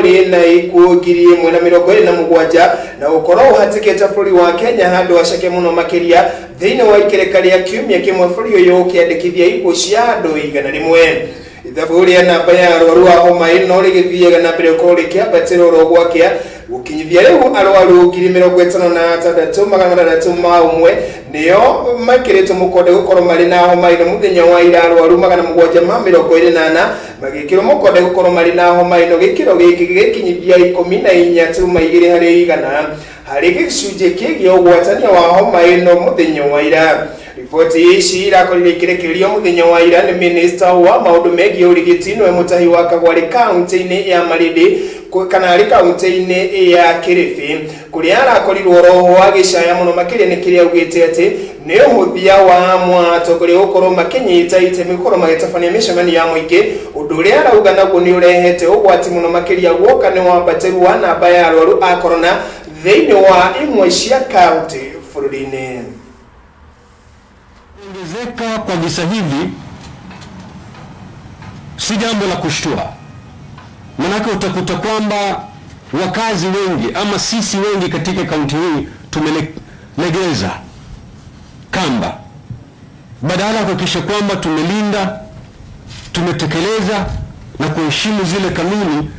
Ũrĩ na ikuũ 1,027 na gũkorwo ũhatĩkĩte bũrũri wa Kenya handũ haceke mũno makĩria thĩinĩ wa ikereka rĩa kiumia kĩmwe bũrũri ũyũ ũkĩandĩkithia ikuũ cia andũ 100. Ithabu rĩa namba ya arwaru a homa ĩno rĩgĩthiaga na mbere gũkorwo rĩkĩambatĩra oro gwakĩa, gũkinyithia rĩu arwaru 56,601 nĩo mekĩrĩtwo mũkonde gũkorwo marĩ na homa ĩno. Mũthenya wa ira arwaru 724 magĩkĩrwo mũkonde gũkorwo marĩ na homa ĩno, gĩkĩro gĩkĩ gĩgĩkinyithia 14.2 harĩ igana harĩ gĩcunjĩ kĩgiĩ ũgwatania wa homa ĩno mũthenya wa ira. Riboti ici irakorire ikĩrekererio mũthenya wa ira nĩ minista wa maũndũ megiĩ ũrigiti, nĩwe Mũtahi wa Kagwari, kaunti-inĩ ya Malindi kana arĩ kaunti-inĩ ya Kilifi, kũrĩa arakorirwo roho agĩcaya mũno makĩria nĩ kĩrĩa augĩte atĩ nĩ ũhũthia wa amwe atongoria gũkorwo makĩnyita itemi gũkorwo magĩtabania mĩcemanio ya mũingĩ, ũndũ ũrĩa arauga naguo nĩ ũrehete ũgwati mũno makĩria guoka nĩ wambatĩru wa namba ya arwaru a korona thĩinĩ wa imwe cia kaunti bũrũri-inĩ. Kuongezeka kwa visa hivi si jambo la kushtua, manake utakuta kwamba wakazi wengi ama sisi wengi katika kaunti hii tumelegeza kamba, badala ya kuhakikisha kwamba tumelinda, tumetekeleza na kuheshimu zile kanuni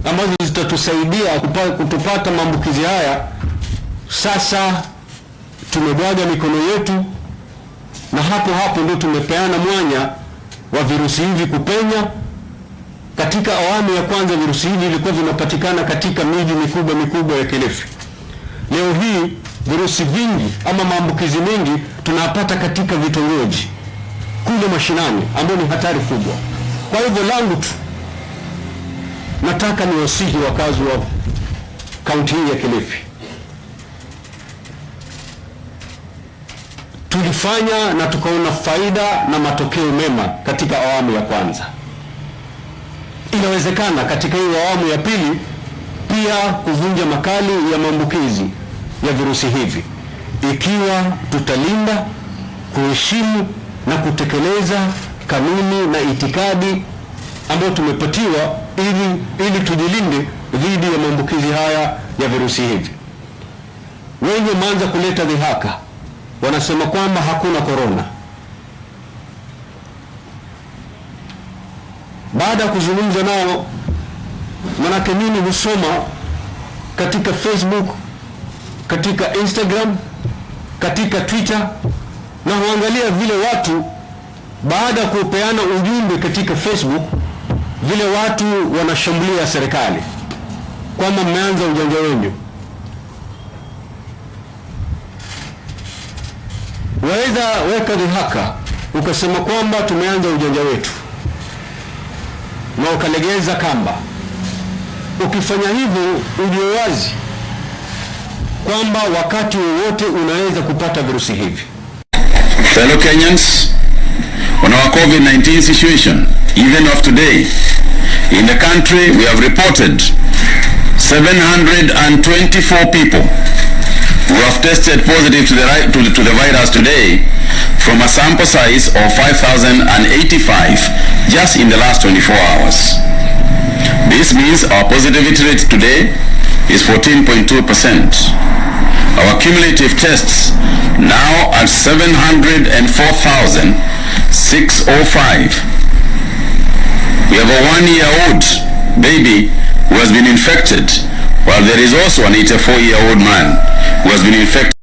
ambazo zitatusaidia kutopata maambukizi haya. Sasa tumebwaga mikono yetu, na hapo hapo ndio tumepeana mwanya wa virusi hivi kupenya. Katika awamu ya kwanza virusi hivi vilikuwa vinapatikana katika miji mikubwa mikubwa ya Kilifi. Leo hii virusi vingi ama maambukizi mengi tunapata katika vitongoji kule mashinani, ambayo ni hatari kubwa. Kwa hivyo langu tu nataka niwasihi wakazi wa kaunti hii ya Kilifi, tulifanya na tukaona faida na matokeo mema katika awamu ya kwanza. Inawezekana katika hiyo awamu ya pili pia kuvunja makali ya maambukizi ya virusi hivi ikiwa tutalinda, kuheshimu na kutekeleza kanuni na itikadi ambayo tumepatiwa ili tujilinde dhidi ya maambukizi haya ya virusi hivi. Wengi wameanza kuleta dhihaka, wanasema kwamba hakuna korona. Baada ya kuzungumza nao, manake mimi husoma katika Facebook, katika Instagram, katika Twitter na huangalia vile watu baada ya kupeana ujumbe katika Facebook, vile watu wanashambulia serikali kwamba mmeanza ujanja wenu. Waweza weka dhihaka ukasema kwamba tumeanza ujanja wetu na ukalegeza kamba. Ukifanya hivyo, ujue wazi kwamba wakati wowote unaweza kupata virusi hivi. Fellow Kenyans, on our COVID-19 situation, even of today, in the country we have reported 724 people who have tested positive to the virus today from a sample size of 5,085 just in the last 24 hours. This means our positivity rate today is 14.2%. Our cumulative tests now at 704,605. We have a 1-year-old baby who has been infected, while there is also an 84-year-old man who has been infected.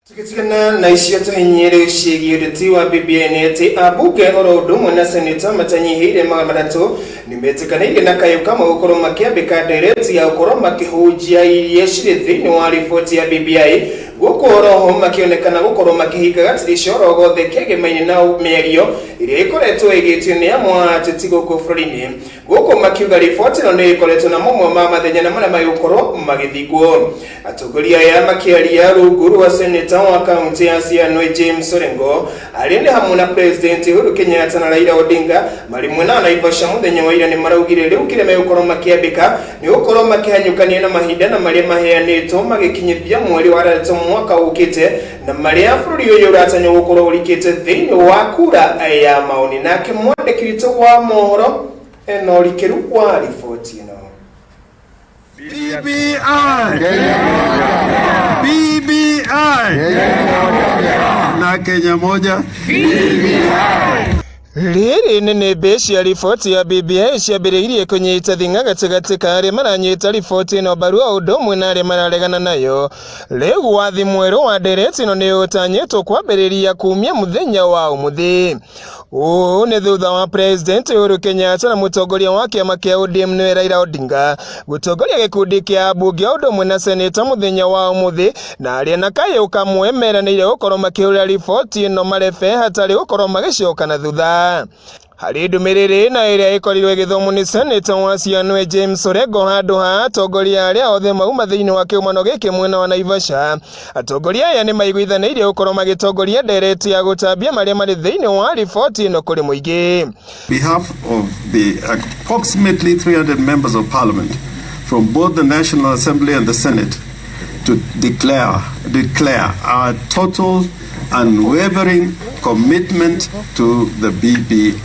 Tũgĩtigana na icio, tũhinyĩrĩ ciĩgiĩ ũteti wa BBI nĩ atĩ ambunge oro ũndũ ũmwe na seneta matanyihĩire 300 nĩmetĩkanĩirie na kayũ kamwe gũkorwo makĩambĩka ndereti ya gũkorwo makĩhunjia iria cirĩ thĩinĩ wa riboti ya BBI, gũkũ oroho makĩonekana gũkorwo makĩhinga gatirisha oro gothe kegemaine na mĩario ĩrĩa ĩkoretwo ĩgĩtio nĩ amwe a ateti gũkũ bũrũri-inĩ, gũkũ makiuga riboti ĩno nĩ ĩkoretwo na mamwe ma mathenya na marĩa magĩgũkorwo magĩthingwo. Atongoria aya makĩaria rungu rwa seneta wa kaunti ya Siaya James Orengo, arĩa nĩ hamwe na President Uhuru Kenyatta na Raila Odinga marĩ mwena wa Naivasha mũthenya wa ira, nĩ maraugire rĩu kĩrĩa megũkorwo makĩambĩka nĩ gũkorwo makĩhanyũkania na mahinda na marĩa maheanĩtwo magĩkinyithia mweri wa gatatũ mwaka ũkĩte, na marĩa bũrũri ũyũ ũratanywo gũkorwo ũrikĩte thĩinĩ wa kura ya maoni. Nake mwandĩki witũ wa mohoro ena ũrikĩru wa riboti ĩno. BBI. BBI. Na Kenya moja. Rĩrĩ nĩ nĩmbĩ cia riboti ya BBI ciambĩrĩirie kũnyita thing'a gatagatĩ ka arĩa maranyita riboti ĩno mbaru o ũndũ ũmwe na arĩa mararegana nayo. Rĩu wathi mwerũ wa ndereti ĩno nĩ ũtanyĩtwo kwambĩrĩria kumia mũthenya wa ũmũthĩ. Ũũ nĩ thutha wa President Uhuru Kenyatta na mũtongoria wa kĩama kĩa ODM nĩwe Raila Odinga gũtongoria gĩkundi kĩa ambunge o ũndũ ũmwe na seneta mũthenya wa ũmũthĩ, na arĩa na kayũ kamwe meranĩire gũkorwo makĩhũrĩra riboti ĩno marebe hatarĩ gũkorwo magĩcoka na thutha. Harĩ ndũmĩrĩri na ĩrĩa ĩkorirwo ĩgĩthomwo nĩ seneta wa Sianwe James Orengo handũ ha atongoria arĩa othe mauma thĩinĩ wa kĩũngano gĩkĩ mwena wa Naivasha, atongoria aya nĩ maiguithanĩirie gũkorwo magĩtongoria ndereti ya gũtambia marĩa marĩ thĩinĩ wa riboti ĩno kũrĩ mũingĩ. Behalf of the approximately 300 members of parliament from both the National Assembly and the Senate to declare our total unwavering commitment to the BBI.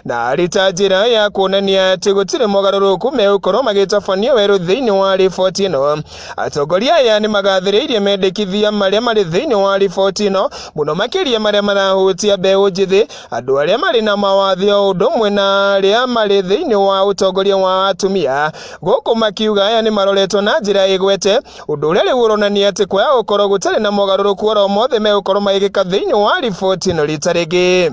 Na arĩ ta njĩra ya kuonania atĩ gũtirĩ mogarũrũku megũkorwo magĩtabanio werũ thĩinĩ wa riboti ĩno, atongoria aya nĩ magathĩrĩirie mendekithia marĩa marĩ thĩinĩ wa riboti ĩno, mũno makĩria marĩa marahutia mbeũ njĩthĩ, andũ arĩa marĩ na mawathe o ũndũ ũmwe na arĩa marĩ thĩinĩ wa ũtongoria wa atumia, gũkũ makiuga aya nĩ maroretwo na njĩra ĩgwete, ũndũ ũrĩa rĩu ũronania atĩ kwaga gũkorwo gũtarĩ na mogarũrũku oro mothe megũkorwo magĩkĩka thĩinĩ wa riboti ĩno rita rĩngĩ.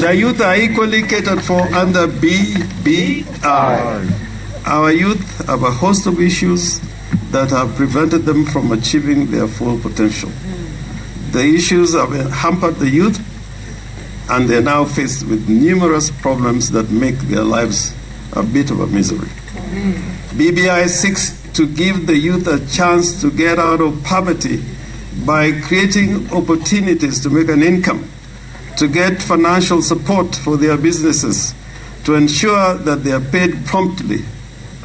The youth are equally catered for under BBI. Our youth have a host of issues that have prevented them from achieving their full potential. The issues have hampered the youth, and they are now faced with numerous problems that make their lives a bit of a misery. BBI seeks to give the youth a chance to get out of poverty by creating opportunities to make an income, to get financial support for their businesses, to ensure that they are paid promptly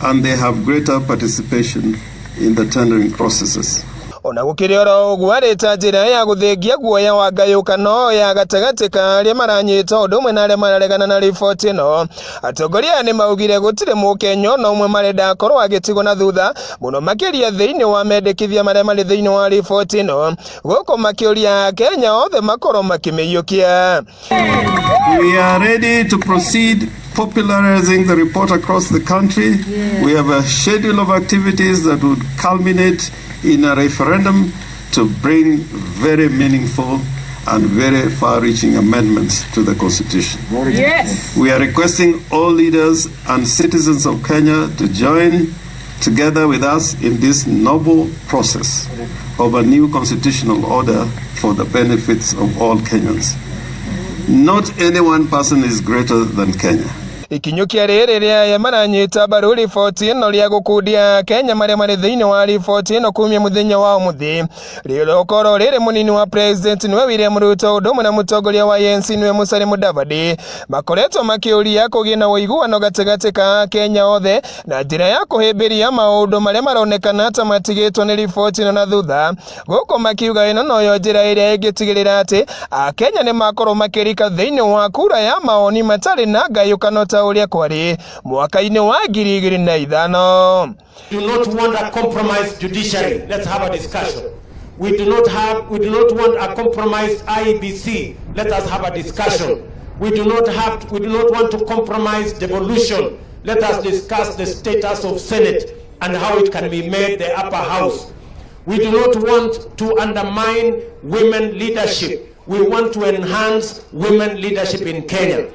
and they have greater participation in the tendering processes. Ona gũkĩrĩ oro ũguo, arĩ ta njĩra ya gũthengia guoya wa ngayũkano ya gatagatĩ ka arĩa maranyita ũndũ ũmwe na arĩa mararegana na riboti ĩno, atongoria aya nĩ maugire gũtirĩ mũkenya ona ũmwe marenda akorwo agĩtigwo na thutha, mũno makĩria thĩinĩ wa mendekithia marĩa marĩ thĩinĩ wa riboti ĩno, gũkũ makĩũria Akenya othe makorwo makĩmĩiyũkia. We are ready to proceed popularizing the report across the country. We have a schedule of activities that would culminate in a referendum to bring very meaningful and very far-reaching amendments to the Constitution. Yes. We are requesting all leaders and citizens of Kenya to join together with us in this noble process of a new constitutional order for the benefits of all Kenyans. Not any one person is greater than Kenya. Ikinyũkia rĩrĩ rĩa aya maranyita mbaru riboti ĩno rĩa gũkundia Kenya marĩa marĩ thĩinĩ wa riboti ĩno kumia mũthenya wa ũmũthĩ rĩrokorwo rĩrĩ mũnini wa president nĩwe William Ruto ũndũ ũmwe na mũtongoria wa ANC nĩwe Musalia Mudavadi makoretwo makĩũria kũgĩe na ũiguano gatagatĩ ka Kenya othe na njĩra ya kũhĩmbĩria maũndũ marĩa maronekana ta matigĩtwo nĩ riboti ĩno na thutha, gũkũ makiuga ĩno noyo njĩra ĩrĩa ĩngĩtigĩrĩra atĩ Akenya nĩ makorwo makĩrika thĩinĩ wa kura ya maoni matarĩ na ngayũkano ta ũrĩa kwarĩ mwaka-inĩ wa 2005. Do not want a compromised judiciary. Let's have a discussion. We do not want a compromised IEBC. Let us have a discussion. We do not want to compromise devolution. Let us discuss the status of Senate and how it can be made the upper house. We do not want to undermine women leadership. We want to enhance women leadership in Kenya.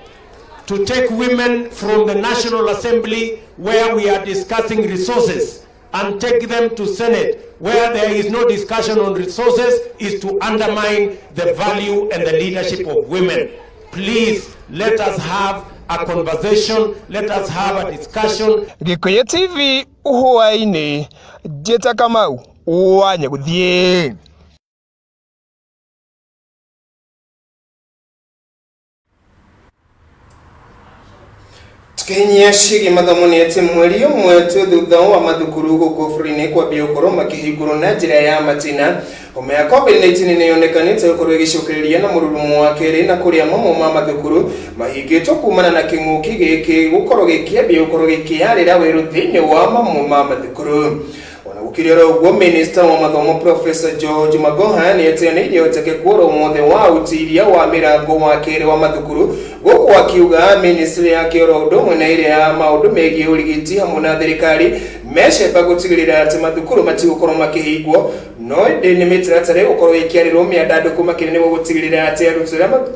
To take women from the National Assembly, where we are discussing resources, and take them to Senate, where there is no discussion on resources, is to undermine the value and the leadership of women. Please, let us have a conversation, let us have a discussion. Gikuyu TV hwaĩ-inĩ, Njĩta Kamau wa Nyagũthiĩ. Tukihinyia ciĩgiĩ mathomo nĩ atĩ mweri ũmwe tu thutha wa mathukuru gũkũ bũrũri-inĩ kwambia gũkorwo makĩhingũrwo na njĩra ya matina, homa ya COVID-19 nĩ yonekanĩte gũkorwo ĩgĩcokereria na mũrurumo wa kerĩ, na kũrĩa mamwe ma mathukuru mahingĩtwo kumana na kĩng'ũki gĩkĩ gũkorwo gĩkĩambia gũkorwo gĩkĩarĩra werũ thĩinĩ wa mamwe ma mathukuru. Ona gũkĩrĩ oro ũguo, minista wa mathomo Professor George Magoha nĩ ateanĩirie ũhotekeku oro wothe wa ũtiria wa mĩrango wa kerĩ wa mathukuru, gũkũ akiuga ministry yake oro ũndũ ũmwe na ĩrĩa ya maũndũ megiĩ ũrigiti hamwe na thirikari mecemba gũtigĩrĩra atĩ mathukuru matigũkorwo makĩhingwo, no ĩndĩ nĩ mĩtaratara ĩgũkorwo ĩkĩarĩrwo mĩandandũku makĩria nĩguo gũtigĩrĩra atĩ arutwo arĩa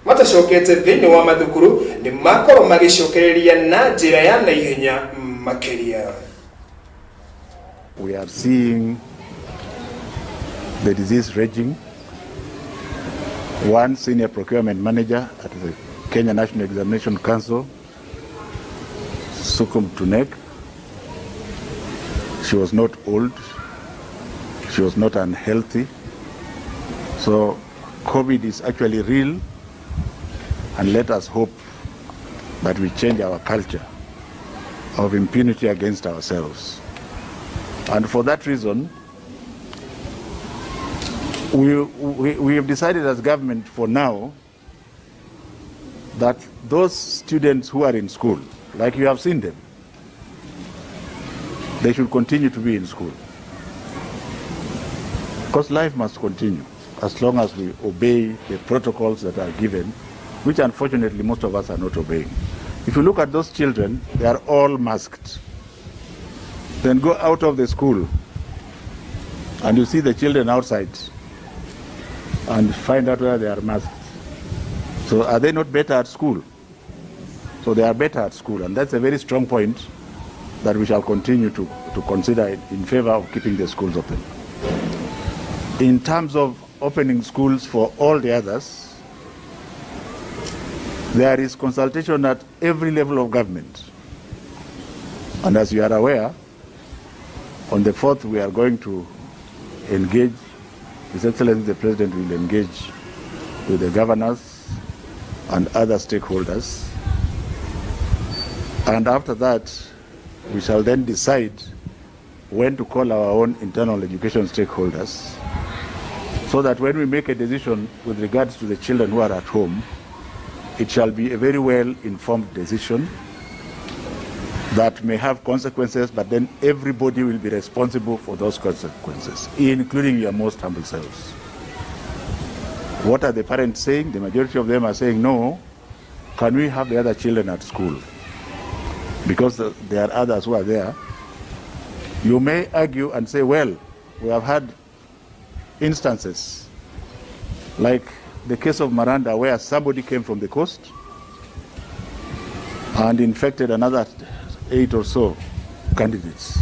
matacokete thĩinĩ wa mathukuru nĩ makorwo magĩcokereria na njĩra ya naihenya makĩria. We are seeing the disease raging. One senior procurement manager at the Kenya National Examination Council succumbed to KNEC. She was not old. She was not unhealthy. So COVID is actually real, and let us hope that we change our culture of impunity against ourselves. And for that reason, we have decided as government for now that those students who are in school, like you have seen them, they should continue to be in school. Because life must continue as long as we obey the protocols that are given, which unfortunately most of us are not obeying. If you look at those children, they are all masked. Then go out of the school and you see the children outside and find out whether they are masked. So are they not better at school? So they are better at school, and that's a very strong point that we shall continue to consider in favor of keeping the schools open. In terms of opening schools for all the others, there is consultation at every level of government. And as you are aware, on the 4th we are going to engage, His Excellency the President will engage with the governors and other stakeholders. And after that, we shall then decide when to call our own internal education stakeholders, so that when we make a decision with regards to the children who are at home, it shall be a very well-informed decision that may have consequences, but then everybody will be responsible for those consequences, including your most humble selves. What are the parents saying? The majority of them are saying, no, can we have the other children at school? Because there are others who are there. You may argue and say, well, we have had instances like the case of Maranda, where somebody came from the coast and infected another 8 or so candidates.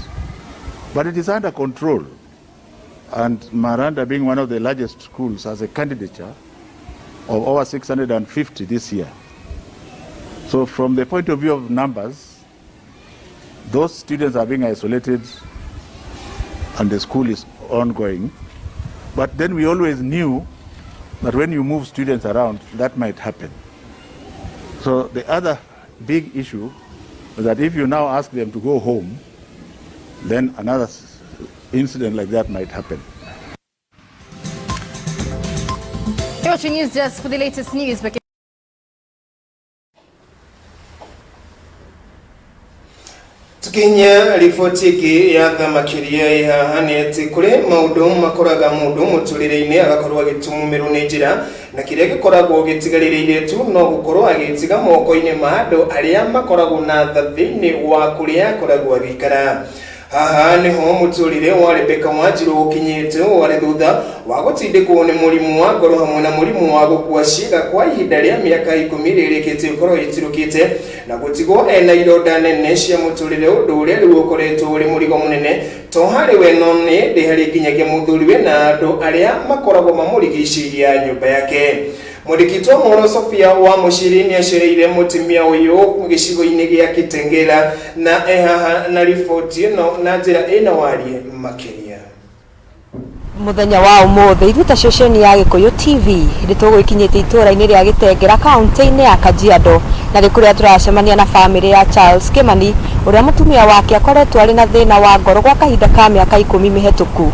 But it is under control. And Maranda, being one of the largest schools, has a candidature of over 650 this year. So from the point of view of numbers, those students are being isolated and the school is ongoing. But then we always knew that when you move students around, that might happen. So the other big issue is that if you now ask them to go home, then another incident like that might happen. You're watching News Desk for the latest news. Tukinya riboti ĩngĩ ya tha makĩria ĩ haha nĩ atĩ kũrĩ maũndũ makoraga mũndũ mũtũrĩre-inĩ agakorwo agĩtumũmĩrwo nĩ njĩra, na kĩrĩa gĩkoragwo gĩtigarĩrĩire tu no gũkorwo agĩtiga moko-inĩ ma andũ arĩa makoragwo na tha thĩinĩ wa kũrĩa akoragwo agĩikara. Haha niho mũtũrĩre wa Rebecca Wanjiru ũkinyĩte warĩ thutha wa gũtindĩkwo nĩ mũrimũ wa ngoro hamwe na mũrimũ wa gũkua ciĩga kwa ihinda rĩa mĩaka 10 rĩrĩkĩtie gũkorwo ĩtirũkĩte na gũtigwo ena ironda nene cia mũtũrĩre, ũndũ ũrĩa rĩu ũkoretwo ũrĩ mũrigo mũnene to harĩ we no nĩ ndĩ harĩ nginyagia mũthuriwe na andũ arĩa makoragwo mamũrigicĩirie nyũmba yake. Mwandĩki wa mohoro Sofia wa Mũciri nĩ acereire mũtumia ũyũ gĩcigo-inĩ gĩa Kitengela na e haha na riboti ĩno na njĩra ĩna warie makĩria. Muthenya wa umuthi ithuĩ ta ceceni ya Gĩkũyũ TV nĩ tũgwĩkinyĩtie itũũra-inĩ rĩa Gĩtengera kaunti-inĩ ya Kajiado na nĩ kũrĩa tũracemania na bamĩrĩ ya Charles Kĩmani ũrĩa mũtumia wake akoretwo arĩ na thĩna wa ngoro gwa kahinda ka mĩaka 10 mĩhetũku.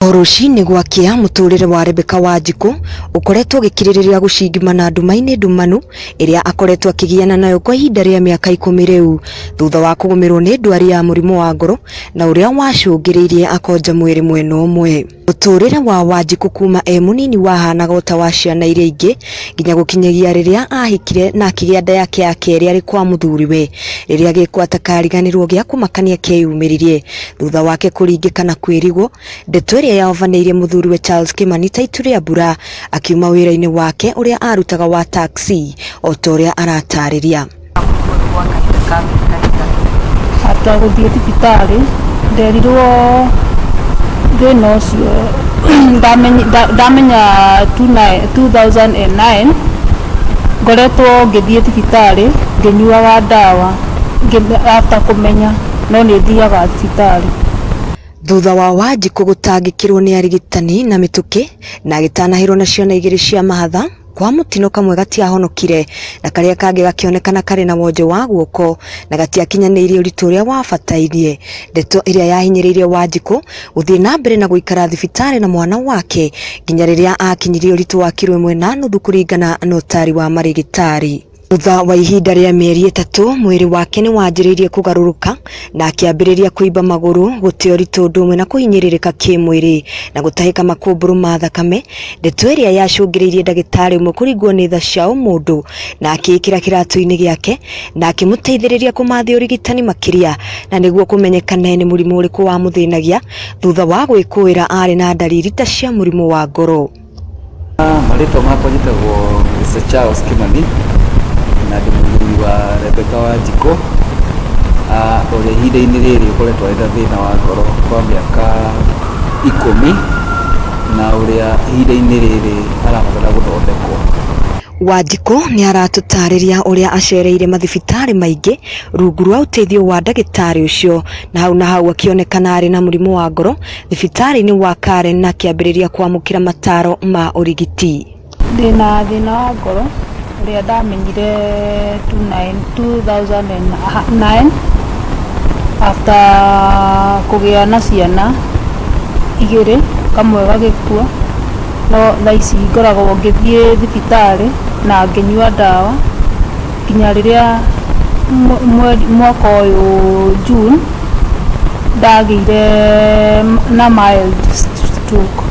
O rũcinĩ gwakĩa, mũtũrĩre wa Rebecca Wanjikũ ũkoretwo ũgĩkirĩrĩria gũcingimana nduma-inĩ ndumanu ĩrĩa akoretwo akĩgiana nayo kwa ihinda rĩa mĩaka 10 rĩu thutha wa kũgũmĩrwo nĩ ndwari ya mũrimũ wa ngoro na ũrĩa wacũngĩrĩirie akonja mwĩrĩ mwena ũmwe. Mũtũrĩre wa Wanjikũ kuma e mũnini wahanaga o ta wa ciana iria ingĩ nginya gũkinyagia rĩrĩa ahikire na akĩgĩa nda yake ya kerĩ arĩ kwa mũthuriwe rĩrĩa gĩko atakariganĩrwo gĩa kũmakania kĩeyumĩririe thutha wake kũringĩka na kwĩrigwo ndeto ĩrĩa yahovanĩirie mũthuriwe Charles Kĩmani ta itu rĩa mbura akiuma wĩra-inĩ wake ũrĩa arutaga wa taxi o ta ũrĩa aratarĩria. After gũthiĩ thibitarĩ nderirwo thĩna ũcio ndamenya 2009 ngoretwo ngĩthiĩ thibitarĩ ngĩnyuaga ndawa after kũmenya no nĩ thiaga thibitarĩ. Thutha wa Wanjikũ gũtangĩkĩrwo nĩ arigitani na mĩtũkĩ na agĩtanahĩrwo na ciana igĩrĩ cia mahatha kwa mũtino kamwe gatiahonokire na karĩa kangĩ gakĩonekana karĩ na wonje wa guoko na gatiakinyanĩirie ũritũ ũrĩa wabatairie. Ndeto ĩrĩa yahinyĩrĩirie Wanjikũ gũthiĩ na mbere na gũikara thibitarĩ na mwana wake nginya rĩrĩa akinyirie ũritũ wa kiro 1.5 kũringana na ũtari wa marĩgĩtarĩ. Thutha wa ihinda rĩa mĩeri 3 mwĩrĩ wake nĩ wanjĩrĩirie kũgarũrũka na akĩambĩrĩria kũimba magũrũ, gũte ũritũ ũndũ ũmwe na kũhinyĩrĩrĩka kĩmwĩrĩ na gũtahĩka makũmbũrũ ma thakame, ndeto ĩrĩa yacũngĩrĩirie ndagĩtarĩ ũmwe kũringwo nĩ tha cia ũmũndũ na akĩĩkĩra kĩratũ-inĩ gĩake na akĩmũteithĩrĩria kũmathia ũrigitani makĩria na nĩguo kũmenyekane nĩ mũrimũ ũrĩkũ wamũthĩnagia thutha wa gwĩkũĩra arĩ na ndariri ta cia mũrimũ wa ngoro. Marĩtwa makwa njĩtagwo Mr. Charles Kĩmani na ndĩ mũthuri wa Rebecca Wanjikũ ũrĩa ihinda-inĩ rĩrĩ ũkoretwo arĩ na thĩna wa ngoro kwa mĩaka 10 na ũrĩa ihinda-inĩ rĩrĩ arabatara gũthondekwo. Wanjikũ nĩ aratũtarĩria ũrĩa acereire mathibitarĩ maingĩ rungu rwa ũteithio wa ndagĩtarĩ ũcio na hau na hau akĩonekana arĩ na mũrimũ wa ngoro thibitarĩ-inĩ wa Karen na akĩambĩrĩria kwamũkĩra mataro ma ũrigiti. Ndĩna thĩna wa ngoro ũrĩa ndamenyire 2009 after kũgĩa na ciana igĩrĩ kamwe gagĩkua no thaa ici ngoragwo ngĩthiĩ thibitarĩ na ngĩnyua ndawa nginya rĩrĩa mwaka ũyũ June ndagĩire na mild stroke.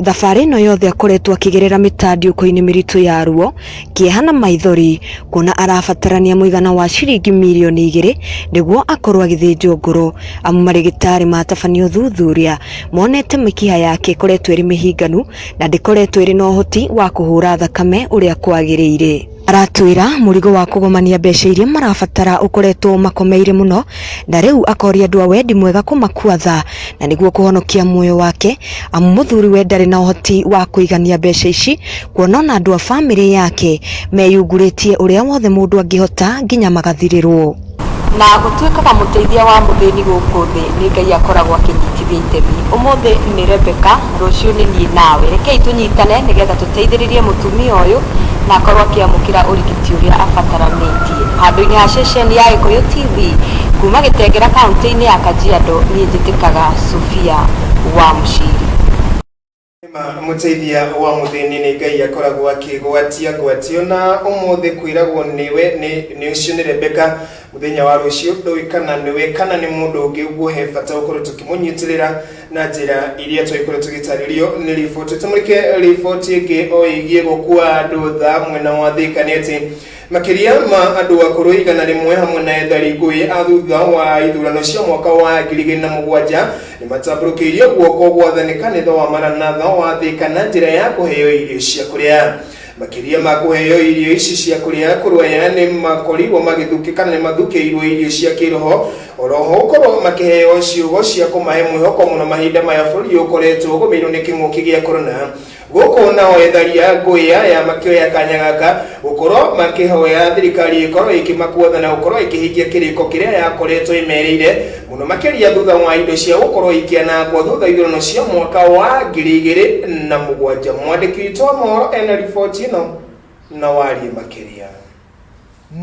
Thabarĩ ĩno yothe akoretwo akĩgerera mĩtandiũko-inĩ mĩritũ ya ruo, kĩeha na maithori kuona arabatarania mũigana wa ciringi mirioni 2 nĩguo akorwo agĩthĩnjwo ngoro amu marĩgĩtarĩ matabania ũthuthuria monete mĩkiha yake ĩkoretwo ĩrĩ mĩhinganu na ndĩkoretwo ĩrĩ na ũhoti wa kũhũra thakame ũrĩa kwagĩrĩire. Aratwĩra mũrigo wa kũgomania mbeca iria marabatara ũkoretwo makomeire mũno na rĩu akoria andũ a wendi mwega kũmakua tha na nĩguo kũhonokia muoyo wake amu mũthuri we ndarĩ na ũhoti wa kũigania mbeca ici kuona ona andũ a bamĩrĩ yake meyungurĩtie ũrĩa wothe mũndũ angĩhota nginya magathirĩrwo. Na gũtuĩkaga mũteithia wa mũthĩni gũkũ thĩ nĩ Ngai akoragwo akĩnyitithia itemi. Ũmũthĩ nĩ Rebecca, rũciũ nĩ niĩ nawe. Rekei tũnyitane nĩgetha tũteithĩrĩrie mũtumia ũyũ na akorwo akĩamũkĩra ũrigiti ũrĩa abataranĩtie. Handũ-inĩ ha ceceni ya Gĩkũyũ TV kuma Gĩtengera kaunti-inĩ ya Kajiado, niĩ njĩtĩkaga Sofia wa Mũciri. Mũteithia wa mũthĩni nĩ Ngai akoragwo akĩgwatia ngwatio na ũmũthĩ kwĩragwo nĩwe nĩ ũcio nĩ Rebecca mũthenya wa rũciũ ndũĩ kana nĩwe kana nĩ mũndũ ũngĩ ũguo he bata ũkorwo tũkĩmũnyitĩrĩra na njĩra iria tũgĩkorwo tũgĩtarĩrio nĩ riboti. Tũmũrĩke riboti ĩngĩ o ĩgiĩ gũkua andũ tha mwena wa Thika nĩ atĩ makĩria ma andũ akũrũ 100 hamwe na ethari ngũĩ a thutha wa ithurano cia mwaka wa 2007 nĩmatambũrũkĩirio guoko gwathani kanitha wa Maranatha wa Thika na njĩra ya kũheo irio cia kũrĩa. Makĩria ma kũheo irio ici cia kũrĩa kũrũ aya nĩ makorirwo magĩthukĩ kana nĩ mathukĩirwo irio cia kĩroho oroho ũkorwo makĩheo ciugo cia kũmahe mwĩhoko mũno mahinda maya bũrũri ũkoretwo ũgũmĩirwo nĩ kĩng'ũki gĩa korona. Gũkũ nao ethari a ngũĩ aya makĩoya kanya gaka gũkorwo makĩhoya thirikari ĩkorwo ĩkĩmakuotha na gũkorwo ĩkĩhingia kĩrĩko kĩrĩa yakoretwo ĩmerĩire mũno makĩria thutha wa indo cia gũkorwo ikĩanangwo thutha ithurano cia mwaka wa 2007. Mwandĩki witũ wa mohoro ena riboti ĩno na warie makĩria.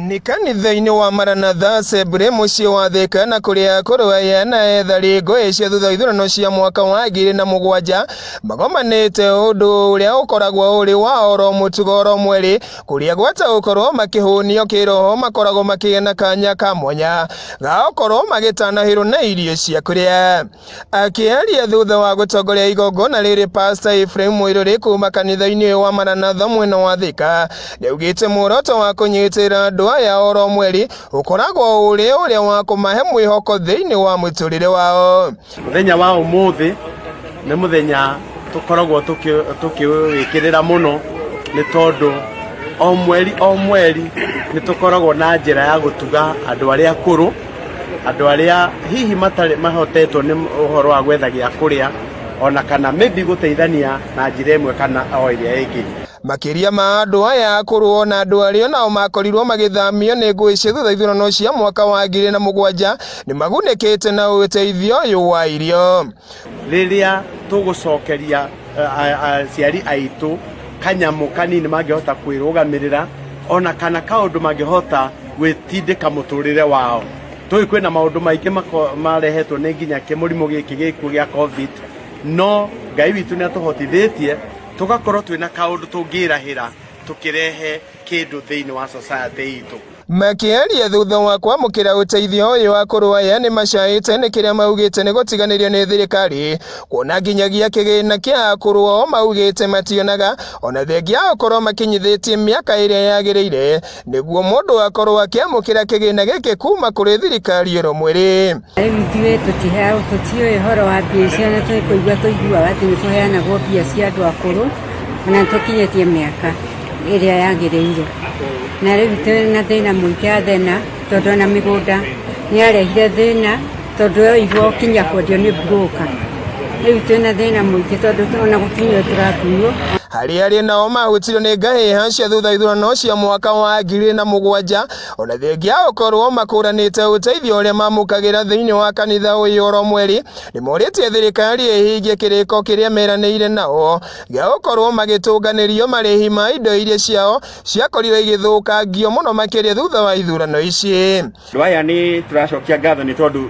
Nĩ kanitha-inĩ wa Maranatha Assembly mũciĩ wa Thika na kũrĩa kũrũaya na ethari ngũĩ cia thutha wa ithurano cia mwaka wa 2007 magomanĩte ũndũ ũrĩa ũkoragwo ũrĩ wa oro mũtugo oro mweri kũrĩa gwata gũkorwo makĩhũnio kĩroho makoragwo makĩgĩa na kanya ka mwanya ga gũkorwo magĩtanahĩrwo na irio cia kũrĩa. Akĩaria thutha wa gũtongoria igongona rĩrĩ, Pastor Ephraim Muiruri kuma kanitha-inĩ wa Maranatha mwena wa Thika nĩaugĩte muoroto wa kũnyitĩrĩra andũ aya oro mweri ũkoragwo ũrĩ ũrĩa wa kũmahe mwĩhoko thĩinĩ wa mũtũrĩre wao. Mũthenya wa ũmũthĩ nĩ mũthenya tũkoragwo tũkĩwĩkĩrĩra mũno nĩ tondũ o mweri o mweri nĩ tũkoragwo na njĩra ya gũtuga andũ arĩa akũrũ, andũ arĩa hihi matarĩ mahotetwo nĩ ũhoro wa gwetha gĩa kũrĩa ona kana maybe gũteithania na njĩra ĩmwe kana o ĩrĩa ĩngĩ. Makĩria ma andũ aya akũrũ na andũ arĩa nao makorirwo magĩthamio nĩ ngũĩ cia thutha ithurano cia mwaka wa 2007 nĩ magunĩkĩte na ũteithio ũyũ wa irio. Rĩrĩa tũgũcokeria aciari aitũ kanyamũ kanini mangĩhota kwĩrũgamĩrĩra ona kana kaũndũ mangĩhota gwĩtindĩka mũtũrĩre wao. Tũĩ kwĩna maũndũ maingĩ marehetwo nĩ nginya kĩmũrimũ gĩkĩ gĩkuo gĩa COVID, no Ngai witũ nĩ atũhotithĩtie tũgakorwo twĩna kaũndũ tũngĩrahĩra tũkĩrehe kĩndũ thĩinĩ wa society itũ. Makĩaria thutha wa kwamũkĩra ũteithio ũyũ akũrũ aya nĩ macaĩte nĩ kĩrĩa maugĩte nĩ gũtiganĩrio nĩ thirikari kuona nginyagia kĩgĩna kĩa akũrũ ao maugĩte mationaga ona thengia gũkorwo makinyithĩtie mĩaka ĩrĩa yagĩrĩire nĩguo mũndũ akorwo akĩamũkĩra kĩgĩna gĩkĩ kuma kũrĩ thirikari oro mwĩrĩ. Rĩu ithuĩ tũtiũĩ ũhoro wa mbia icio na tũkũigua tũiguaga atĩ nĩ kũheanagwo mbia cia andũ akũrũ ona nĩ tũkinyĩtie mĩaka ĩrĩa yagĩrĩire na rĩu twĩna thĩna mũingĩ wa thĩna tondũ ona mĩgũnda nĩ yarehire thĩna tondũ yoirwo kinya kwendio nĩ broker. Rĩu twĩna thĩna mũingĩ tondũ ona gũkinywo tũrakinywo. Harĩ arĩa nao mahutirio nĩ ngahĩha cia thutha ithurano cia mwaka wa 2007 ona thengia gũkorwo makũranĩte ũteithio ũrĩa mamũkagĩra thĩinĩ wa kanitha ũyũ oro mweri nĩ morĩtie thirikari ĩhingie kĩrĩko kĩrĩa meranĩire nao gĩa gũkorwo magĩtũnganĩrio marĩhi ma indo iria ciao ciakorirwo igĩthũkangio mũno makĩria thutha wa ithurano ici. Andũ aya nĩ tũracokia ngatho nĩ tondũ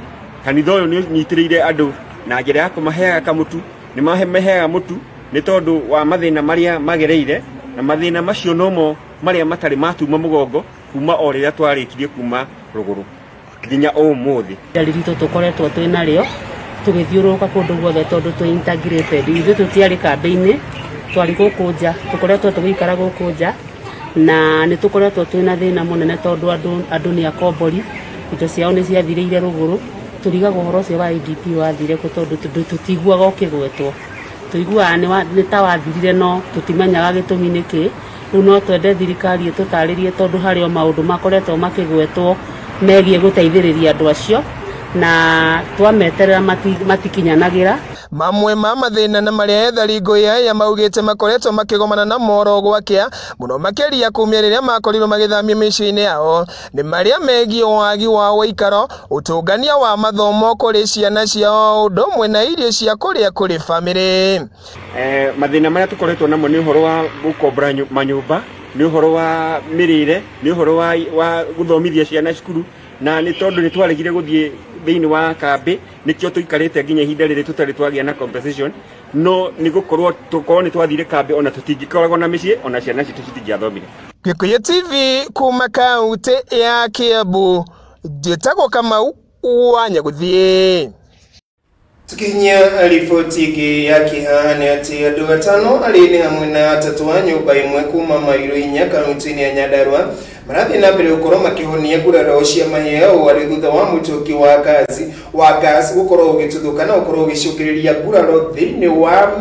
kanitha ũyũ nĩ ũnyitĩrĩire andũ na njĩra ya kũmaheaga kamũtu, nĩ mameheaga mũtu nĩ tondũ wa mathĩna marĩa magereire, na mathĩna macio nomo marĩa matarĩ matuma mũgongo kuma o rĩrĩa twarĩkirie kuma rũgũrũ nginya ũmũthĩ. Rĩritũ tũkoretwo twĩ narĩo tũgĩthiũrũrũka kũndũ guothe tondũ twĩ integrated, ithuĩ tũtiarĩ kambĩ-inĩ, twarĩ gũkũ nja, tũkoretwo tũgĩikara gũkũ nja na nĩ tũkoretwo twĩna thĩna mũnene tondũ andũ nĩ akombori, indo ciao nĩ ciathirĩire rũgũrũ, tũrigagwo ũhoro ũcio wa IDP wathire kũ tondũ tũtiguaga ũkĩgwetwo, tũiguaga nĩ ta wathirire no tũtimenyaga gĩtũmi nĩ kĩ. Rĩu no twende thirikari ĩtũtarĩrie tondũ harĩ o maũndũ makoretwo makĩgwetwo megiĩ gũteithĩrĩria andũ acio na twameterera matikinyanagĩra. Mamwe ma mathĩna na marĩa ethari ngũĩ aya maugĩte makoretwo makĩgomana na moro gwakĩa mũno makĩria kumia rĩrĩa makorirwo magĩthamio mĩciĩ-inĩ yao nĩ marĩa megiĩ wagi wa ũikaro, ũtũngania wa mathomo kũrĩ ciana ciao ũndũ ũmwe na irio cia kũrĩa kũrĩ bamĩrĩ. Mathĩna marĩa tũkoretwo namo nĩ ũhoro wa gũkombora manyũmba, nĩ ũhoro wa mĩrĩre, nĩ ũhoro wa gũthomithia ciana cukuru, na nĩ tondũ nĩ twaregire gũthiĩ thĩinĩ wa kambĩ nĩkĩo tũikarĩte nginya ihinda rĩrĩ tũtarĩ twagĩa na compensation, no nĩ gũkorwo tũkorwo nĩ twathire kambĩ ona tũtingĩkoragwo na mĩciĩ ona ciana citũ citingĩathomire. Gĩkũyũ TV kuma kaunti ya Kiambu, njĩtagwo Kamau wa Nyagũthiĩ. Tukinya riboti ĩngĩ ya kĩeha nĩ atĩ andũ atano arĩa nĩ hamwe na atatũ a nyũmba ĩmwe kuma mairo 4 kaunti-inĩ ya Nyandarua marathiĩ na mbere gũkorwo makĩhonia nguraro cia mahĩa ũũ arĩ thutha wa mũtũngi wa gas gũkorwo ũgĩtuthũka na gũkorwo ũgĩcũngĩrĩria nguraro thĩinĩ wa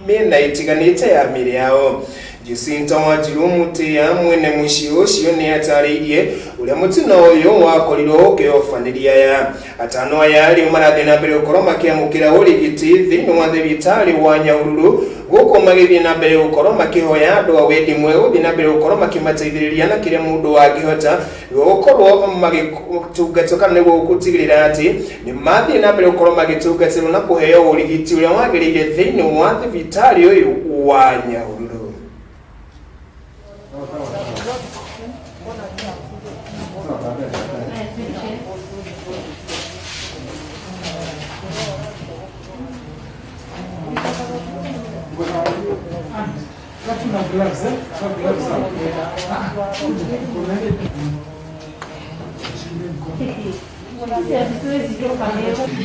mĩena ĩtiganĩte ya mĩĩrĩ yao. Jacinta Wanjiru Mutia mwene muciĩ ũcio nĩ atarĩirie ũrĩa mũtino ũyũ wakorirwo ũkĩobanĩria aya atano aya rĩu marathiĩ na mbere gũkorwo makĩamũkĩra ũrigiti thĩinĩ wa thibitarĩ wa Nyahururu gũkũ magĩthiĩ na mbere gũkorwo makĩhoya andũ a wendi mwega gũthiĩ na mbere gũkorwo makĩmateithĩrĩria na kĩrĩa mũndũ angĩhota nĩguo gũkorwo magĩtungatwo kana nĩguo gũtigĩrĩra atĩ nĩ mathiĩ na mbere gũkorwo magĩtungatĩrwo na kũheo ũrigiti ũrĩa wagĩrĩire thĩinĩ wa thibitarĩ ũyũ wa Nyahururu.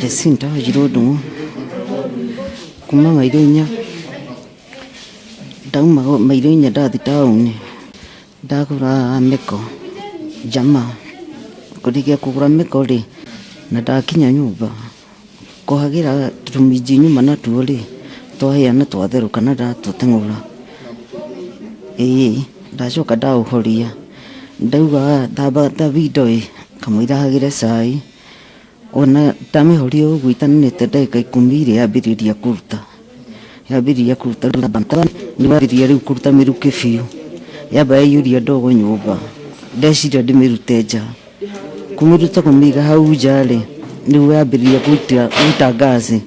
Jacinta Wanjiru Ndung'u kuma mairo inya ndauma mairo inya ndathi taũni ndagũra mĩko njama kũrĩkia kũgũra mĩko rĩ na ndakinya nyũmba kũhagĩra tũminji nyuma natuo rĩ twahĩa na twatherũka na ndatũteng'ũra ĩĩ ndacoka ndaũhoria ndauga thamba thambia indo ĩ kamũira hagĩre cai ona ndamĩhoria ũguo itaninĩte ndagĩka ikũmi rĩ yambĩrĩria kũruta yambĩrĩria kũruta nĩwambĩrĩria rĩu kũruta mĩrukĩ biũ yamba yaiyũria ndogo nyũmba ndeciria ndĩmĩrute nja kũmĩruta kũmĩiga hau nja rĩ nĩguo yambĩrĩria gũita ngaci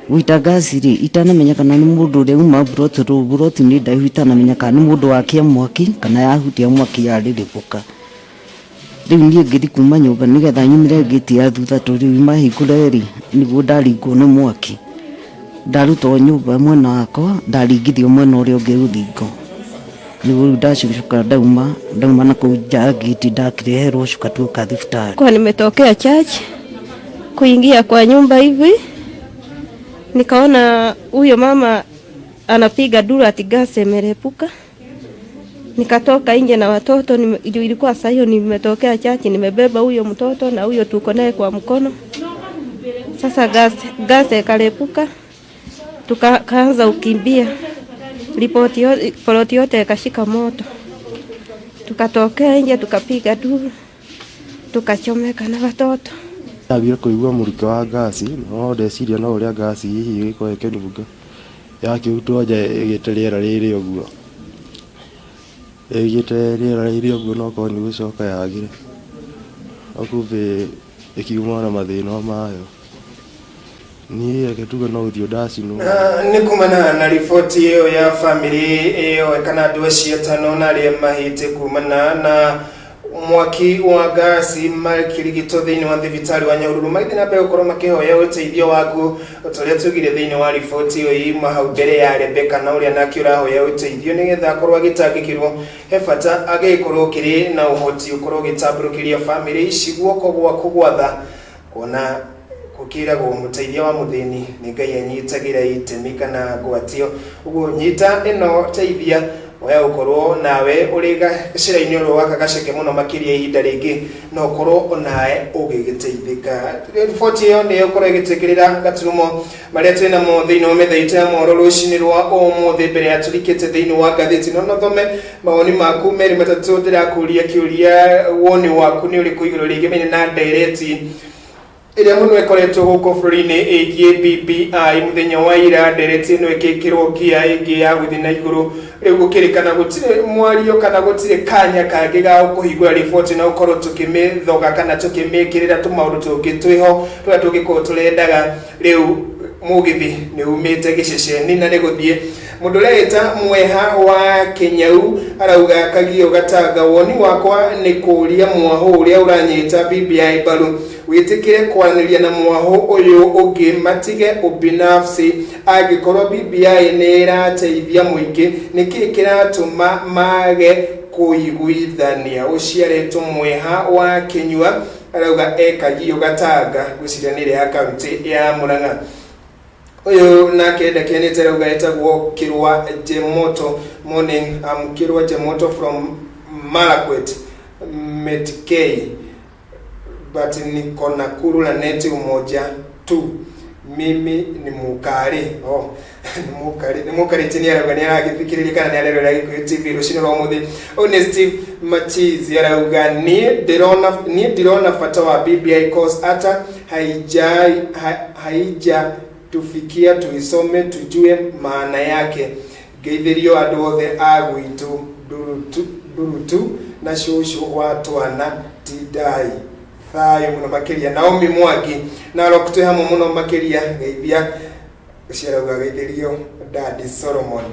gũita ngaci rĩ itanamenya kana nĩ mũndũ ũrĩa uma mburoti tondũ mburoti nĩ ndaihu itanamenya kana nĩ mũndũ wakia mwaki kana yahutia mwaki yarĩrĩbũka rĩu niĩ ngĩthi kuma nyũmba nĩgetha nyumĩre ngĩti ya thutha tondũ rĩu mahingũre rĩ nĩguo ndaringwo nĩ mwaki ndarutwo nyũmba mwena wakwa ndaringithio mwena ũrĩa ũngĩ rũthingo nĩguo rĩu ndacoka ndauma ndauma na kũu nja ya ngĩti ndakĩreherwo cuka tuoka thibitarĩ. Kwa nimetokea church kuingia kwa nyumba hivi nikaona huyo mama anapiga duru ati gas imerepuka. Nikatoka nje na watoto juu ilikuwa saa hiyo nimetokea church, nimebeba huyo mtoto na huyo tuko naye kwa mkono. Sasa gas ikarepuka, tukaanza ukimbia, ripoti ploti yote ikashika moto. Tukatokea nje tukapiga duru, tukachomeka na watoto. Ndathire kũigua mũrukĩ wa ngasi no ndeciria no ũrĩa ngasi hihi ĩgĩkorwo ĩkĩnunga yakĩrutwo nja ĩgĩte rĩera rĩrĩ ũguo ĩgĩte rĩera rĩrĩ ũguo no korwo nĩ gũcoka yagire no kumbe ĩkiuma na mathĩna mayo niĩ reke tuge no ũthiũ ndacinwo. Nĩ kumana na riboti ĩyo ya famĩlĩ ĩyo kana andũ acio atano na arĩa mahĩte kumana na mwaki wa ngasi makĩrigitwo thĩinĩ wa thibitarĩ wa Nyahururu magĩthiĩ na mbere gũkorwo makĩhoya ũteithio waku ta ũrĩa tugire thĩinĩ wa riboti ĩyo yuma hau mbere ya Rebecca na ũrĩa nake ũrahoya ũteithio nĩgetha akorwo agĩtangĩkĩrwo he bata agĩkorwo ũkĩrĩ na ũhoti ũkorwo ũgĩtambũrũkĩria famĩlĩ ici guoko gwaku gwatha kuona gũkĩragwo mũteithia wa mũthĩni nĩ Ngai anyitagĩra itemi kana ngwatio ũguo nyita ĩno teithia oya gũkorwo nawe ũrĩ gacĩra-inĩ ũrĩa gaka gaceke mũno makĩria ihinda rĩngĩ no ũkorwo onawe ũgĩgĩteithĩka. Riboti ĩyo nĩ ĩgũkorwo ĩgĩtwĩkĩrĩra gaturumo marĩa twĩ namo thĩinĩ wa metha itũ ya mohoro rũcinĩ rwa ũmũthĩ mbere ya tũrikĩte thĩinĩ wa ngathĩti no nothome mawoni maku merĩ matatũ ndĩrakũria kĩũria woni waku nĩ ũrĩkũ igũrũ rĩgemaine na ndereti ĩrĩa mũno ĩkoretwo gũkũ bũrũri-inĩ ĩgiĩ BBI mũthenya wa ira ndereti ĩno ĩgĩkĩrwo ngia ĩngĩ ya gũthiĩ na igũrũ rĩu gũkĩrĩkana gũtirĩ mwario kana gũtirĩ kanya kangĩ ga kũhingũra riboti na gũkorwo tũkĩmĩthoga kana tũkĩmĩkĩrĩra tũmaũndũ tũngĩ twĩho tũrĩa tũngĩkorwo tũrendaga rĩu mũgithi nĩ umĩte gĩceceni na nĩ gũthiĩ mũndũ ũrĩa ĩta mweha wa Kĩnyau arauga Kagio Gatanga woni wakwa nĩ kũũria mwahũ ũrĩa ũranyita BBI mbaru wĩtĩkĩre kwaranĩria na mwahũ ũyũ ũngĩ matige ubinafsi angĩkorwo BBI nĩ ĩrateithia mũingĩ nĩkĩĩ kĩratũma mage kũiguithania ũciarĩtwo mweha wa Kĩnyua arauga e Kagio Gatanga ngwĩciria nĩ ĩrĩa ya kaunti ya Murang'a uyu nake ndakenete arauga etagwo Kirwa Jemoto morning. I'm Kirwa Jemoto from Marakwet Metkei but niko Nakuru Lanet Umoja 2. Mimi ni mukari oh ni mukari ni mukari chini arauga ni aragithikiriria kana ni arerora Gikuyu TV rucini rwa umuthi. Ũyũ nĩ Steve Machizi, arauga niĩ ndirona bata wa BBI cause hata haija tufikia tuisome tujue maana yake. Ngeithĩrio andũ othe a gwitũ Ndurutu, Ndurutu na cũcũ wa twana tindai thayũ mũno makĩria. Naomi Mwangi Narok, twĩ hamwe mũno makĩria. Geithia ũcio arauga geithĩrio Daddy Solomon.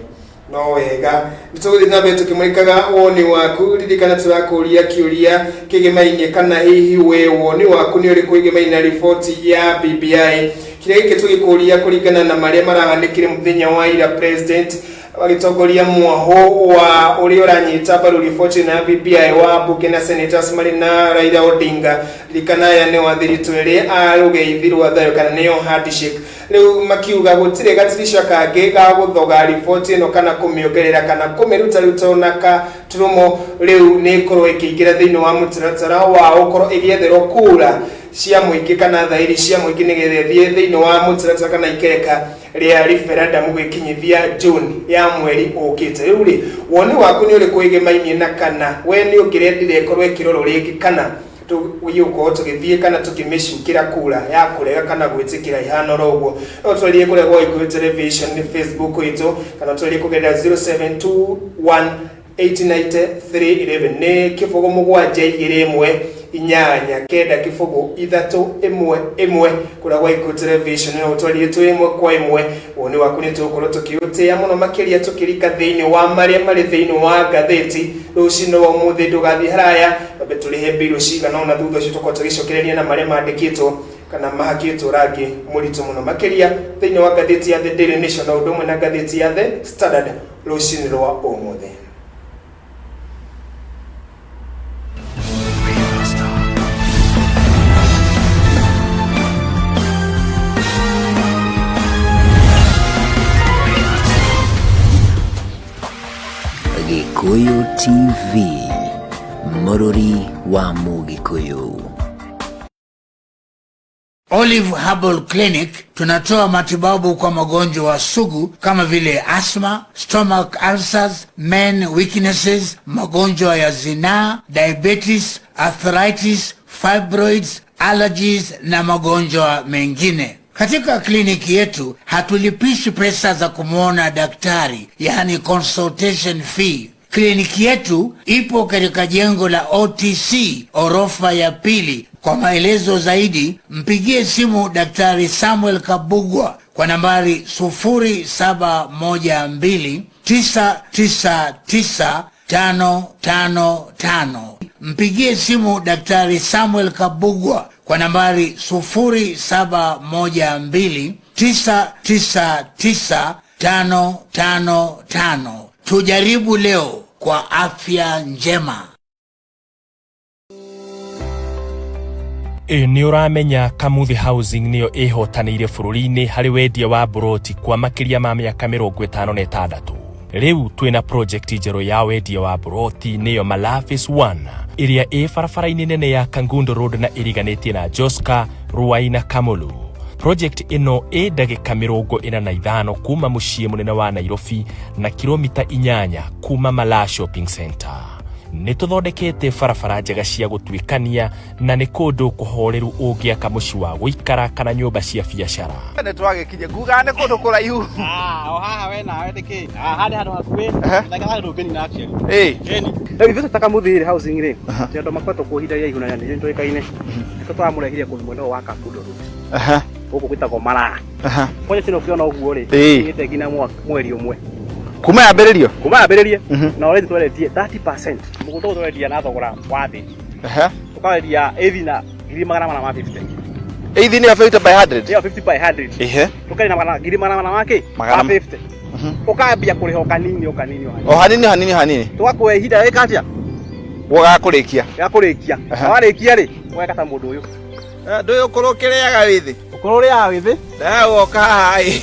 No wega, nĩ tũgũthiĩ na mbere tũkĩmũrĩkaga woni waku. Ririkana tũrakũria kĩũria kĩgĩmainie kana hihi we woni waku nĩ ũrĩkũ ĩgĩmainie na riboti ya BBI. Kĩrĩa gĩkĩ tũgĩkũria kũringana na marĩa marahanĩkire mũthenya wa ira, president agĩtongoria mwaho wa ũrĩa ũranyita mbaru riboti ĩno ya BBI wa mbunge na senators marĩ na Raila Odinga. Ririkana aya nĩ wathiritũ erĩ a rũgeithi rwa thayũ kana nĩyo handshake. Rĩu makiuga gũtirĩ gatirisha kangĩ ga gũthoga riboti ĩno kana kũmĩongerera kana kũmĩrutaruta ona katurumo. Rĩu nĩ ĩkorwo ĩkĩingĩra thĩinĩ wa mũtaratara wa gũkorwo ĩgĩetherwo kura cia mũingĩ kana thairi cia mũingĩ nĩgetha ĩthiĩ thĩinĩ wa mũtaratara kana ikereka rĩa referendum gwĩkinyithia June ya mweri ũkĩte. Rĩu rĩ, woni waku nĩ ũrĩkũ ĩgĩmainie na kana we nĩ ũngĩrendire ĩkorwo ĩkĩrorwo rĩngĩ kana tũgũkorwo tũgĩthiĩ kana tũkĩmĩcukĩra kura ya kũrega kana gwĩtĩkĩra ihana oro ũguo? No twarie kũrĩa gwa Gĩkũyũ Television nĩ Facebook itũ, kana twarie kũgerera 0721 89311, nĩ 07221890311 kũrĩa gwa Gĩkũyũ Television. No twarie twĩ ĩmwe kwa ĩmwe. Woni waku nĩ tũgũkorwo tũkĩũtĩa mũno makĩria tũkĩrika thĩinĩ wa marĩa marĩ thĩinĩ wa ngathĩti rũcinĩ rwa ũmũthĩ. Ndũgathiĩ haraya, twambe tũrĩhe mbirũ cigana ũna, thutha ũcio tũkorwo tũgĩcokereria na marĩa mandĩkĩtwo kana mahakĩtwo rangi mũritũ mũno makĩria thĩinĩ wa ngathĩti ya The Daily Nation na ũndũ ũmwe na ngathĩti ya The Standard rũcinĩ rwa ũmũthĩ. Gikuyu TV, mũrũri wa Mũgĩkũyũ. Olive Herbal Clinic tunatoa matibabu kwa magonjwa sugu kama vile asthma, stomach ulcers, men weaknesses, magonjwa ya zinaa, diabetes, arthritis, fibroids, allergies na magonjwa mengine. Katika kliniki yetu hatulipishi pesa za kumwona daktari, yani consultation fee. Kliniki yetu ipo katika jengo la OTC orofa ya pili. Kwa maelezo zaidi mpigie simu Daktari Samuel Kabugwa kwa nambari 0712 999 555. Mpigie simu Daktari Samuel Kabugwa kwa nambari 0712 999 555. Tujaribu leo kwa afya njema. Ĩ nĩ ũramenya Kamuthi Housing nĩyo ĩhotanĩire bũrũri-inĩ harĩ wendia wa mburoti kwa makĩria ma mĩaka 56? Rĩu twĩna project njerũ ya wendia wa mburoti, nĩyo Malafis 1, ĩrĩa ĩ barabara-inĩ nene ya Kangundo Road na ĩriganĩtie na Joska, Ruai na Kamulu. Project ĩno ĩ ndagĩka 45 kuma mũciĩ mũnene wa Nairobi na kilomita 8 kuma Malaa Shopping Center. Nĩ tũthondekete barabara njega cia gũtuĩkania na nĩ kũndũ kũhoreru ũngĩaka mũciĩ wa gũikara kana nyũmba cia biacara. Nĩ twagĩkinya ngugaga nĩ kũndũ kũraihu. O haha we nawe nĩkĩ? Haha nĩ handũ hakuhĩ. Ndagĩka ndũngĩnina actually. Ĩĩ. Ĩni. Rĩu ithuĩ ta Kamuthi Housing rĩ, nĩ andũ makoretwo kuo ihinda rĩa ihu na nĩ tũĩkaine. Nĩkĩo tũramũrehire kũndũ mwena ũyũ wa Kangundo Road. Gũkũ gwĩtagwo Malaa. Project ĩno ũkĩona ũguo rĩ, Ĩĩ. ĩtĩte nginya mweri ũmwe. Kuma yambĩrĩrio? Kuma yambĩrĩrie. Na already twendetie 30%. Mũgũnda ũyũ tũrendia na thogora wa thĩ. Tũkawendia ĩthi na 450,000. Ĩthi nĩyo 50 by 100? Ĩyo 50 by 100. Tũkendia na 400 ma kĩ? Magana Ma 50. Ũkambia kũrĩha o kanini o kanini o hanini. O hanini hanini hanini. Tũgakũhe ihinda rĩka atĩa? Gũgakũrĩkia. Gĩa kũrĩkia. Na warĩkia rĩ, ũgeka ta mũndũ ũyũ. Ndũĩ ũkũrũ ũkĩrĩaga wĩ thĩ? Ũkũrũ ũrĩaga wĩ thĩ? Ndagoka haha ĩ.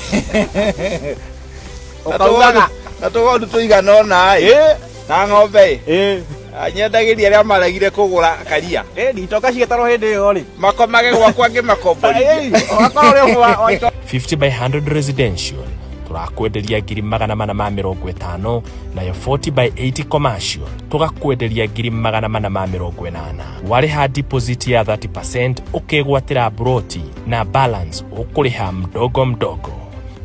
Ũkaugaga. Na tũgondu tũigana ũna ĩ. Na ng'ombe ĩ. Nyendagĩria arĩa maregire kũgũra karia. Ĩni itoka cigetarwo hĩndĩ ĩyo rĩ. Makomage gwakwa ngĩmakomborithia. Ũgakorwo ũrĩ ũmwe wa 50 by 100 residential turakwenderia 450,000, nayo 40 by 80 commercial tugakwenderia 480,000. Warĩha deposit ya 30% ũkegwatĩra broti na balance ũkũrĩha mdogo mdogo.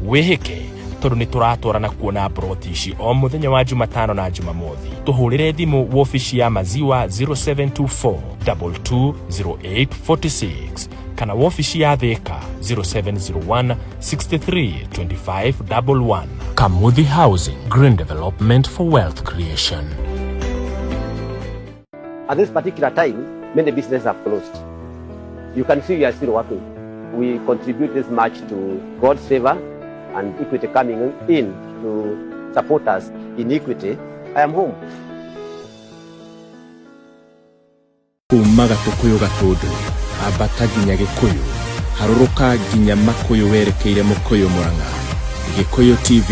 Wĩhĩke tondũ nĩ tũratwarana kuona broti ici o mũthenya wa Jumatano na Jumamothi. Tũhũrĩre thimũ wobici ya Maziwa 0724 220846 kana wobici ya Thika 0701 63 25 11. Kamuthi Housing, Green Development for Wealth Creation. At this particular time, many businesses have closed. You can see we are still working. We contribute this much to God's favor and Equity coming in to support us in Equity. I am home. Kuma Gatũkũyũ Gatũndũ ambata nginya Gĩkũyũ, harũrũka nginya Makũyũ werekeire Mũkũyũ Mũrang'a. Gĩkũyũ TV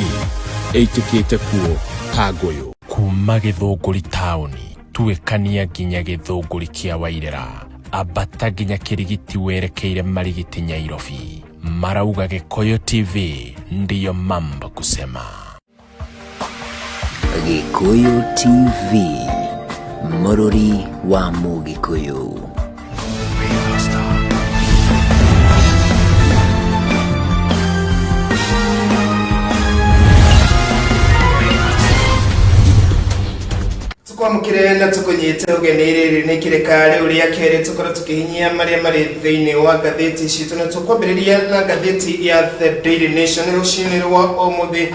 ĩitĩkĩte kuo ta ngũyũ. Kuma Gĩthũngũri taũni tuĩkania nginya Gĩthũngũri kĩa Wairera, ambata nginya Kĩrigiti werekeire Marigiti Nyairobi. Marauga Gĩkũyũ TV ndiyo mambo kusema. Gĩkũyũ TV, mũrũri wa Mũgĩkũyũ. Tukwamukire na tukunyite ugeni. Rĩrĩ nĩ kĩrĩka rĩu rĩa kerĩ tũkorwo tũkĩhinyia marĩa marĩ thĩinĩ wa ngathĩti citũ, na tũkwambĩrĩria na ngathĩti ya The Daily Nation rũcinĩ rwa ũmũthĩ.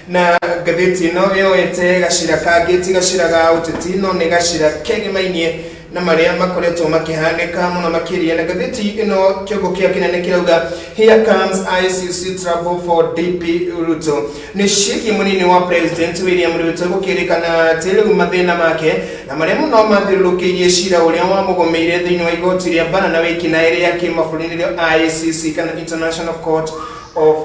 Na ngathĩti ĩno yoete gacira kangĩ, ti gacira ga ũteti, no nĩ gacira kegemainie na marĩa makoretwo makĩhanĩka mũno makĩria. Na ngathĩti ĩno kĩongo kĩo kĩnene kĩrauga, "Here comes ICC trouble for DP Ruto." Nĩ ciĩgiĩ mũnini wa President William Ruto gũkĩrĩkana atĩ rĩu mathĩna make na marĩa mũno mathiũrũrũkĩirie cira ũrĩa wamũgũmĩire thĩinĩ wa igoti rĩa mbara na wĩkinaĩ rĩa kĩmabũrũri nĩrĩo ICC kana International Court of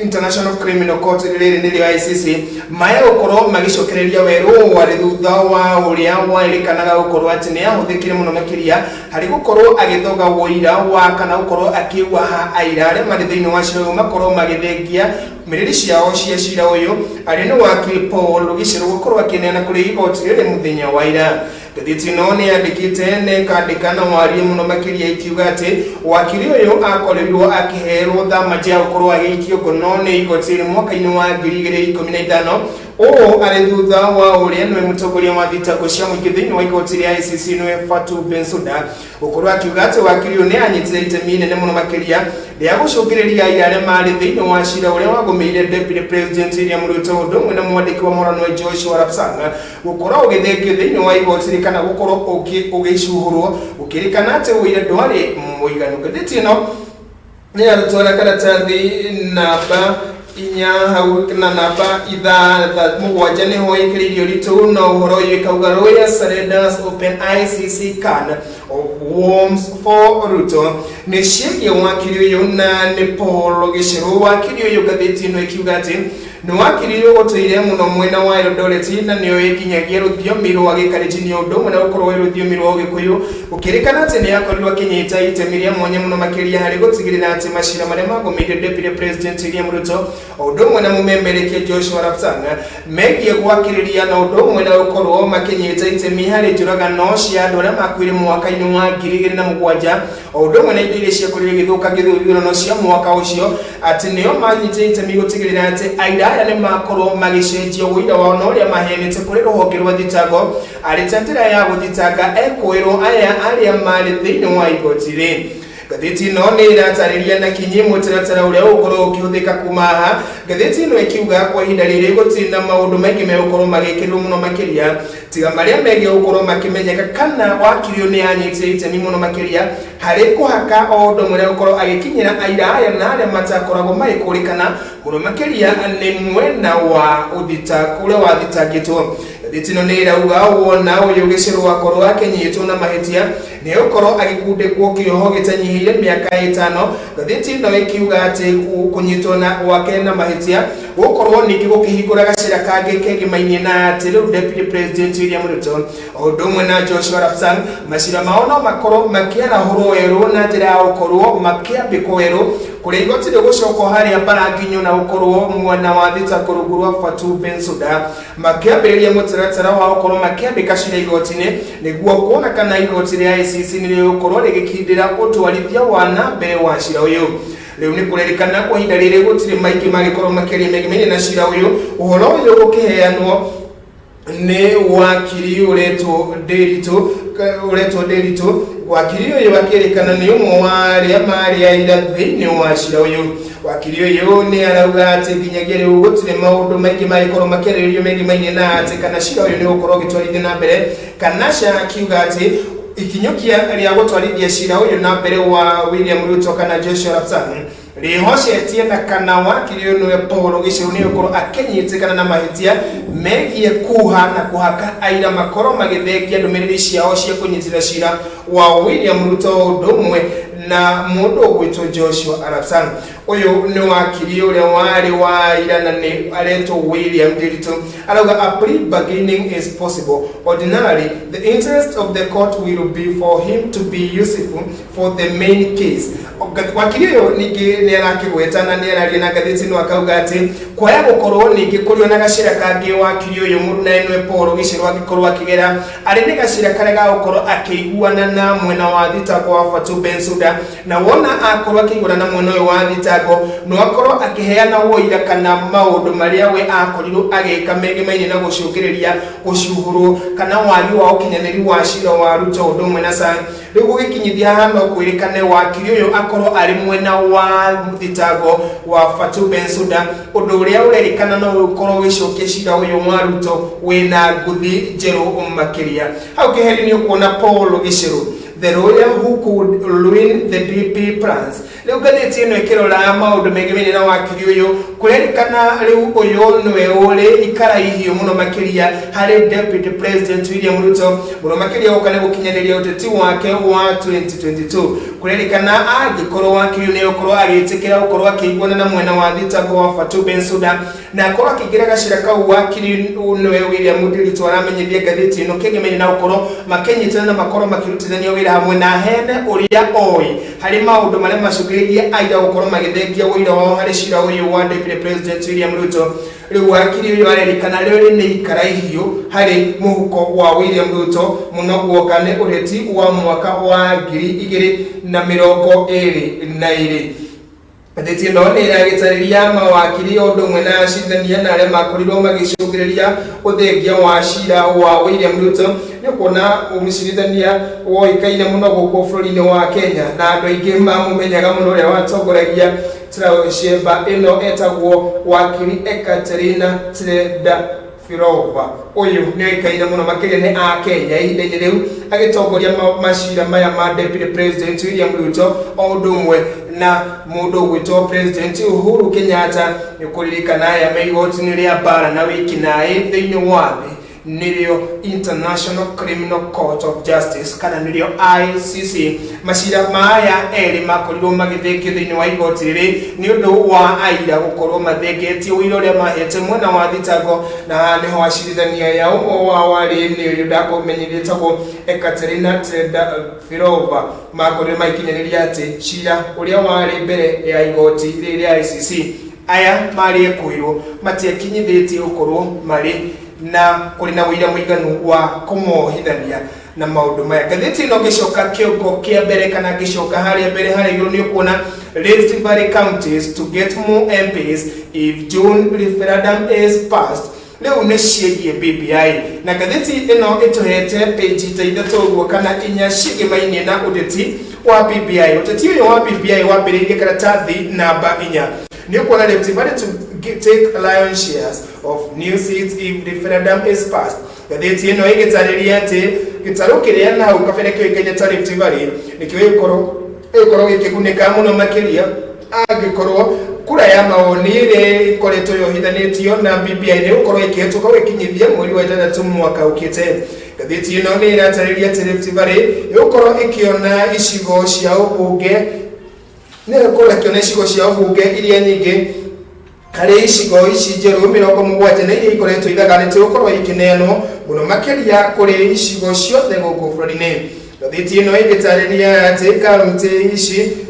International Criminal Court, rĩrĩ nĩrĩo ICC, maya gũkorwo magĩcokereria werũ warĩ thutha wa ũrĩa werĩkanaga gũkorwo atĩ nĩ ahũthĩkire mũno makĩria harĩ gũkorwo agĩthoga ũira wa kana gũkorwo akĩwaha aira arĩa marĩ thĩinĩ wa cira ũyũ makorwo magĩthengia mĩrĩri ciao cia cira ũyũ, arĩ nĩ wakiri Paul Gicheru gũkorwo akĩneana kũrĩ igoti rĩrĩ mũthenya wa ira. Ngathĩti ĩno nĩ yandĩkĩte na ĩkandĩka na warie mũno makĩria ikiuga atĩ wakiri ũyũ akorirwo akĩherwo thamaji ya gũkorwo agĩikio ngono nĩ igoti rĩ mwaka-inĩ wa 2015, ũũ arĩ thutha wa ũrĩa nĩwe mũtongoria wa thitango cia mũingĩ thĩinĩ wa igoti rĩa ICC, nĩwe Fatou Bensouda, gũkorwo akiuga atĩ wakiri ũyũ nĩ anyitire itemi inene mũno makĩria rĩa gũcũngĩrĩria aira arĩa marĩ thĩinĩ wa cira ũrĩa wagũmĩire Deputy President William Ruto ũndũ ũmwe na mwandĩki wa mohoro Joshua Arap Sang gũkorwo ũgĩthengio thĩinĩ wa igoti rĩ kana gũkorwo ũgĩcuhũrwo gũkĩrĩkana atĩ ũira ndwarĩ mũiganu. Ngathĩti ĩno nĩ yarutwara karatathi namba 4 hau na namba 7 nĩho ĩkĩrĩirio ritũ na ũhoro ũyũ ĩkauga, "Royal surrenders open ICC can of worms for Ruto." Nĩ ciĩgiĩ wakiri ũyũ na nĩ Paul Gicheru. Wakiri ũyũ, ngathĩti ĩno ĩkiuga atĩ nĩ wakiri ũyũ ũtũire mũno mwena wa Eldoret na nĩoĩ nginyagia rũthiomi rwa Gĩkalenjin ũndũ ũmwe na gũkorwo ĩ rũthiomi rwa Ũgĩkũyũ, gũkĩrĩkana atĩ nĩ akorirwo akĩnyita itemi rĩa mwanya mũno makĩria harĩ gũtigĩrĩra atĩ macira marĩa magũmĩire Deputy President William Ruto o ũndũ ũmwe na mũmemerekia Joshua Arap Sang megiĩ gwakĩrĩria na ũndũ ũmwe na gũkorwo makĩnyita itemi harĩ njũragano cia andũ arĩa makuire mwaka-inĩ wa 2007, o ũndũ ũmwe na indo iria ciakorirwo igĩthũkangio ithurano cia mwaka ũcio, atĩ nĩo manyitire itemi gũtigĩrĩra atĩ aira aya nĩ makorwo magĩcenjia ũira wao na ũrĩa maheanĩte kũrĩ rũhonge rwa thitango arĩ ta njĩra ya gũthitanga ekũĩrwo aya arĩa marĩ thĩinĩ wa igoti rĩ. Ngathĩti ĩno nĩ ĩratarĩria na kinyi mũtaratara ũrĩa ũgũkorwo ũkĩhũthĩka kuma haha. Ngathĩti ĩno ĩkiuga kwa ihinda rĩrĩ gũtirĩ na maũndũ maingĩ megũkorwo magĩkĩrĩrwo mũno makĩria tiga marĩa megiĩ gũkorwo makĩmenyeka kana wakiri ũyũ nĩ anyitire itemi mũno makĩria harĩ kũhaka o ũndũ ũmwe na gũkorwo agĩkinyĩra aira aya na arĩa matakoragwo magĩkũrĩkana mũno makĩria nĩ mwena wa ũrĩa wathitangĩtwo. Ngathĩti ĩno nĩ ĩrauga wona ũyũ Gĩchĩrũ akorwo akĩnyitwo na mahĩtia nĩ ũkorwo agĩkundĩkwo kĩoho gĩtanyihĩire mĩaka 5. Ngathĩti ĩno ĩkiuga atĩ kũnyitwo na gwake na mahĩtia gũkorwo ningĩ gũkĩhingũra gacĩra kangĩ kegimainie na atĩ rĩu Deputy President William Ruto o ũndũ ũmwe na Joshua Rapsang macira mao no makorwo makĩarahũrwo werũ na njĩra ya gũkorwo makĩambĩkwo werũ kũrĩa igoti rĩgũcokwo harĩa Mbaranginyo na gũkorwo mwena wa thitango rungu rwa Fatou Bensouda makĩambĩrĩria mũtaratara wa gũkorwo makĩambĩka cira igoti-inĩ nĩguo kuona kana igoti rĩa ICC nĩ rĩgũkorwo rĩgĩkindĩra ũtwarithia wa na mbere wa cira ũyũ. Rĩu nĩ kũrerĩkana kwa ihinda rĩrĩ gũtirĩ maingĩ mangĩkorwo makĩaria megimaine na cira ũyũ. Ũhoro ũyũ ũkĩheanwo nĩ wakiri ũretwo Nderitu. Wakiri ũyũ akĩrĩkana nĩ ũmwe wa arĩa marĩ aira thĩinĩ wa cira ũyũ. Wakiri ũyũ nĩ arauga atĩ nginyagia rĩu gũtirĩ maũndũ maingĩ mangĩkorwo makĩarĩrĩrio megimaine na atĩ kana cira ũyũ nĩ ũgũkorwo ũgĩtwarithio na mbere kana ca, akiuga atĩ ikinyũkia rĩa gũtwarithia cira ũyũ na mbere wa William Ruto kana Joshua Rapsang rĩhocetie na kana wakiri ũyũ nĩwe Paul Gicheru nĩ ũkorwo akĩnyitĩkana na mahĩtia megiĩ kuha na kũhaka aira makorwo magĩthengia ndũmĩrĩri ciao cia kũnyitĩrĩra cira wa William Ruto ũndũ ũmwe na mũndũ ũgwĩtwo Joshua Arap Sang. Ũyũ nĩ wakiri ũrĩa warĩ wa aira na nĩ aretwo William Nderitu. Arauga a plea bargaining is possible. Ordinarily, the interest of the court will be for him to be useful for the main case. Wakiri ũyũ ningĩ nĩ arakĩgweta na nĩ araria na ngathĩti ĩno akauga atĩ kwaya gũkorwo ningĩ kũrĩ ona gacĩra kangĩ wakiri ũyũ mũrunae nĩwe Paul Gicheru angĩkorwo akĩgera arĩ nĩ gacĩra karĩa ga gũkorwo akĩiguana na mwena wa thitango wa Fatou Bensouda, na wona akorwo akĩiguana na mwena ũyũ wa thitango no akorwo akĩheana ũira kana maũndũ marĩa we akorirwo agĩka megemainie na gũcũngĩrĩria gũcuhũrwo kana wagi wa ũkinyanĩri wa cira wa Ruto ũndũ ũmwe na Sang. Rĩu gũgĩkinyithia haha no kwĩrĩkane wakiri ũyũ akorwo arĩ mwena wa thitango wa Fatou Bensouda, ũndũ ũrĩa ũrerĩkana no ũkorwo ũgĩcokia cira ũyũ wa Ruto wĩna nguthi njerũ makĩria. Hau keheri nĩ ũkuona Paul Gicheru, the lawyer who could ruin the DP plans. Rĩu ngathĩti ĩno ĩkĩrora maũndũ megemainie na wakiri ũyũ kũrerĩkana rĩu ũyũ nĩwe ũrĩ ikara ihiũ mũno makĩria harĩ Deputy President William Ruto mũno makĩria gũka nĩ gũkinyanĩria ũteti wake wa 2022. Kũrerĩkana angĩkorwo wakiri ũyũ nĩ ũkorwo agĩtĩkĩra gũkorwo akĩiguana na mwena wa thitango wa Fatou Bensouda na akorwo akĩingĩra gacĩra kau, wakiri nĩwe William Nderitu aramenyithia ngathĩti ĩno kĩgemainie na gũkorwo makĩnyitana na makorwo makĩrutithania wĩra hamwe na hene ũrĩa oĩ harĩ maũndũ marĩa macũngĩrĩirie aira gũkorwo magĩthengia ũira wao harĩ cira ũyũ wa Deputy President William Ruto. Rĩu wakiri ũyũ arerĩkana rĩrĩ nĩ ikara ihiũ harĩ mũhuko wa William Ruto mũno guoka nĩ ũreti wa mwaka wa 2022. Ngathĩti ĩno nĩ ĩragĩtarĩria mawakiri o ũndũ ũmwe na acirithania na arĩa makorirwo magĩcũngĩrĩria ũthengia wa cira wa William Ruto. Nĩ ũkuona mũcirithania woĩkaine mũno gũkũ bũrũri-inĩ wa Kenya na andũ aingĩ mamũmenyaga mũno ũrĩa watongoragia trial chamber ĩno etagwo wakiri Ekaterina Trendafilova. Ũyũ nĩ oĩkaine mũno makĩria nĩ a Kenya ihinda-inĩ rĩu agĩtongoria macira maya ma Deputy President William Ruto o ũndũ ũmwe na mũndũ ũgwĩtwo President Uhuru Kenyatta. Nĩ kũririkana aya me igoti-inĩ rĩa mbara na wĩkinaĩ thĩinĩ wa thĩ, nĩrĩo International Criminal Court of Justice kana nĩrĩo ICC. Macira maya erĩ makorirwo magĩthengio thĩinĩ wa igoti rĩrĩ nĩ ũndũ wa aira gũkorwo mathengetie ũira ũrĩa mahete mwena wa thitango, na haha nĩho acirithania ya ũmwe wao arĩ nĩ ũyũ ndakũmenyithia etagwo Ekaterina Trendafilova makorirwo magĩkinyanĩria atĩ cira ũrĩa warĩ mbere ya igoti rĩrĩ rĩa ICC aya marĩ ekwĩrwo matiakinyithĩtie gũkorwo marĩ na kũrĩ na ũira mũiganu wa kũmohithania na maũndũ maya. Ngathĩti ĩno ngĩcoka kĩongo kĩa mbere kana ngĩcoka harĩa mbere harĩa igũrũ nĩ ũkuona Rift Valley counties to get more MPs if June referendum is passed. Rĩu nĩ ciĩgiĩ BBI na ngathĩti ĩno ĩtũhete page ta 3 ũguo kana 4 ciĩgĩmainie na ũteti wa BBI. Ũteti ũyũ wa BBI wambĩrĩirie karatathi namba 4. Nĩ ũkuona Rift Valley to take lion shares of new seats if referendum is passed. Ngathĩti ĩno ĩgĩtarĩria atĩ gĩtarũ kĩrĩa na hau kabere kĩũĩkaine ta Rift Valley nĩkĩo gĩgũkorwo gĩkĩgunĩka mũno makĩria angĩkorwo Kura ya mawoni ĩrĩa ĩkoretwo yohithanĩtio na BBI nĩ gũkorwo ĩkĩhetũka gũkinyithia mweri wa ĩtandatũ mwaka ũkĩte. Ngathĩti ĩno nĩ ĩratarĩria atĩ Rift Valley ĩgũkorwo ĩkĩona icigo cia ũmbunge, nĩ ĩgũkorwo ĩkĩona icigo cia ũmbunge iria nyingĩ harĩ icigo ici njerũ 74 na iria ikoretwo ithaganĩtio gũkorwo ikĩneanwo mũno makĩria kũrĩ icigo ciothe gũkũ bũrũri-inĩ. Ngathĩti ĩno ĩgĩtarĩria atĩ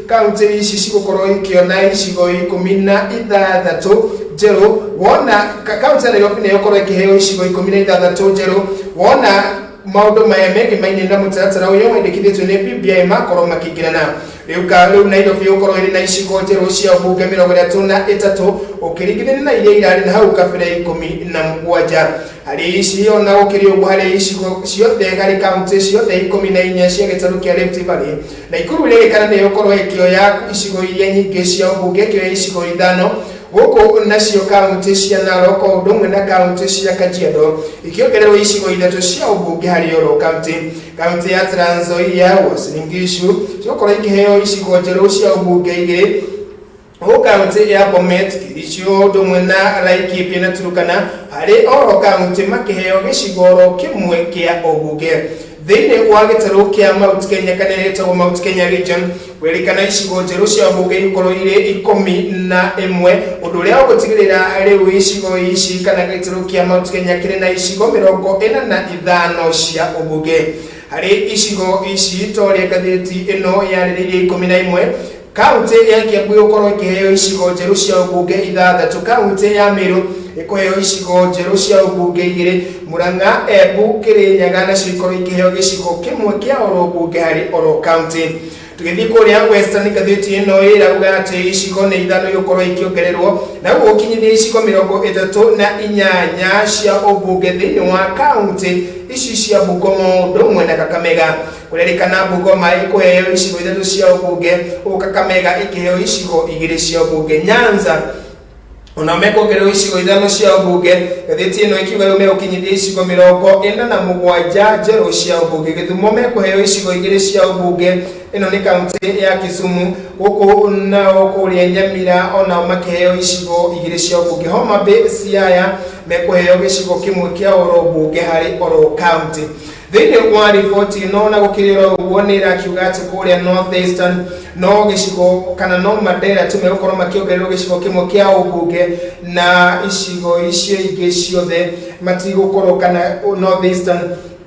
kaunti ici cigũkorwo ikĩona icigo 16 njerũ. Wona kaunti ya Nairobi nĩyo ĩkorwo ĩkĩheo icigo 16 njerũ, wona maũndũ maya megimaine na mũtaratara ũyũ wendekithĩtio nĩ BBI makorwo makĩingĩrana. Rĩu rĩu Nairobi ĩgũkorwo ĩrĩ na icigo njerũ cia ũmbunge 33 ũkĩringithania na iria irarĩ na hau kabere 17. Harĩ ici, ona gũkĩrĩ ũguo, harĩ icigo ciothe harĩ kaunti ciothe 14 cia gĩtarũ kĩa Rift Valley, Naikuru ĩrerĩkana nĩ ĩgũkorwo ĩkĩoya icigo iria nyingĩ cia ũmbunge, ĩkĩoya icigo 5 gũkũ, nacio kaunti cia Narok o ũndũ ũmwe na kaunti cia Kajiado ikĩongererwo icigo 3 cia ũmbunge harĩ oro kaunti. Kaunti ya Trans Nzoia, Uasin Gishu cigũkorwo ikĩheo icigo njerũ cia ũmbunge 2, gũkũ kaunti ya Bomet, Kericho ũndũ ũmwe na Laikipia na Turkana harĩ oro kaunti makĩheo gĩcigo oro kĩmwe kĩa ũmbunge. Thĩinĩ wa gĩtarũ kĩa Mount Kenya kana ĩtagwo Mount Kenya region, kwĩrĩkana icigo njerũ cia ũmbunge igũkorwo irĩ 11, ũndũ ũrĩa ũgũtigĩrĩra rĩu icigo ici kana gĩtarũ kĩa Mount Kenya kĩrĩ na icigo 45 cia ũmbunge. Harĩ icigo ici, ta ũrĩa ngathĩti ĩno yarĩrĩirie, 11, kaunti ya Kiambu ĩgũkorwo ĩkĩheo icigo njerũ cia ũmbunge 6, kaunti ya Meru ĩkũheo icigo njerũ cia ũmbunge 2, Murang'a, Embu, Kirinyaga nacio ikorwo ikĩheo gĩcigo kĩmwe kĩa oro ũmbunge harĩ oro kaunti. Tũgĩthiĩ kũrĩa Western, ngathĩti ĩno ĩrauga atĩ icigo nĩ 5 igũkorwo ikĩongererwo na ũguo gũkinyithia icigo 38 cia ũmbunge thĩinĩ wa kaunti ici cia Bungoma ũndũ ũmwe na Kakamega. Kũrerĩkana Bungoma ĩkũheo icigo 3 cia ũmbunge, ũguo Kakamega ĩkĩheo icigo 2 cia ũmbunge. Nyanza ona mekuongererwo icigo 5 cia ũmbunge, ngathĩti ĩno ĩkiuga rĩu megũkinyithia icigo 47 njerũ cia ũmbunge. Gĩthumo mekũheo icigo 2 cia ũmbunge, ĩno nĩ kaunti ya Kisumu, gũkũ nao kũrĩa Nyamira onao makĩheo icigo 2 cia ũmbunge. Homa Bay, Siaya mekũheo gĩcigo kĩmwe kĩa oro ũmbunge harĩ oro kaunti. Thĩinĩ wa riboti ĩno, na gũkĩrĩ oro ũguo, nĩ ĩrakiuga atĩ kũrĩa North Eastern no gĩcigo kana no Mandera tu megũkorwo makĩongererwo gĩcigo kĩmwe kĩa ũmbunge, na icigo icio ingĩ ciothe matigũkorwo, kana North Eastern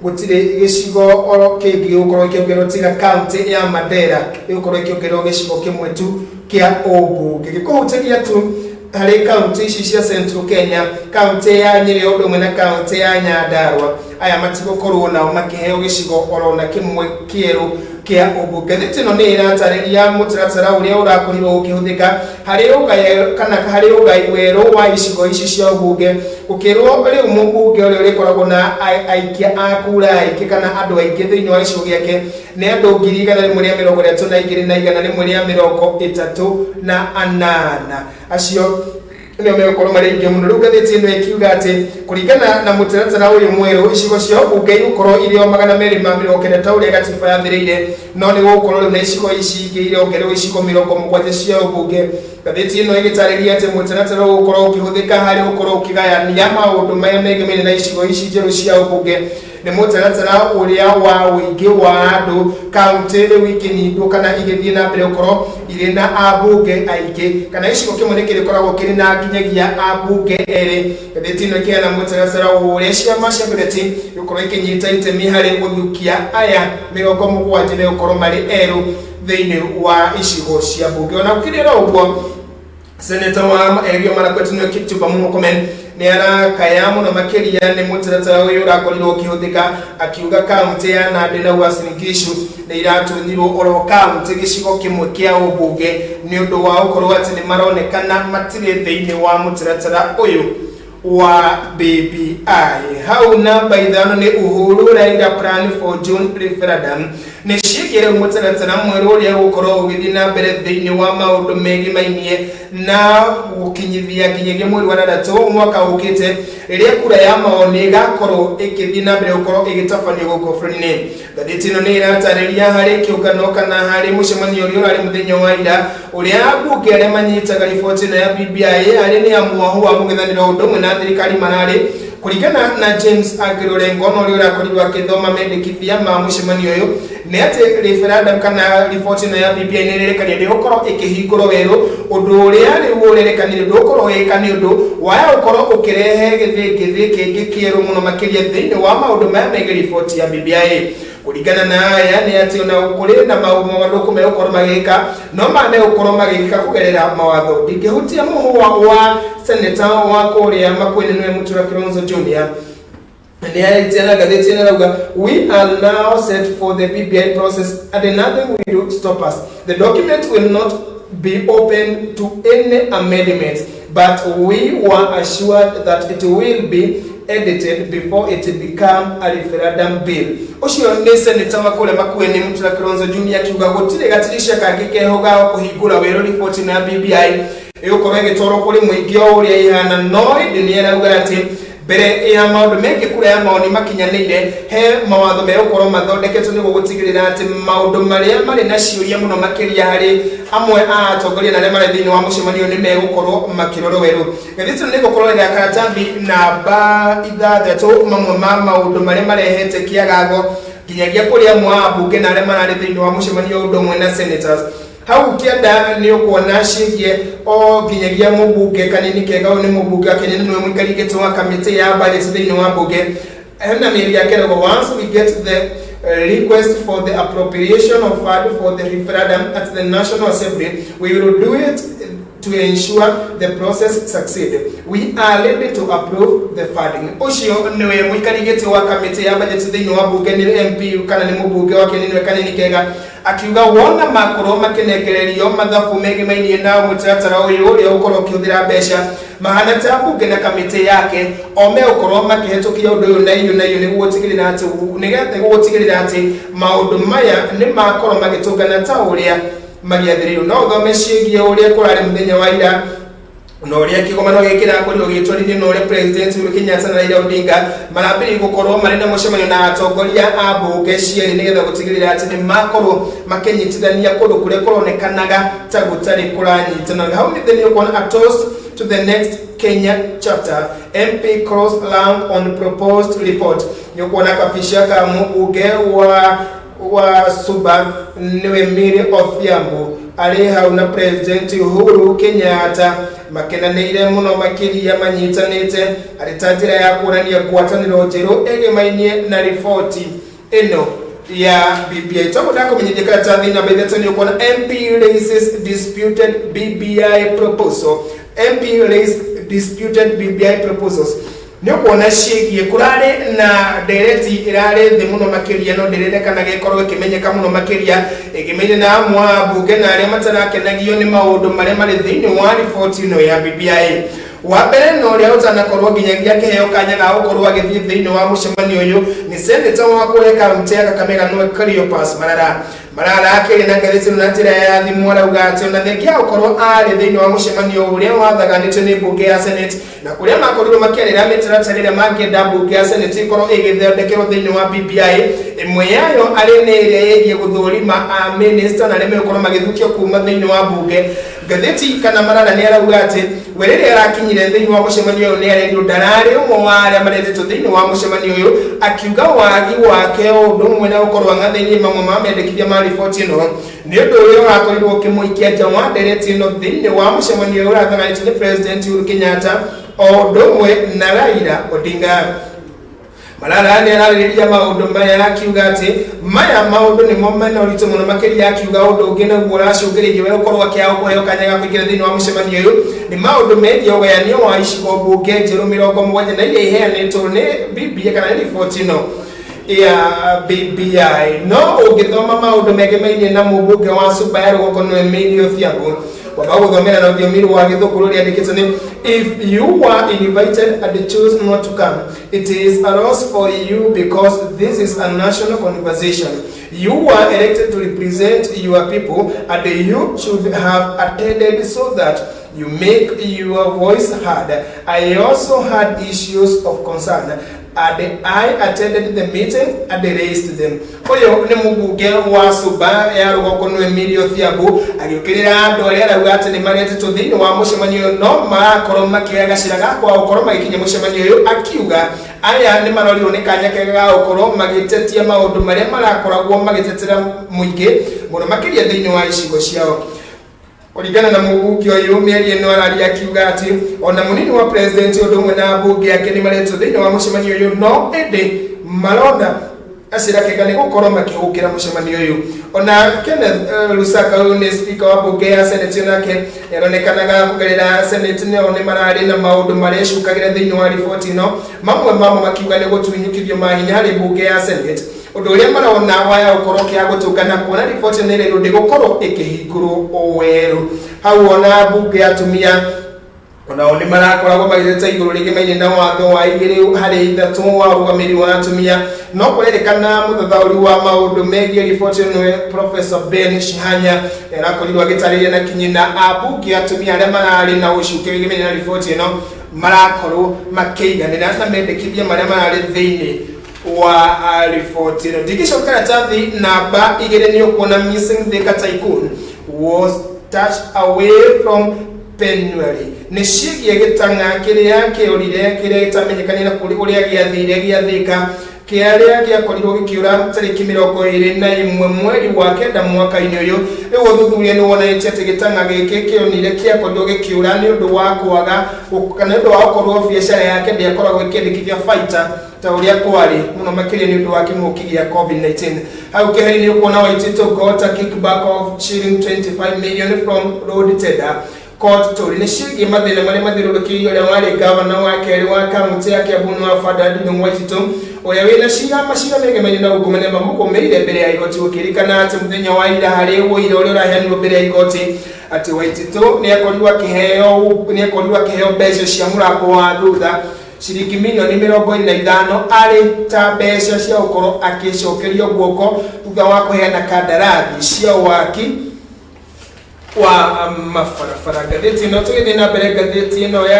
gũtirĩ gĩcigo oro kĩngĩ gĩgũkorwo gĩkĩongererwo tiga kaunti ya Mandera ĩgũkorwo ĩkĩongererwo gĩcigo kĩmwe tu kĩa ũmbunge. Gĩkũhutagia tu harĩ kaunti ici cia Central Kenya, kaunti ya Nyĩrĩ ũndũ ũmwe na kaunti ya Nyandarua. Aya matigũkorwo nao makĩheo gĩcigo oro na kĩmwe kĩerũ kĩa ũmbunge. Ngathĩti ĩno nĩ ĩratarĩria mũtaratara ũrĩa ũrakorirwo ũkĩhũthĩka harĩ ũgai kana harĩ ũgai werũ wa icigo ici cia ũmbunge, gũkĩrwo rĩu mũmbunge ũrĩa ũrĩkoragwo na aikia a kura aingĩ kana andũ aingĩ thĩinĩ wa gĩcigo gĩake nĩ andũ 132,138, acio nĩo megũkorwo marĩ aingĩ mũno. Rĩu ngathĩti ĩno ĩkiuga atĩ kũringana na mũtaratara ũyũ mwerũ, icigo cia ũmbunge igũkorwo irĩ o 290 ta ũrĩa gatiba yathĩrĩire, no nĩ gũgũkorwo rĩu na icigo ici ingĩ irongererwo icigo 70 cia ũmbunge. Ngathĩti ĩno ĩgĩtarĩria atĩ mũtaratara ũgũkorwo ũkĩhũthĩka harĩ gũkorwo ũkĩgayania maũndũ maya megemeire na icigo ici njerũ cia ũmbunge nĩ mũtaratara ũrĩa wa ũingĩ wa andũ, kaunti rĩu ikĩnyitwo kana igĩthiĩ na mbere gũkorwo irĩ na ambunge aingĩ, kana gĩcigo kĩmwe nĩ kĩrĩkoragwo kĩrĩ na nginyagia ambunge erĩ. Ngathĩti ĩno ĩkĩheana mũtaratara ũrĩa ciama cia ũteti igũkorwo ikĩnyita itemi harĩ gũthukia aya 70 megũkorwo marĩ erũ thĩinĩ wa icigo cia mbunge. Ona gũkĩrĩ oro ũguo, seneta wa Elgeyo Marakwet nĩwe Kipchumba Murkomen nĩ arakaya mũno makĩria nĩ mũtaratara ũyũ ũrakorirwo ũkĩhũthĩka, akiuga kaunti ya Nandi na Uasin Gishu nĩ iratunyirwo oro kaunti gĩcigo kĩmwe kĩa ũmbunge nĩ ũndũ wa gũkorwo atĩ nĩ maronekana matirĩ thĩinĩ wa mũtaratara ũyũ wa BBI. Hau namba 5 nĩ Uhuru Raila plan for June referendum, nĩ ciĩgiĩ rĩu mũtaratara mwerũ ũrĩa ũgũkorwo ũgĩthiĩ na mbere thĩinĩ wa maũndũ megimainie na gũkinyithia nginyagia mweri wa 6 mwaka ũkĩte, rĩrĩa kura ya maoni ĩgakorwo ĩkĩthiĩ na mbere gũkorwo ĩgĩtabanio gũkũ bũrũri-inĩ. Ngathĩti ĩno nĩ ĩratarĩria harĩ kĩũngano kana harĩ mũcemanio ũrĩa ũrarĩ mũthenya wa ira. Ũrĩa ambunge arĩa manyitaga riboti ĩno ya BBI arĩa nĩ amwahu wa mũng'ethanĩro ũndũ ũmwe na thirikari mararĩ kũringana na James Angĩrũrengo na ũrĩa ũrakorirwo akĩthoma mendekithia ma mũcemanio ũyũ nĩ atĩ referendum kana riboti ĩno ya BBI nĩ ĩrerekanire ndĩgũkorwo ĩkĩhingũrwo werũ ũndũ ũrĩa rĩu ũrerekanire ndũgũkorwo ũgĩka nĩ ũndũ waya gũkorwo ũkĩrehe gĩthĩngĩthĩ kĩngĩ kĩerũ mũno makĩria thĩinĩ wa maũndũ maya megiĩ riboti ya BBI. Kũringana na aya nĩ atĩ ona kũrĩ na maũndũ megũkorwo magĩka no maya megũkorwo magĩka kũgerera mawatho. Ndingĩhutia mũhũa wa seneta wa kũrĩa Makueni nĩwe Mutura Kilonzo Junior nĩ na ngathĩti ĩno ĩrauga we are now set for the BBI process and nothing will stop us. The document will not be open to any amendments, but we were assured that it will be edited before it become a referendum bill. Ũcio nĩ seneta wa kũrĩa Makueni Mutura Kilonzo Junior akiuga gũtirĩ gatirisha kangĩ keho ga kũhingũra werũ riboti na BBI ĩgũkorwo ĩgĩtwarwo kũrĩ mũingĩ o ũrĩa ĩhana, no ĩndĩ nĩ arauga atĩ mbere ya maũndũ megiĩ kura ya maoni makinyanĩire he mawatho megũkorwo mathondeketwo nĩguo gũtigĩrĩra atĩ maũndũ marĩa marĩ na ciũria mũno makĩria harĩ amwe a atongoria na arĩa marĩ thĩinĩ wa mũcemanio nĩ megũkorwo makĩrorwo werũ. Ngathĩti ĩno nĩ ĩgũkorwo ĩrĩa karatathi namba 6 mamwe ma maũndũ marĩa marehete kĩagago nginyagia kũrĩ amwe a ambunge na arĩa mararĩ thĩinĩ wa mũcemanio ũndũ ũmwe na senators. Hau kĩanda nĩ ũkuona ciĩgiĩ o nginyagia mũmbunge Kanini Kega ũyũ nĩ mũmbunge wa Kenya nĩwe mũikari gĩtĩ wa kamĩtĩ ya budget thĩinĩ wa mbunge. Hena mĩeri yake ĩrauga once we get the request for the appropriation of fund for the referendum at the National Assembly, we will do it to ensure the process succeed. We are ready to approve the funding. Ũcio nĩwe mũikari gĩtĩ wa kamĩtĩ ya budget thĩinĩ wa mbunge nĩ MP kana nĩ mũmbunge wa Kenya nĩwe Kanini Kega akiuga wona makorwo makĩnengererio mathabu megemainie na mũtaratara ũyũ ũrĩa ũkorwo ũkĩhũthĩra mbeca mahana ta mbunge na kamĩtĩ yake o megũkorwo makĩhetũkia ũndũ ũyũ na iyo na iyo nĩguo gũtigĩrĩra atĩ nĩgetha gũtigĩrĩra atĩ maũndũ maya nĩ makorwo magĩtũngana ta ũrĩa magĩathĩrĩirio. No ũthome ciĩgiĩ ũrĩa kũrarĩ mũthenya wa ira na ũrĩa kĩgomano gĩkĩ kĩrakorirwo gĩgĩtwarithio na ũrĩa President Uhuru Kenyatta na Raila Odinga marambĩrĩria gũkorwo marĩ na mũcemanio na atongoria a mbunge cierĩ nĩgetha gũtigĩrĩra atĩ nĩ makorwo makĩnyitithania kũndũ kũrĩa kũronekanaga ta gũtarĩ kũranyitana. Hau nĩ thĩinĩ ũkuona a toast to the next Kenya chapter, MP cross lang on proposed report. Nĩ ũkuona kabica ka mũmbunge wa Suba nĩwe Millie Odhiambo arĩ hau na President Uhuru Kenyatta makenanĩire mũno makĩria manyitanĩte arĩ ta njĩra ya kuonania ngwatanĩro njerũ ĩgĩmainie na riboti ĩno ya BBI. Toguo ndakũmenyithia karatathi namba 3 nĩ ũkuona MP raises disputed BBI proposal. MP raised disputed BBI proposals. Nĩ ũkuona ciĩgiĩ kũrarĩ na ndereti ĩrarĩ thĩ mũno makĩria no ndĩrendekana gĩkorwo ĩkĩmenyeka mũno makĩria ĩkĩmenyana na amwe a ambunge na arĩa matarakenagio nĩ maũndũ marĩa marĩ thĩinĩ wa riboti ĩno ya BBI. Wa mbere na ũrĩa ũtanakorwo nginyagia akĩheo kanya ga gũkorwo agĩthiĩ thĩinĩ wa mũcemanio ũyũ nĩ seneta wa kũrĩa kaunti ya Kakamega nĩwe Cleopas Malala. Malala akĩaria na ngathĩti ĩno na njĩra ya thimũ arauga atĩ ona thengia ya gũkorwo arĩ thĩinĩ wa mũcemanio ũrĩa wathaganĩtio nĩ mbunge ya Senate na kũrĩa makorirwo makĩarĩra mĩtaratara ĩrĩa mangĩenda mbunge ya Senate ĩkorwo ĩgĩthondekerwo thĩinĩ wa BBI, ĩmwe yayo arĩ nĩ ĩrĩa ĩgiĩ gũthũrima a minister na arĩa megũkorwo magĩthukio kuma thĩinĩ wa mbunge. Ngathĩti kana Malala nĩ arauga atĩ we rĩrĩa arakinyire thĩinĩ wa mũcemanio ũyũ nĩ arerirwo ndararĩ ũmwe wa arĩa maretĩtwo thĩinĩ wa mũcemanio ũyũ, akiuga wagi wake o ũndũ ũmwe na gũkorwo ang'athĩirie mamwe ma mendekithia ma riboti ĩno nĩ ũndũ ũrĩa ũrakorirwo ũkĩmũikia nja wa ndereti ĩno thĩinĩ wa mũcemanio ũyũ ũrathaganĩtio nĩ President Uhuru Kenyatta o ũndũ ũmwe na Raila Odinga. Malala nĩ ararĩrĩria maũndũ maya akiuga atĩ maya maũndũ nĩmo mena ũritũ mũno makĩria, akiuga ũndũ ũngĩ naguo ũracũngĩrĩirie we gũkorwo akĩaga kũheo kanya ga kũingĩra thĩinĩ wa mũcemanio ũyũ nĩ maũndũ megiĩ ũgayanio wa icigo mbunge njerũ 70 na iria iheanĩtwo nĩ BBI kana nĩ riboti ĩno ya BBI. No ũngĩthoma maũndũ megemainie na mũmbunge wa Suba ya rũgongo nĩwe Millie Odhiambo, wamba gũthomera na rũthiomi rwa gĩthũngũ rũrĩa rwandĩkĩtwo nĩ if you were invited and chose not to come, it is a loss for you because this is a national conversation. You were elected to represent your people and you should have attended so that you make your voice heard. I also had issues of concern. And I attended the meeting and raised them. Ũyũ nĩ mũmbunge wa Suba ya rũgongo nĩwe Emilio Thiabu agĩũkĩrĩra andũ arĩa arauga atĩ nĩ maretĩtwo thĩinĩ wa mũcemanio ũyũ no marakorwo makĩoya gacĩra ga kwaga gũkorwo magĩkinya mũcemanio ũyũ, akiuga aya nĩ marorirwo nĩ kanya kega ga gũkorwo magĩtetia maũndũ marĩa marakoragwo magĩtetera mũingĩ mũno makĩria thĩinĩ wa icigo ciao. Kũringana na mũmbunge ũyũ, mĩario ĩno araria akiuga atĩ ona mũnini wa president ũndũ ũmwe na ambunge ake nĩ maretwo thĩinĩ wa mũcemanio ũyũ, no ĩndĩ marona gacĩra kega nĩ gũkorwo makĩhũkĩra mũcemanio ũyũ. Ona Kenneth Lusaka, ũyũ nĩ speaker wa mbunge ya Senate, onake nĩaronekanaga kũgerera Senate nao nĩ mararĩ na maũndũ marecukagĩra thĩinĩ wa riboti ĩno, mamwe mamo makiuga nĩ gũtunyũkithio mahinya harĩ mbunge ya Senate, ũndũ ũrĩa marona waya gũkorwo kĩa gũtũngana kuona riboti ĩno ĩrerwo ndĩgũkorwo ĩkĩhingũrwo werũ. Hau ona mbunge ya atumia onao nĩ marakoragwo magĩteta igũrũ rĩngĩ mainĩ na watho wa 2 harĩ 3 wa ũrũgamĩrĩri wa atumia, no kũrerĩkana mũthathaũri wa maũndũ megiĩ riboti ĩno Professor Ben Shihanya nĩarakorirwo agĩtarĩria na kinyi na ambunge atumia arĩa mararĩ na ũcuke wĩgĩmaine na riboti ĩno marakorwo makĩiganĩra na mendekithia marĩa mararĩ thĩinĩ wa riboti ĩno. Ndingĩcoka karatathi namba 2 nĩ ũkuona missing Thika tycoon was touched away from penury, nĩ ciĩgiĩ gĩtang'a kĩrĩa kĩũrire kĩrĩa gĩtamenyekanire kũrĩ ũrĩa gĩathire gĩa Thika kĩarĩa gĩakorirwo gĩkĩũra tarĩki 21 mweri wa 9 mwaka-inĩ ũyũ. Rĩu ũthuthuria nĩ wonanĩtie atĩ gĩtang'a gĩkĩ kĩonire kĩakorirwo gĩkĩũra nĩ ũndũ wa kwaga kana nĩ ũndũ wa gũkorwo biacara yake ndĩakoragwo ĩkĩandĩkithia baita ta ũrĩa kwarĩ mũno makĩria nĩ ũndũ wa kĩng'ũki gĩa COVID-19. Hau kĩheri nĩ ũkuona Waititu got a kickback of shilling 25 million from road tender, court told. Nĩ ciĩgiĩ mathĩna marĩa mathiũrũrũkĩirie ũrĩa warĩ gavana wa kerĩ wa kaunti ya Kiambu nĩ wa Ferdinand Waititu, ũrĩa wĩna cira macira megemainie na ungumania mamũgũmĩire mbere ya igoti, gũkĩrĩkana atĩ mũthenya wa ira harĩ ũira ũrĩa ũraheanirwo mbere ya igoti atĩ Waititu nĩ akorirwo akĩheo mbeca cia mũrango wa thutha ciringi mirioni 25 arĩ ta mbeca cia gũkorwo akĩcokerio guoko thutha wa kũheana kandarathi cia waki wa mabarabara. Ngathĩti ĩno, tũgĩthiĩ na mbere, ngathĩti ĩno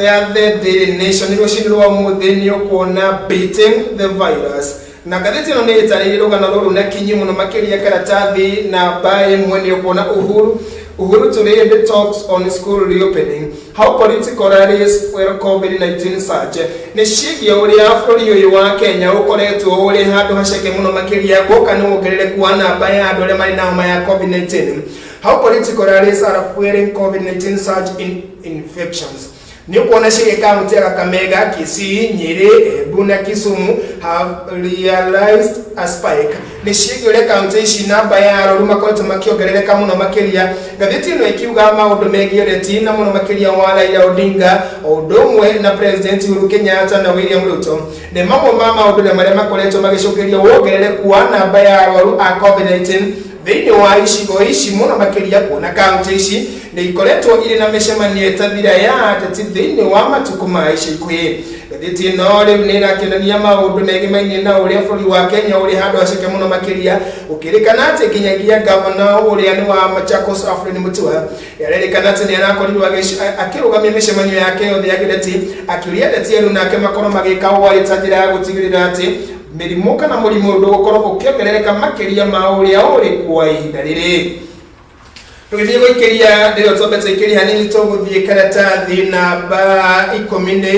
ya The Daily Nation rũcinĩ rwa ũmũthĩ nĩ ũkuona beating the virus, na ngathĩti ĩno nĩ ĩtarĩirie rũgano rũrũ na kinyi mũno makĩria. Karatathi namba 1 nĩ ũkuona Uhuru to lead talks on school reopening, how political rallies fuel COVID-19 surge. Nĩ ciĩgiĩ ũrĩa bũrũri ũyũ wa Kenya ũkoretwo ũrĩ handũ haceke mũno makĩria guoka nĩ wongerereku wa namba ya andũ arĩa marĩ na homa ya COVID-19, how political rallies are fueling COVID-19 surge in infections. Nĩ ũkuona ciĩgiĩ kaunti ya Kakamega, Kisii, Nyeri, Embu na Kisumu have realized a spike. Nĩ ciĩgiĩ ũrĩa kaunti ici namba ya arwaru makoretwo makĩongerereka mũno makĩria. Ngathĩti ĩno ĩkiuga maũndũ megiĩ ũteti na mũno makĩria wa Raila Odinga o ũndũ ũmwe na President Uhuru Kenyatta na William Ruto nĩ mamwe ma maũndũ na marĩa makoretwo magĩcokeria wongerereku wa namba ya arwaru a COVID-19 thĩinĩ wa icigo ici mũno makĩria, kuona kaunti ici nĩ ikoretwo irĩ na mĩcemanio ĩtathira ya ateti thĩinĩ wa matukũ ma ica ikuhĩ. Ngathĩti ĩno rĩu nĩ ĩrakĩonania maũndũ megemainie na ũrĩa bũrũri wa Kenya ũrĩ handũ haceke mũno makĩria, gũkĩrĩkana atĩ nginyagia gavana ũrĩa nĩ wa Machakos Alfred Mutua arerĩkana atĩ nĩ arakorirwo akĩrũgamia mĩcemanio yake yothe ya gĩteti, akĩũria ateti erũ nake makorwo magĩka ũũ arĩ ta njĩra ya gũtigĩrĩra atĩ mĩrimũ kana mũrimũ ũyũ ndũgũkorwo ũkĩongerereka makĩria ma ũrĩa ũrĩ kwa ihinda rĩrĩ. Tũgĩthiĩ gũikĩria rĩrĩa twambe tũikĩria hanini, tũgũthiĩ karatathi namba 10 nĩ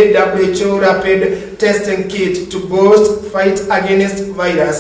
WHO rapid testing kit to boost fight against virus.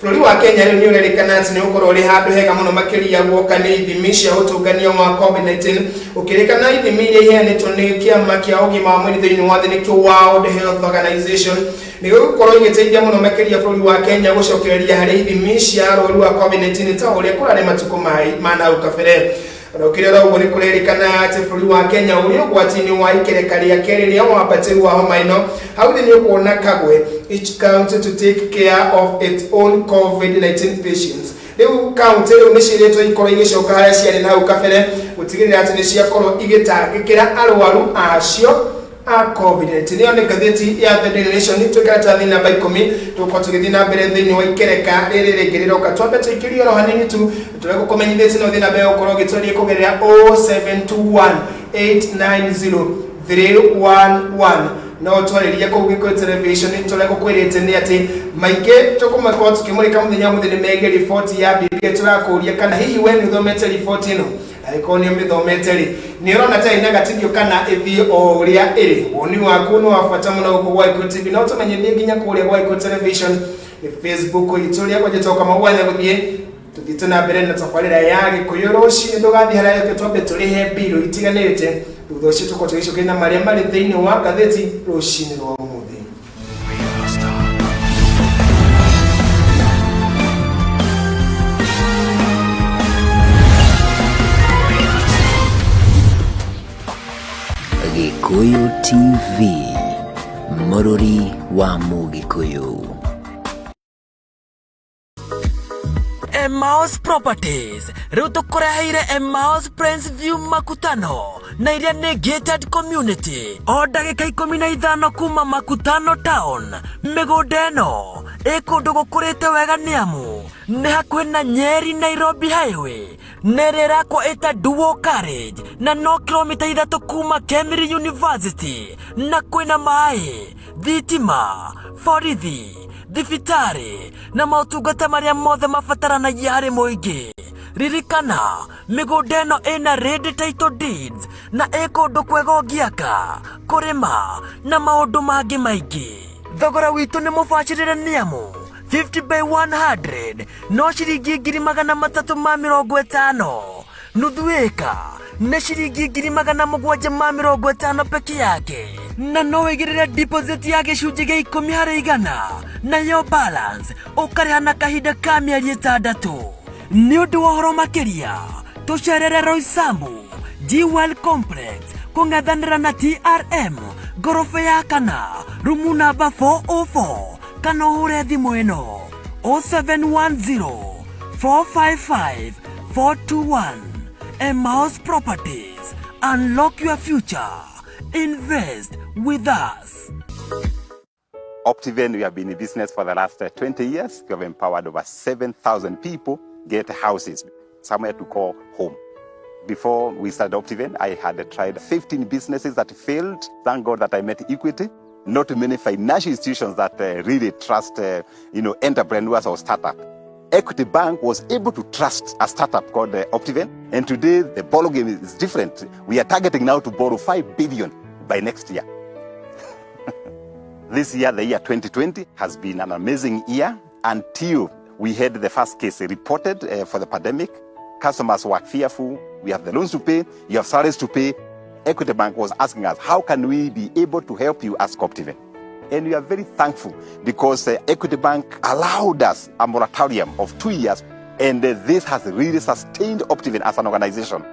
Bũrũri wa Kenya rĩu nĩ ũrerĩkana atĩ nĩ ũkorwo ũrĩ handũ hega mũno makĩria guoka nĩ ithimi cia ũtũngania wa COVID-19, ũkĩrĩkana ithimi iria iheanĩtwo nĩ kĩama kĩa ũgima wa mwĩrĩ thĩinĩ wa thĩ, nĩkĩo World Health Organization, nĩ gũkorwo igĩteithia mũno makĩria bũrũri wa Kenya gũcokereria harĩ ithimi cia arwaru a COVID-19 ta ũrĩa kũrarĩ matukũ ma nau kabere. Ona ũkĩrĩ ũguo, nĩ kũrerĩkana atĩ bũrũri wa Kenya ũrĩ ũgwati-inĩ wa ikereka rĩa kerĩ rĩa wambatĩru wa homa ĩno. Hau thĩ nĩ ũkuona Kagwe, each county to take care of its own COVID-19 patients. Rĩu kaunti rĩu nĩ ciĩrĩtwo ikorwo igĩcoka harĩa ciarĩ na hau kabere gũtigĩrĩra atĩ nĩ ciakorwo igĩtangĩkĩra arwaru acio a COVID-19. Ĩyo nĩ ngathĩti ya The Daily Nation. Twĩ karatathi namba 10, tũgũkorwo tũgĩthiĩ na mbere thĩinĩ wa ikereka rĩrĩ rĩngĩ rĩroka. Twambe tũikĩrie oro hanini tu, tũrĩa gũkũmenyithĩtie no ũthiĩ na mbere gũkorwo ũgĩtwaria kũgerera 0721 890 311. No twarĩria kũu Gĩkũyũ Television tũrĩa gũkwĩrĩte nĩ atĩ maingĩ tũkũmakorwo tũkĩmũrĩka mũthenya wa mũthĩ nĩ megiĩ riboti ya BBI. Tũrakũria kana hihi we nĩ ũthomete riboti ĩno, angĩkorwo nĩ ũmĩthomete rĩ, nĩ ũrona ta ĩna gatithio kana ĩthiĩ o ũrĩa ĩrĩ? Woni waku nĩ wa bata mũno gũkũ gwa Gĩkũyũ TV, no tũmenyithie nginya kũrĩa gwa Gĩkũyũ Television nĩ Facebook itũ ũrĩa kwanjĩtwo Kamau wa Nyagũthiĩ. Tũthiĩte na mbere na tabarĩra ya Gĩkũyũ rũcinĩ, ndũgathiĩ harĩa yoke, twambe tũrĩhe mbirũ itiganĩte, thutha ũcio tũkorwo tũgĩcokeria na marĩa marĩ thĩinĩ wa ngathĩti rũcinĩ rwa ũmũthĩ. Gĩkũyũ TV, mũrũri wa Mũgĩkũyũ. Emmaus Properties rĩu tũkũreheire Emmaus Prince View Makutano na iria nĩ gated community o ndagĩka 15 kuma Makutano town. Mĩgũnda ĩno ĩ kũndũ gũkũrĩte wega nĩ amu nĩ hakuhĩ na Nyeri Nairobi Highway na ĩrĩa ĩrakwo ĩta Dual Carriage na no kilomita 3 kuma Kemiri University, na kwĩna maĩ, thitima, borithi, thibitarĩ na motungata marĩa mothe mabataranagia harĩ mũingĩ. Ririkana mĩgũnda ĩno ĩna ready title deeds na ĩ kũndũ kwega ũngĩaka, kũrĩma na maũndũ mangĩ maingĩ. Thogora witũ nĩ mũbacĩrĩre nĩ amu 50 by 100 no ciringi 350,000, nuthu ĩka nĩ ciringi 750,000 peke yake, na no wĩigĩrĩre deposit ya gĩcunjĩ gĩa 10%, nayo balance ũkarĩha na kahinda ka mĩeri 6. Nĩ ũndũ wa ũhoro makĩria tũcerere Roysambu Jewel Complex kũng'ethanĩra na TRM ngoroba ya kana rumu namba 404, kana ũhũre thimũ ĩno 0710 455 421. Emmaus Properties, unlock your future, invest with us. Optiven, we have been in business for the last 20 years. We have empowered over 7,000 people get houses, somewhere to call home. Before we started Optiven, I had tried 15 businesses that failed. Thank God that I met Equity. Not many financial institutions that really trust, entrepreneurs or startup. Equity Bank was able to trust a startup called Optiven, and today the ball game is different. We are targeting now to borrow 5 billion by next year. This year, the year 2020, has been an amazing year until we had the first case reported for the pandemic. Customers were fearful. We have the loans to pay, you have salaries to pay. Equity Bank was asking us, how can we be able to help you as Optiven? And we are very thankful because Equity Bank allowed us a moratorium of 2 years, and this has really sustained Optiven as an organization.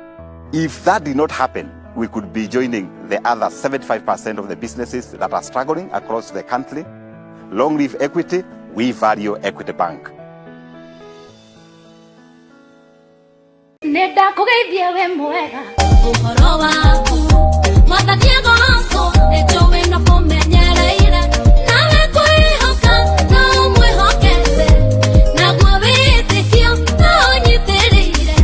If that did not happen, we could be joining the other 75% of the businesses that are struggling across the country. Long live Equity, we value Equity Bank. Nĩ ndakũgeithia we mwega ũhoro waku mwathani agocwo nĩ njũĩ no kũmenyereire nawe kwĩhoka no ũmwĩhokete naguo wĩtĩkio no ũnyitĩrĩire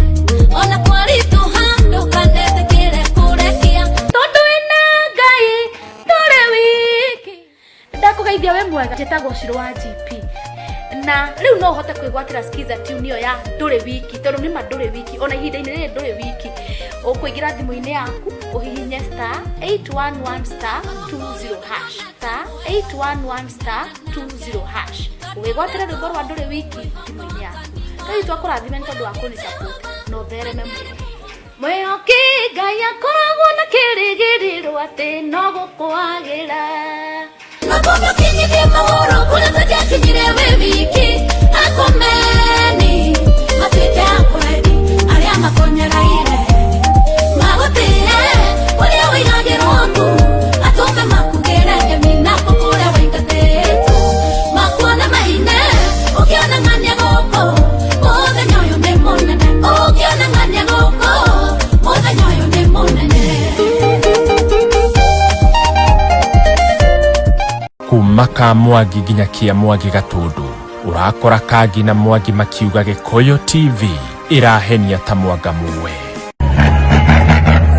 ona kwaritũha ndũkanetĩkĩre kũrekia tondũ wĩna Ngai ndũrĩ wiki. Ndakũgeithia we mwega, njĩtagwo Shiro wa GP na rĩu no ũhote kwĩgwatĩra skiza tune ĩyo ya ndũrĩ wiki, tondũ nĩma ndũrĩ wiki ona ihinda-inĩ rĩrĩ ndũrĩ wiki. Ũkũingĩra thimũ-inĩ yaku ũhihinye star 811 star 20 hash, star 811 star 20 hash, ũgĩgwatĩra rwĩmbo rwa ndũrĩ wiki thimũ-inĩ yaku. Ngai twakũrathime nĩ tondũ wa kũni support na ũthereme mũno. Mwĩhoki Ngai akoragwo na kĩrĩgĩrĩro atĩ no gũkwagĩra. Nakumakinyithie magũrũ kũrĩa tũngĩakinyire wĩ wiki, akomeni matuĩke akwendi arĩa makũnyaraire magũtĩe kũrĩa wĩigagĩrwo ngu atũme makugĩre ngemi nako kũrĩa waingatĩtwo makuona maine ũkĩona ng'ania gũkũ mũthenya ũyũ nĩ mũnene ũkĩona ng'ania gũkũ mũthenya ũyũ nĩ mũnene. Kuma ka Mwangi nginya kia Mwangi Gatundu urakora Kangi na Mwangi makiuga Gĩkũyũ TV ĩrahenia ta mwanga muwe.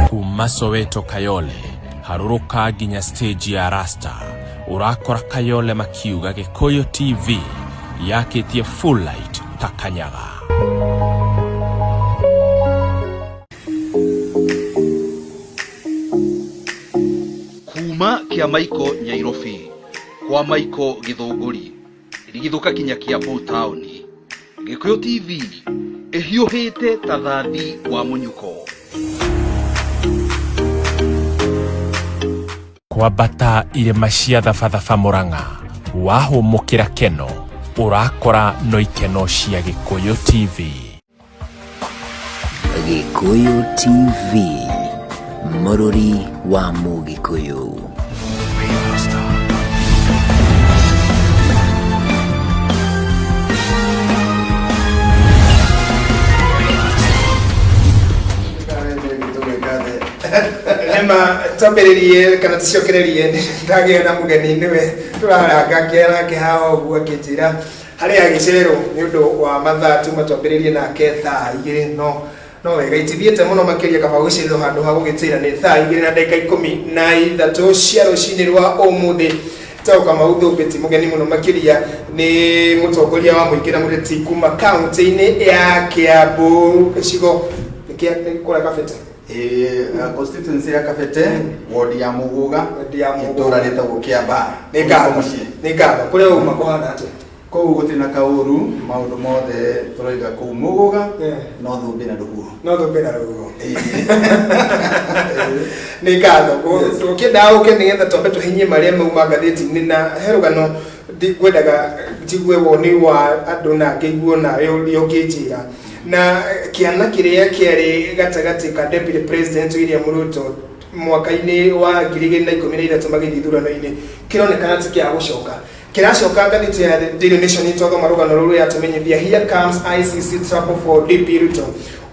Kuma Soweto Kayole Harũrũka nginya stage ya Rasta ũrakora Kayole makiuga Gĩkũyũ TV yakĩtie full light ta kanyaga. Kuma kĩa Maiko Nyairobi kwa Maiko Gĩthũngũri rigithũka kinya Kiambu taũni Gĩkũyũ TV ĩhiũhĩte ta thathi wa mũnyuko. Kwambata irĩma cia Thabathaba Mũrang'a wahũmũkĩra keno ũrakora no ikeno cia Gĩkũyũ TV. Gĩkũyũ TV mũrũri wa Mũgĩkũyũ. Nĩma twambĩrĩrie kana tũcokererie ndagĩa na mũgeni nĩwe tũraranga kĩara nake haha ũguo akĩnjĩra harĩa agĩcererwo nĩ ũndũ wa mathaa tuma twambĩrĩrie nake thaa 2 no wega itithiĩte mũno makĩria kaba gũcererwo handũ ha gũgĩtĩra nĩ thaa 2 na ndagĩka 13 cia rũcinĩ rwa ũmũthĩ. Tao Kamau Thũmbĩ ti mũgeni mũno makĩria nĩ mũtongoria wa mũingĩ na mũteti kuma kaunti-inĩ ya Kiambu gĩcigo kĩa kũrĩa Kabete. Constituency ya Kabete, ward ya Muguga, itũra rĩtagwo Kĩambaa. Nĩ ngatho, nĩ ngatho. Kũrĩa uma kũhana atĩa? Kũu gũtirĩ na kaũru, maũndũ mothe tũroiga kũu Muguga, no thũmbĩ na rũhuho. No thũmbĩ na rũhuho. Nĩ ngatho. Tũkĩendaga ũke nĩgetha twambe tũhinyie marĩa mauma ngathĩti-inĩ na he rũgano ngwendaga njigue woni wa andũ na ngĩiguo nawe ũrĩa ũngĩnjĩra. Na kĩana kĩrĩa kĩarĩ gatagatĩ ka Deputy President William Ruto mwaka-inĩ wa 2013 magĩthiĩ ithurano-inĩ kĩronekana ti kĩa gũcoka. Kĩracoka ngathĩti ya Daily Nation twathoma rũgano rũrũ yatũmenyithia here comes ICC trouble for DP Ruto.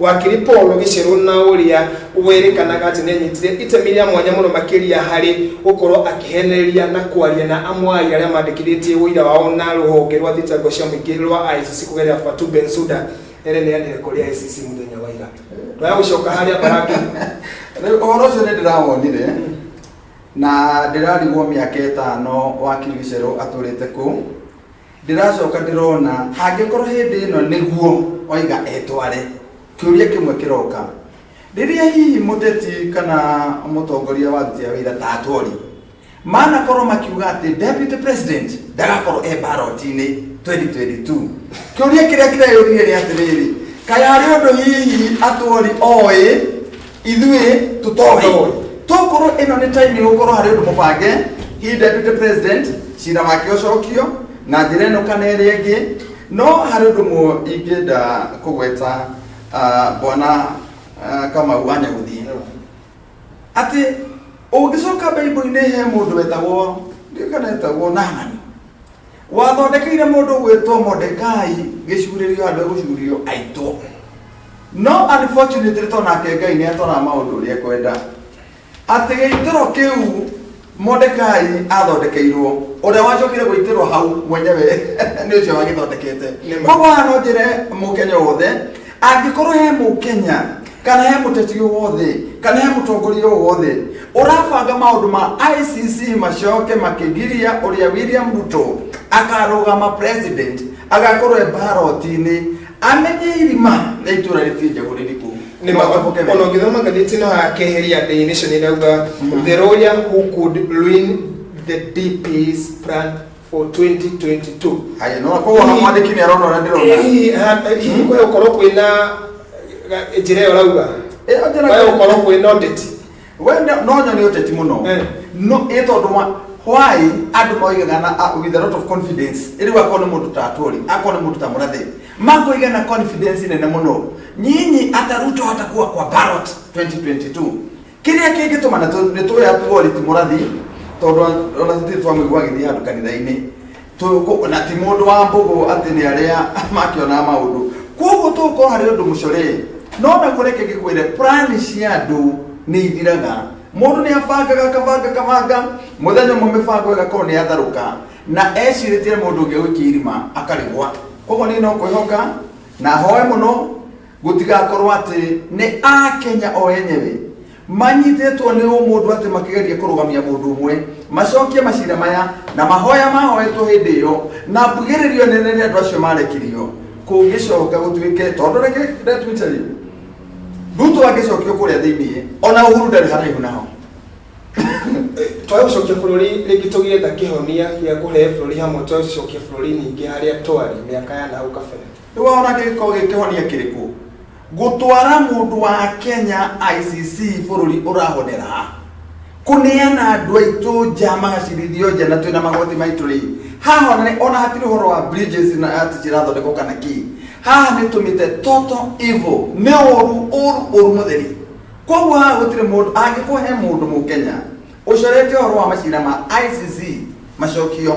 Wakiri Paul Gicheru na ũrĩa werĩkanaga atĩ nĩanyitire itemi rĩa mwanya mũno makĩria harĩ gũkorwo akĩhenereria na kwaria na amwe a aira arĩa mandĩkithĩtie ũira wao na rũhonge rwa thitango cia mũingĩ rwa ICC kũgerera Fatou Bensouda ereneanire kũrĩ ICC mũthenya wa ira. Twaya gũcoka harĩa Baraki. Rĩu ũhoro ũcio nĩ ndĩrawonire na ndĩrarigwo mĩaka 5 wakiri Gicheru atũrĩte kũu. Ndĩracoka ndĩrona hangĩkorwo hĩndĩ ĩno nĩguo oiga etware, kĩũria kĩmwe kĩroka rĩrĩa hihi mũteti kana mũtongoria wa aruti a wĩra ta Atwoli manakorwo makiuga atĩ deputy president ndagakorwo e ballot-inĩ 2022, kĩũria kĩrĩa kĩreyũria nĩ atĩrĩrĩ, kaĩ harĩ ũndũ hihi Atwoli oĩ ithuĩ tũtoĩ? Tokorwo ĩno nĩ time gũkorwo harĩ ũndũ mũbange, hihi deputy president cira wake ũcokio na njĩra ĩno kana ĩrĩa ĩngĩ. No harĩ ũndũ ũmwe ingĩenda kũgweta, bwana Kamau wa Nyagũthiĩ, atĩ ũngĩcoka Bible-inĩ he mũndũ wetagwo, ndiũĩ kana etagwo Naamani, wathondekeire mũndũ gwĩtwo Mordekai gĩcurĩrio handũ egũcurio aitwo. No unfortunately to nake Ngai nĩ atwaraga maũndũ ũrĩa ekwenda, atĩ gĩitĩro kĩu Mordekai athondekeirwo, ũrĩa wacokire gũitĩrwo hau mwenyewe nĩ ũcio wagĩthondekete. Koguo haha no njĩre mũkenya wothe, angĩkorwo he mũkenya kana he mũteti wothe kana he mũtongoria wothe ũrabanga maũndũ ma ICC macoke makĩgiria ũrĩa William Ruto akarũgama president agakorwo e ballot-inĩ, amenye irima rĩa itũra rĩtienjagwo rĩriku. Ona ũngĩthoma ngathĩti ĩno hakeheria Daily Nation ĩrauga the lawyer who could ruin the DP's plan for 2022. Haya, no koguo ona mwandĩki nĩ arona ũrĩa ndĩrona. Hihi kwĩ gũkorwo kwĩna njĩra ĩyo ũrauga? Kwĩ gũkorwo kwĩna ũteti? We no nyone ũteti mũno. No ĩ tondũ wa why andũ moigaga na with a lot of confidence, rĩu akorwo nĩ mũndũ ta Atwoli, akorwo nĩ mũndũ ta Mũrathe, makoiga na confidence nene mũno nyinyi ata Ruto hatakuwa kwa ballot 2022. Kĩrĩa kĩngĩtũma na nĩ tũĩ Atwoli ti Mũrathi, tondũ ona tũtirĩ twamũigua agĩthiĩ handũ kanitha-inĩ, na ti mũndũ wa mbũgũ atĩ nĩ arĩa makĩonaga maũndũ. Koguo tũgũkorwo harĩ ũndũ mũcore. No naguo reke ngĩkwĩre, plan cia andũ nĩ ithiraga. Mũndũ nĩ abangaga akabanga akabanga, mũthenya ũmwe mĩbango ĩgakorwo nĩ yatharũka na ecirĩtie mũndũ ũngĩ agũikia irima akarigwa. Koguo niĩ no kwĩhoka na hoe mũno gũtigakorwo atĩ nĩ akenya o enyewe Manyitĩtwo nĩ ũmũndũ atĩ makĩgeria kũrũgamia mũndũ ũmwe, macokie macira maya na mahoya mahoetwo hĩndĩ ĩyo na mbugĩrĩrio nene nĩ andũ acio marekirio. Kũngĩcoka gũtuĩke tondũ reke let me tell you, Ruto angĩcokio kũrĩa thĩinĩ, ona Uhuru ndarĩ haraihu naho. Twage gũcokia bũrũri rĩngĩ tũgĩetha kĩhonia gĩa kũrehe bũrũri hamwe, twage gũcokia bũrũri ningĩ harĩa twarĩ mĩaka ya nahau kabere. Rĩu wona kĩngĩkorwo gĩ kĩhonia kĩrĩkũ? Gũtwara mũndũ wa Kenya ICC bũrũri ũrahonera ha? Kũneana andũ aitũ nja magacirithio nja na twĩna magoti maitũ rĩ, haha ona ona hatirĩ ũhoro wa bridges na atĩ cirathondekwo kana kĩ. Haha nĩ tũmĩte total evil, nĩ ũru ũru ũru mũtheri. Koguo haha gũtirĩ mũndũ angĩkorwo he mũndũ mũkenya ũcorete ũhoro wa macira ma ICC macokio,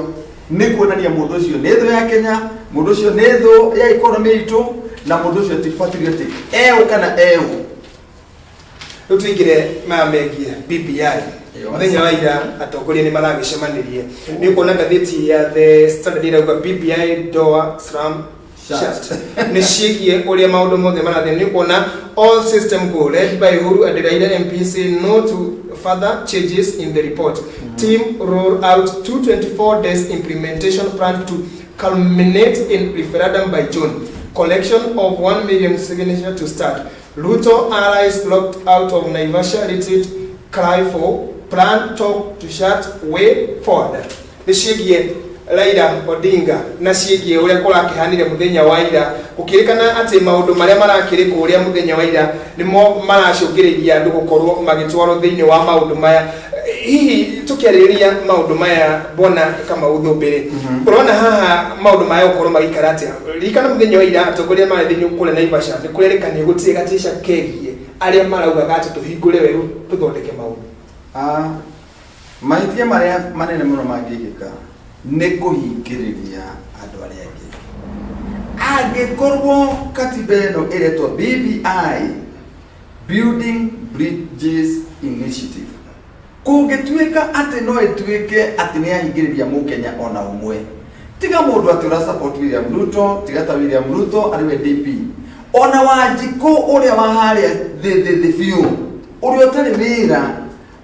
nĩ kuonania mũndũ ũcio nĩ thũ ya Kenya, mũndũ ũcio nĩ thũ ya economy itũ, na mũndũ ũcio ti patriotic eũ kana eũ. Rĩu tũingĩre maya megiĩ BBI. Mũthenya wa ira atongoria nĩ maragĩcemanirie. Nĩ ũkuona ngathĩti ya The Standard ĩrauga BBI door slam shut. Nĩ ciĩgiĩ ũrĩa maũndũ mothe marathiĩ. Nĩ ũkuona all system go led by Uhuru and Raila MP say no to further changes in the report. Team roll out 224 days implementation plan to culminate in referendum by June. Collection of 1 million signature to start. Ruto allies locked out of Naivasha retreat cry for plan talk to shut way forward. Nĩ ciĩgiĩ Raila Odinga na ciĩgiĩ ũrĩa kũrakĩhanire mũthenya wa ira, gũkĩrĩkana atĩ maũndũ marĩa marakĩrĩ kũrĩa mũthenya wa ira nĩmo maracũngĩrĩria andũ gũkorwo magĩtwarwo thĩinĩ wa maũndũ maya. Hihi tũkĩarĩrĩria maũndũ maya, bwana Kamau Thũmbĩrĩ, ũrona haha maũndũ maya gũkorwo magĩikara atĩa? Ririkana mũthenya wa ira atongoria marĩ thĩinĩ kũrĩa Naivasha nĩ kũrerĩkanire gũtirĩ gatica kegiĩ arĩa maraugaga atĩ tũhingũre werũ tũthondeke maũndũ. Ah, mahĩtia marĩa manene mũno mangĩkĩka nĩ kũhingĩrĩria andũ arĩa angĩ. Angĩkorwo katiba ĩno ĩretwo BBI, Building Bridges Initiative, kũngĩtuĩka atĩ no ĩtuĩke atĩ nĩ yahingĩrĩria mũkenya ona ũmwe, tiga mũndũ atĩ ũra support William Ruto, tiga ta William Ruto arĩ we DP, ona Wanjikũ ũrĩa wa harĩa thĩ thĩ thĩ biũ, ũrĩa ũtarĩ wĩra,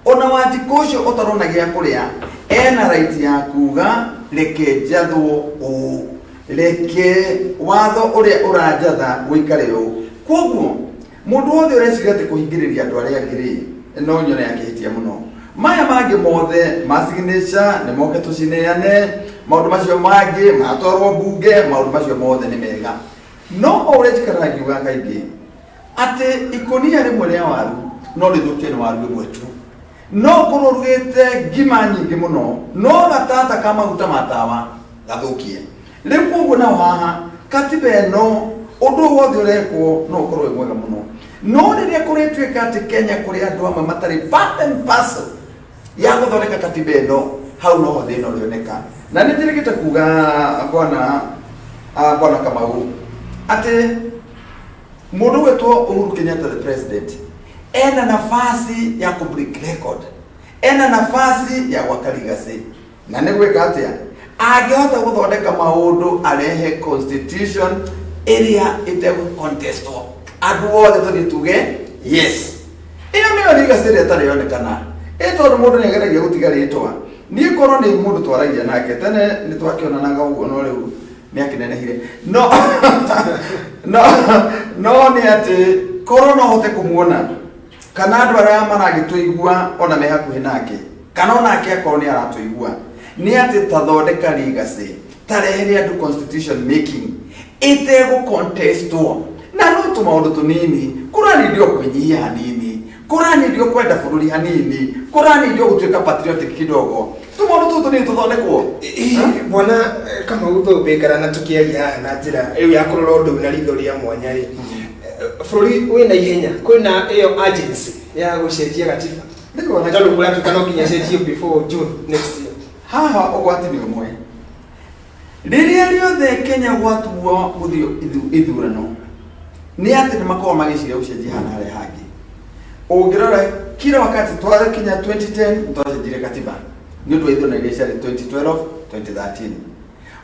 ona Wanjikũ ũcio ũtarona gĩa kũrĩa, ena right ya kuga reke njathwo ũũ, reke watho ũrĩa ũranjatha ũikare ũũ. Koguo mũndũ wothe ũreciria atĩ kũhingĩrĩria andũ arĩa angĩ rĩ, no nyone akĩhĩtia mũno. Maya mangĩ mothe ma signature nĩ moke tũcineane, maũndũ macio mangĩ matwarwo mbunge, maũndũ macio mothe nĩ mega. No o ũrĩa njikaraga ngiugaga kaingĩ atĩ ikũnia rĩmwe rĩa waru no rĩthũkio nĩ waru ĩmwe tu. No ũkorwo ũrugĩte ngima nyingĩ mũno, no gatata ka maguta ma tawa gathũkie. Rĩu koguo nao haha katiba ĩno ũndũ wothe ũrekwo no ũkorwo wĩ mwega mũno, no rĩrĩa kũrĩtuĩka atĩ Kenya kũrĩ andũ amwe matarĩ part and parcel ya gũthondeka katiba ĩno, hau noho thĩna ũrĩoneka. Na nĩ njĩrĩgĩte kuga bwana Kamau atĩ mũndũ ũgwĩtwo Uhuru Kenyatta the president ena nafasi ya kũ break record, ena nafasi ya gwaka legacy. Na nĩ gwĩka atĩa angĩhota gũthondeka maũndũ arehe constitution ĩrĩa ĩtegũ contestwo, andũ othe tũthiĩ tuge yes, ĩyo nĩyo legacy ĩrĩa ĩtarĩ yonekana. Ĩ tondũ mũndũ nĩ ageragia gũtiga rĩtwa. Niĩ korwo nĩ mũndũ twaragia nake tene nĩ twakĩonanaga ũguo, no rĩu nĩ akĩnenehire, no nĩ atĩ korwo no hote kũmuona kana andũ arĩa maragĩtũigua ona me hakuhĩ nake, kana onake akorwo nĩ aratũigua, nĩ atĩ tathondeka legacy, tarehere andũ constitution making ĩtegũ contestwo, na no tũmaũndũ tũnini kũranindio kwĩnyihia hanini, kũranindio kwenda bũrũri hanini, kũranindio gũtuĩka patriotic kidogo, tũmaũndũ tũtũ tũnini tũthondekwo. Bwana Kamau Thũmbĩ, ngara na tũkĩaria haha na njĩra ĩyo ya kũrora ũndũ ũyũ na ritho rĩa mwanya rĩ, bũrũri wĩna ihenya, kwĩna ĩyo urgency ya gũcenjia gatiba, tondũ kũratuĩka no nginya cenjio before June next year? Haha ũgwati nĩ ũmwe, rĩrĩa rĩothe Kenya gwatuo gũthiĩ ithurano nĩ atĩ nĩ makoragwo magĩciria gũcenjia hana harĩa hangĩ. Ũngĩrora kila wakati twakinya 2010 twacenjirie katiba nĩ ũndũ wa ithurano iria ciarĩ 2012, 2013.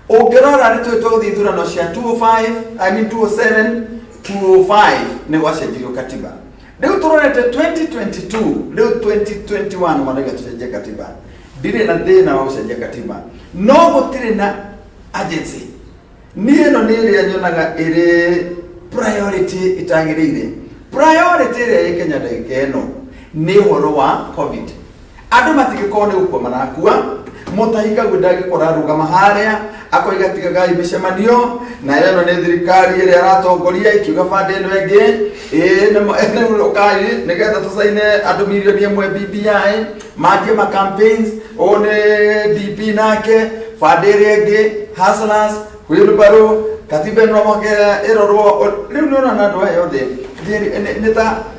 Ũngĩrora nĩ tũĩ tũgũthiĩ ithurano cia 205, I mean 207, 205, nĩ gwacenjirio katiba. Rĩu tũrorete 2022, rĩu 2021 marauga tũcenjie katiba. Ndirĩ na thĩna wa gũcenjia katiba, no gũtirĩ na agency. Niĩ ĩno nĩ ĩrĩa nyonaga ĩrĩ priority ĩtagĩrĩire. Priority ĩrĩa ĩ Kenya ndagĩka ĩno nĩ ũhoro wa COVID. Andũ matingĩkorwo nĩ gũkua marakua. Mũtahi Kagwe ndangĩkorwo arũgama harĩa akoiga tigagai mĩcemanio, na ĩno nĩ thirikari ĩrĩa aratongoria ikiuga bande ĩno ĩngĩ ĩĩ nĩ ũkai nĩgetha tũcaine andũ mirioni 1 BBI manjie ma campaigns. Ũũ nĩ DP nake bande ĩrĩa ĩngĩ hustlers wheelbarrow katiba ĩno mwaka ĩrorwo. Rĩu nĩ ũrona andũ aya othe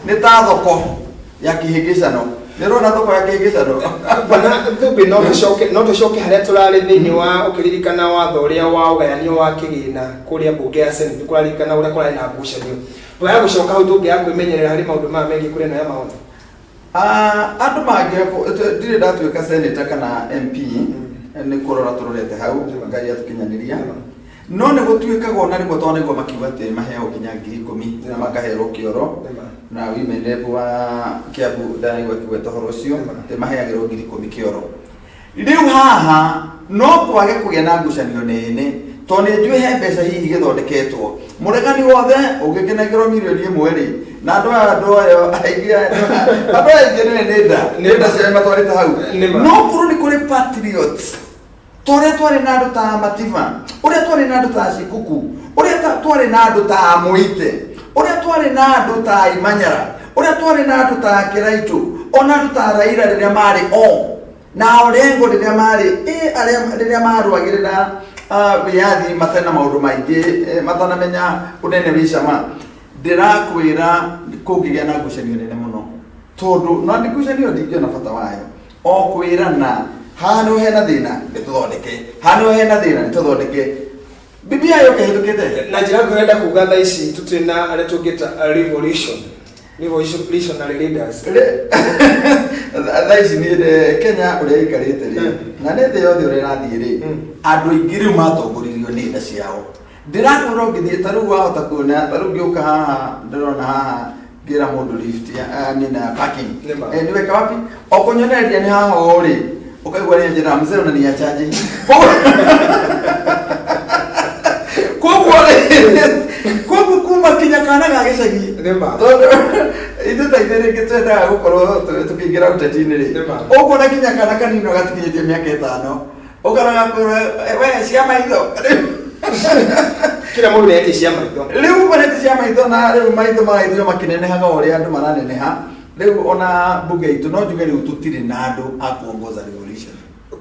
nĩ ta thoko ya kĩhĩngĩcano. Nĩ ũrona thoko ya kĩhĩngĩcano. Bwana Thumbi, no tũcoke harĩa tũrarĩ thĩinĩ wa ũkĩririkana watho ũrĩa wa ũgayanio wa kĩgĩna kũrĩa mbunge ya Senate, kũraririkana ũrĩa kũrarĩ na ngucanio. Twaya gũcoka hau tũngĩaga kwĩmenyerera harĩ maũndũ maya megiĩ kũrĩa ĩno ya maoni. Ah, andũ mangĩ ndirĩ ndatuĩka senator kana MP, nĩ kũrora tũrorete hau Ngai atũkinyanĩria, no nĩ gũtuĩkaga ona rĩmwe twanaigua makiuga atĩ maheagwo nginya 10,000 na makaherwo kĩoro, na women rep wa Kiambu ndanaigua akĩgweta ũhoro ũcio atĩ maheagĩrwo 10,000 kĩoro. Rĩu haha no kwage kũgĩa na ngucanio nene, tondũ nĩ njũĩ he mbeca hihi gĩthondeketwo mũregani wothe ũngĩkĩnengerwo mirioni 1 rĩ, na andũ aya aingĩ nĩ nda cia matwarĩte hau. No korwo nĩ kũrĩ patriots ta ũrĩa twarĩ na andũ ta Matiba, ũrĩa twarĩ na andũ ta Cikuku, ũrĩa twarĩ na andũ ta Mũite, ũrĩa twarĩ na andũ ta Imanyara, ũrĩa twarĩ na andũ ta Kĩraitũ, ona andũ ta Raila rĩrĩa marĩ o na Orengo rĩrĩa marĩ arĩa rĩrĩa marũagĩrĩra wĩyathi matarĩ na maũndũ maingĩ, matanamenya ũnene wĩ cama. Ndĩrakwĩra kũngĩgĩa na ngucanio nene mũno, tondũ no nĩ ngucanio ndingĩona bata wayo, o kwĩrana haha nĩho hena thĩna nĩ tũthondeke, haha nĩho hena thĩna nĩ tũthondeke. BBI yoke ĩhĩtũkĩte. Na njĩra nguhĩ, ũrenda kuga thaa ici tũtirĩ na arĩa tũngĩta revolutionary leaders? Thaa ici niĩ Kenya ũrĩa ĩikarĩte rĩ, na nĩ thĩ yothe ũrĩa ĩrathiĩ rĩ, andũ aingĩ rĩu matongoririo nĩ nda ciao. Ndĩrakwĩra ũngĩthiĩ ta rĩu wahota kuona ta rĩu ngĩũka haha ndĩrona haha ngĩra mũndũ lift ya nina parking. Nĩma. Niweka wapi o kũnyonereria nĩ haha o rĩ, ũkaigua nĩ njĩra mzee unaniachaje? Koguo rĩ, koguo kuma kinya kana ga gĩcagi, tondũ ithuĩ ta ithuĩ rĩngĩ twendaga gũkorwo tũkĩingĩra ũteti-inĩ rĩ, ũkuona kinya kana kanini gatikinyĩtie mĩaka 5 ũkaraga kwĩra we cia maitho. Kila mũndũ nĩetie cia maitho. Rĩu mareti cia maitho, na rĩu maitho magaithio makĩnenehaga o ũrĩa andũ maraneneha. Rĩu ona mbunge itũ no njuge rĩu tũtirĩ na andũ a kuongoza revolution.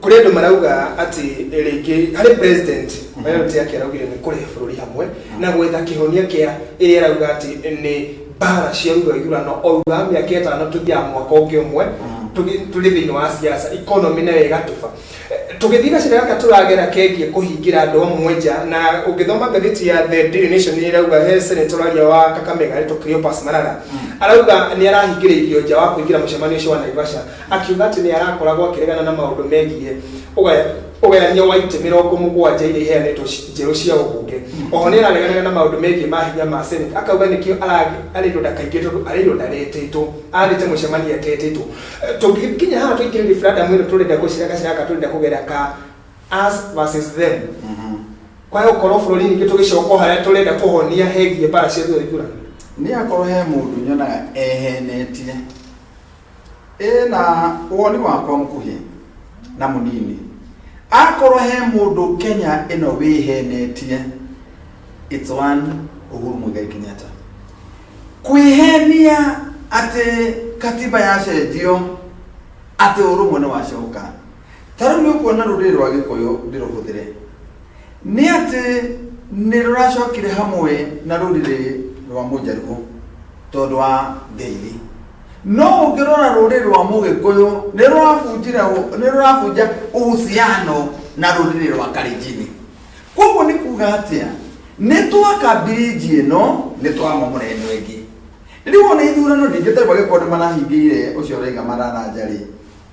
Kũrĩ andũ marauga atĩ rĩngĩ harĩ president priority yake araugire nĩ kũrehe bũrũri hamwe na gwetha kĩhonia kĩa ĩrĩa arauga atĩ nĩ mbara cia thutha wa ithurano, o thutha wa mĩaka 5 tũthiaga mwaka ũngĩ ũmwe tũrĩ thĩinĩ wa siasa, economy nayo ĩgatuba. Tũgĩthiĩ gacĩra gaka tũragera kegiĩ kũhingĩra andũ amwe nja, na ũngĩthoma ngathĩti ya The Daily Nation nĩ ĩrauga he senator ũraria wa Kakamega aretwo Cleopas Malala, arauga nĩ arahingĩrĩirio nja wa kũingĩra mũcemanio ũcio wa Naivasha, akiuga atĩ nĩ arakoragwo akĩregana na maũndũ megiĩ ũgayania wa itĩ 70 iria iheanĩtwo njerũ cia ũmbunge. Oho nĩ arareganaga na maũndũ megiĩ mahinya ma Senate, akauga nĩkĩo arĩrwo ndakaingĩ tondũ arĩrwo ndaretĩtwo, athiĩte mũcemanio atetĩtwo. Tũngĩkinya haha tũingĩre referendum ĩno tũrenda gwĩciria gacĩra gaka tũrenda kũgera ka us versus them, kwaga gũkorwo bũrũri ningĩ tũgĩcoka o harĩa tũrenda kũhonia hegiĩ mbara cia thutha wa ithurano. Nĩ akorwo he mũndũ nyonaga ehenetie ĩna woni wakwa mũkuhĩ na mũnini, akorwo he mũndũ Kenya ĩno wĩhenetie, it's one Uhuru Muigai Kenyatta. Kwĩhenia atĩ katiba yacenjio atĩ ũrũmwe nĩ wacoka. Ta rĩu nĩ ũkuona rũrĩrĩ rwa Gĩkũyũ ndĩrũhũthĩre nĩ atĩ nĩ rũracokire hamwe na rũrĩrĩ rwa Mũnjaruo tondũ wa ngeithi, no ũngĩrora rũrĩrĩ rwa Mũgĩkũyũ nĩ rũrabunjire, nĩ rũrabunja uhusiano na rũrĩrĩ rwa Kalenjin. Koguo nĩ kuga atĩa? Nĩ twaka bridge ĩno, nĩ twamomora ĩno ĩngĩ. Rĩu ona ithurano ningĩ tarĩu angĩkorwo nĩ marahingĩire ũcio ũraiga mararanja rĩ,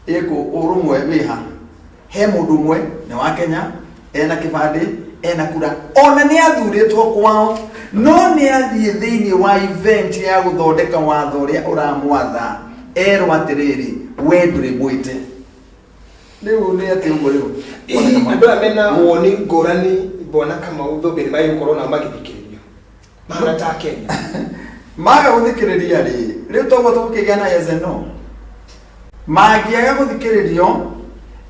ĩkũ ũrũmwe wĩha? He mũndũ ũmwe nĩ wa Kenya, ena kĩbandĩ, Ena kura ona nĩ athurĩtwo kwao, no nĩ athiĩ thĩinĩ wa event ya gũthondeka watho ũrĩa ũramwatha, erwo atĩrĩrĩ, we ndũrĩ mwĩte. Rĩu nĩ atĩ ũguo rĩu. Hihi andũ aya mena woni ngũrani, bwana Kamau Thũmbĩ, nĩ magĩgũkorwo nao magĩthikĩrĩrio mahana ta Kenya? Maga gũthikĩrĩria rĩ, rĩu toguo tũgũkĩgĩa na yes and no. Mangĩaga gũthikĩrĩrio,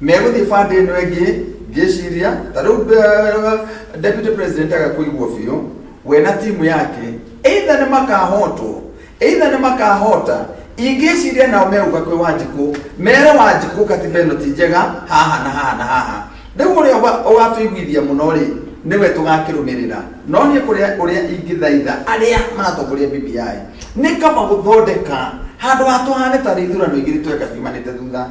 megũthiĩ band ĩno ĩngĩ. Ngĩciria ta rĩu deputy president aga kũiguo biũ, we na timu yake, either nĩ makahotwo, either nĩ makahota. Ingĩciria nao megũka kwĩ Wanjikũ, mere Wanjikũ katiba ĩno ti njega haha na haha na haha. Rĩu ũrĩa ũgatũiguithia mũno rĩ, nĩwe tũgakĩrũmĩrĩra. No niĩ kũrĩa ũrĩa ingĩthaitha arĩa maratongoria BBI, nĩ kaba gũthondeka handũ ha tũhane tarĩ ithurano igĩrĩ tweka ciumanĩte thutha.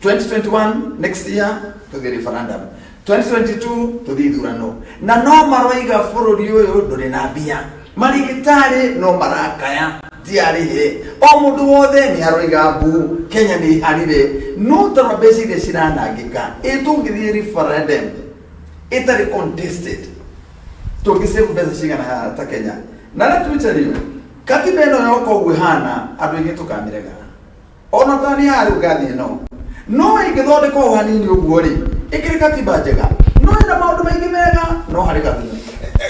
2021, next year, tũthiĩ referendum, 2022 tũthiĩ ithurano, na no maroiga bũrũri ũyũ ndũrĩ na mbia, marigitari no marakaya tiarĩhe, o mũndũ wothe nĩ aroiga mbu Kenya nĩ iharire, no tarora mbeca iria ciranangĩka. Ĩ tũngĩthiĩ referendum ĩtarĩ contested, tũngĩsave mbeca cigana haha ta Kenya? Na let me tell you, katiba ĩno yoka ũguo ĩhana, andũ aingĩ tũkamĩrega. Ona ta nĩ haha rĩu ngathiĩ, no ĩngĩthondekwo o hanini ũguo rĩ, ĩkĩrĩ katiba njega, no ĩna maũndũ maingĩ mega, no harĩ gathumu.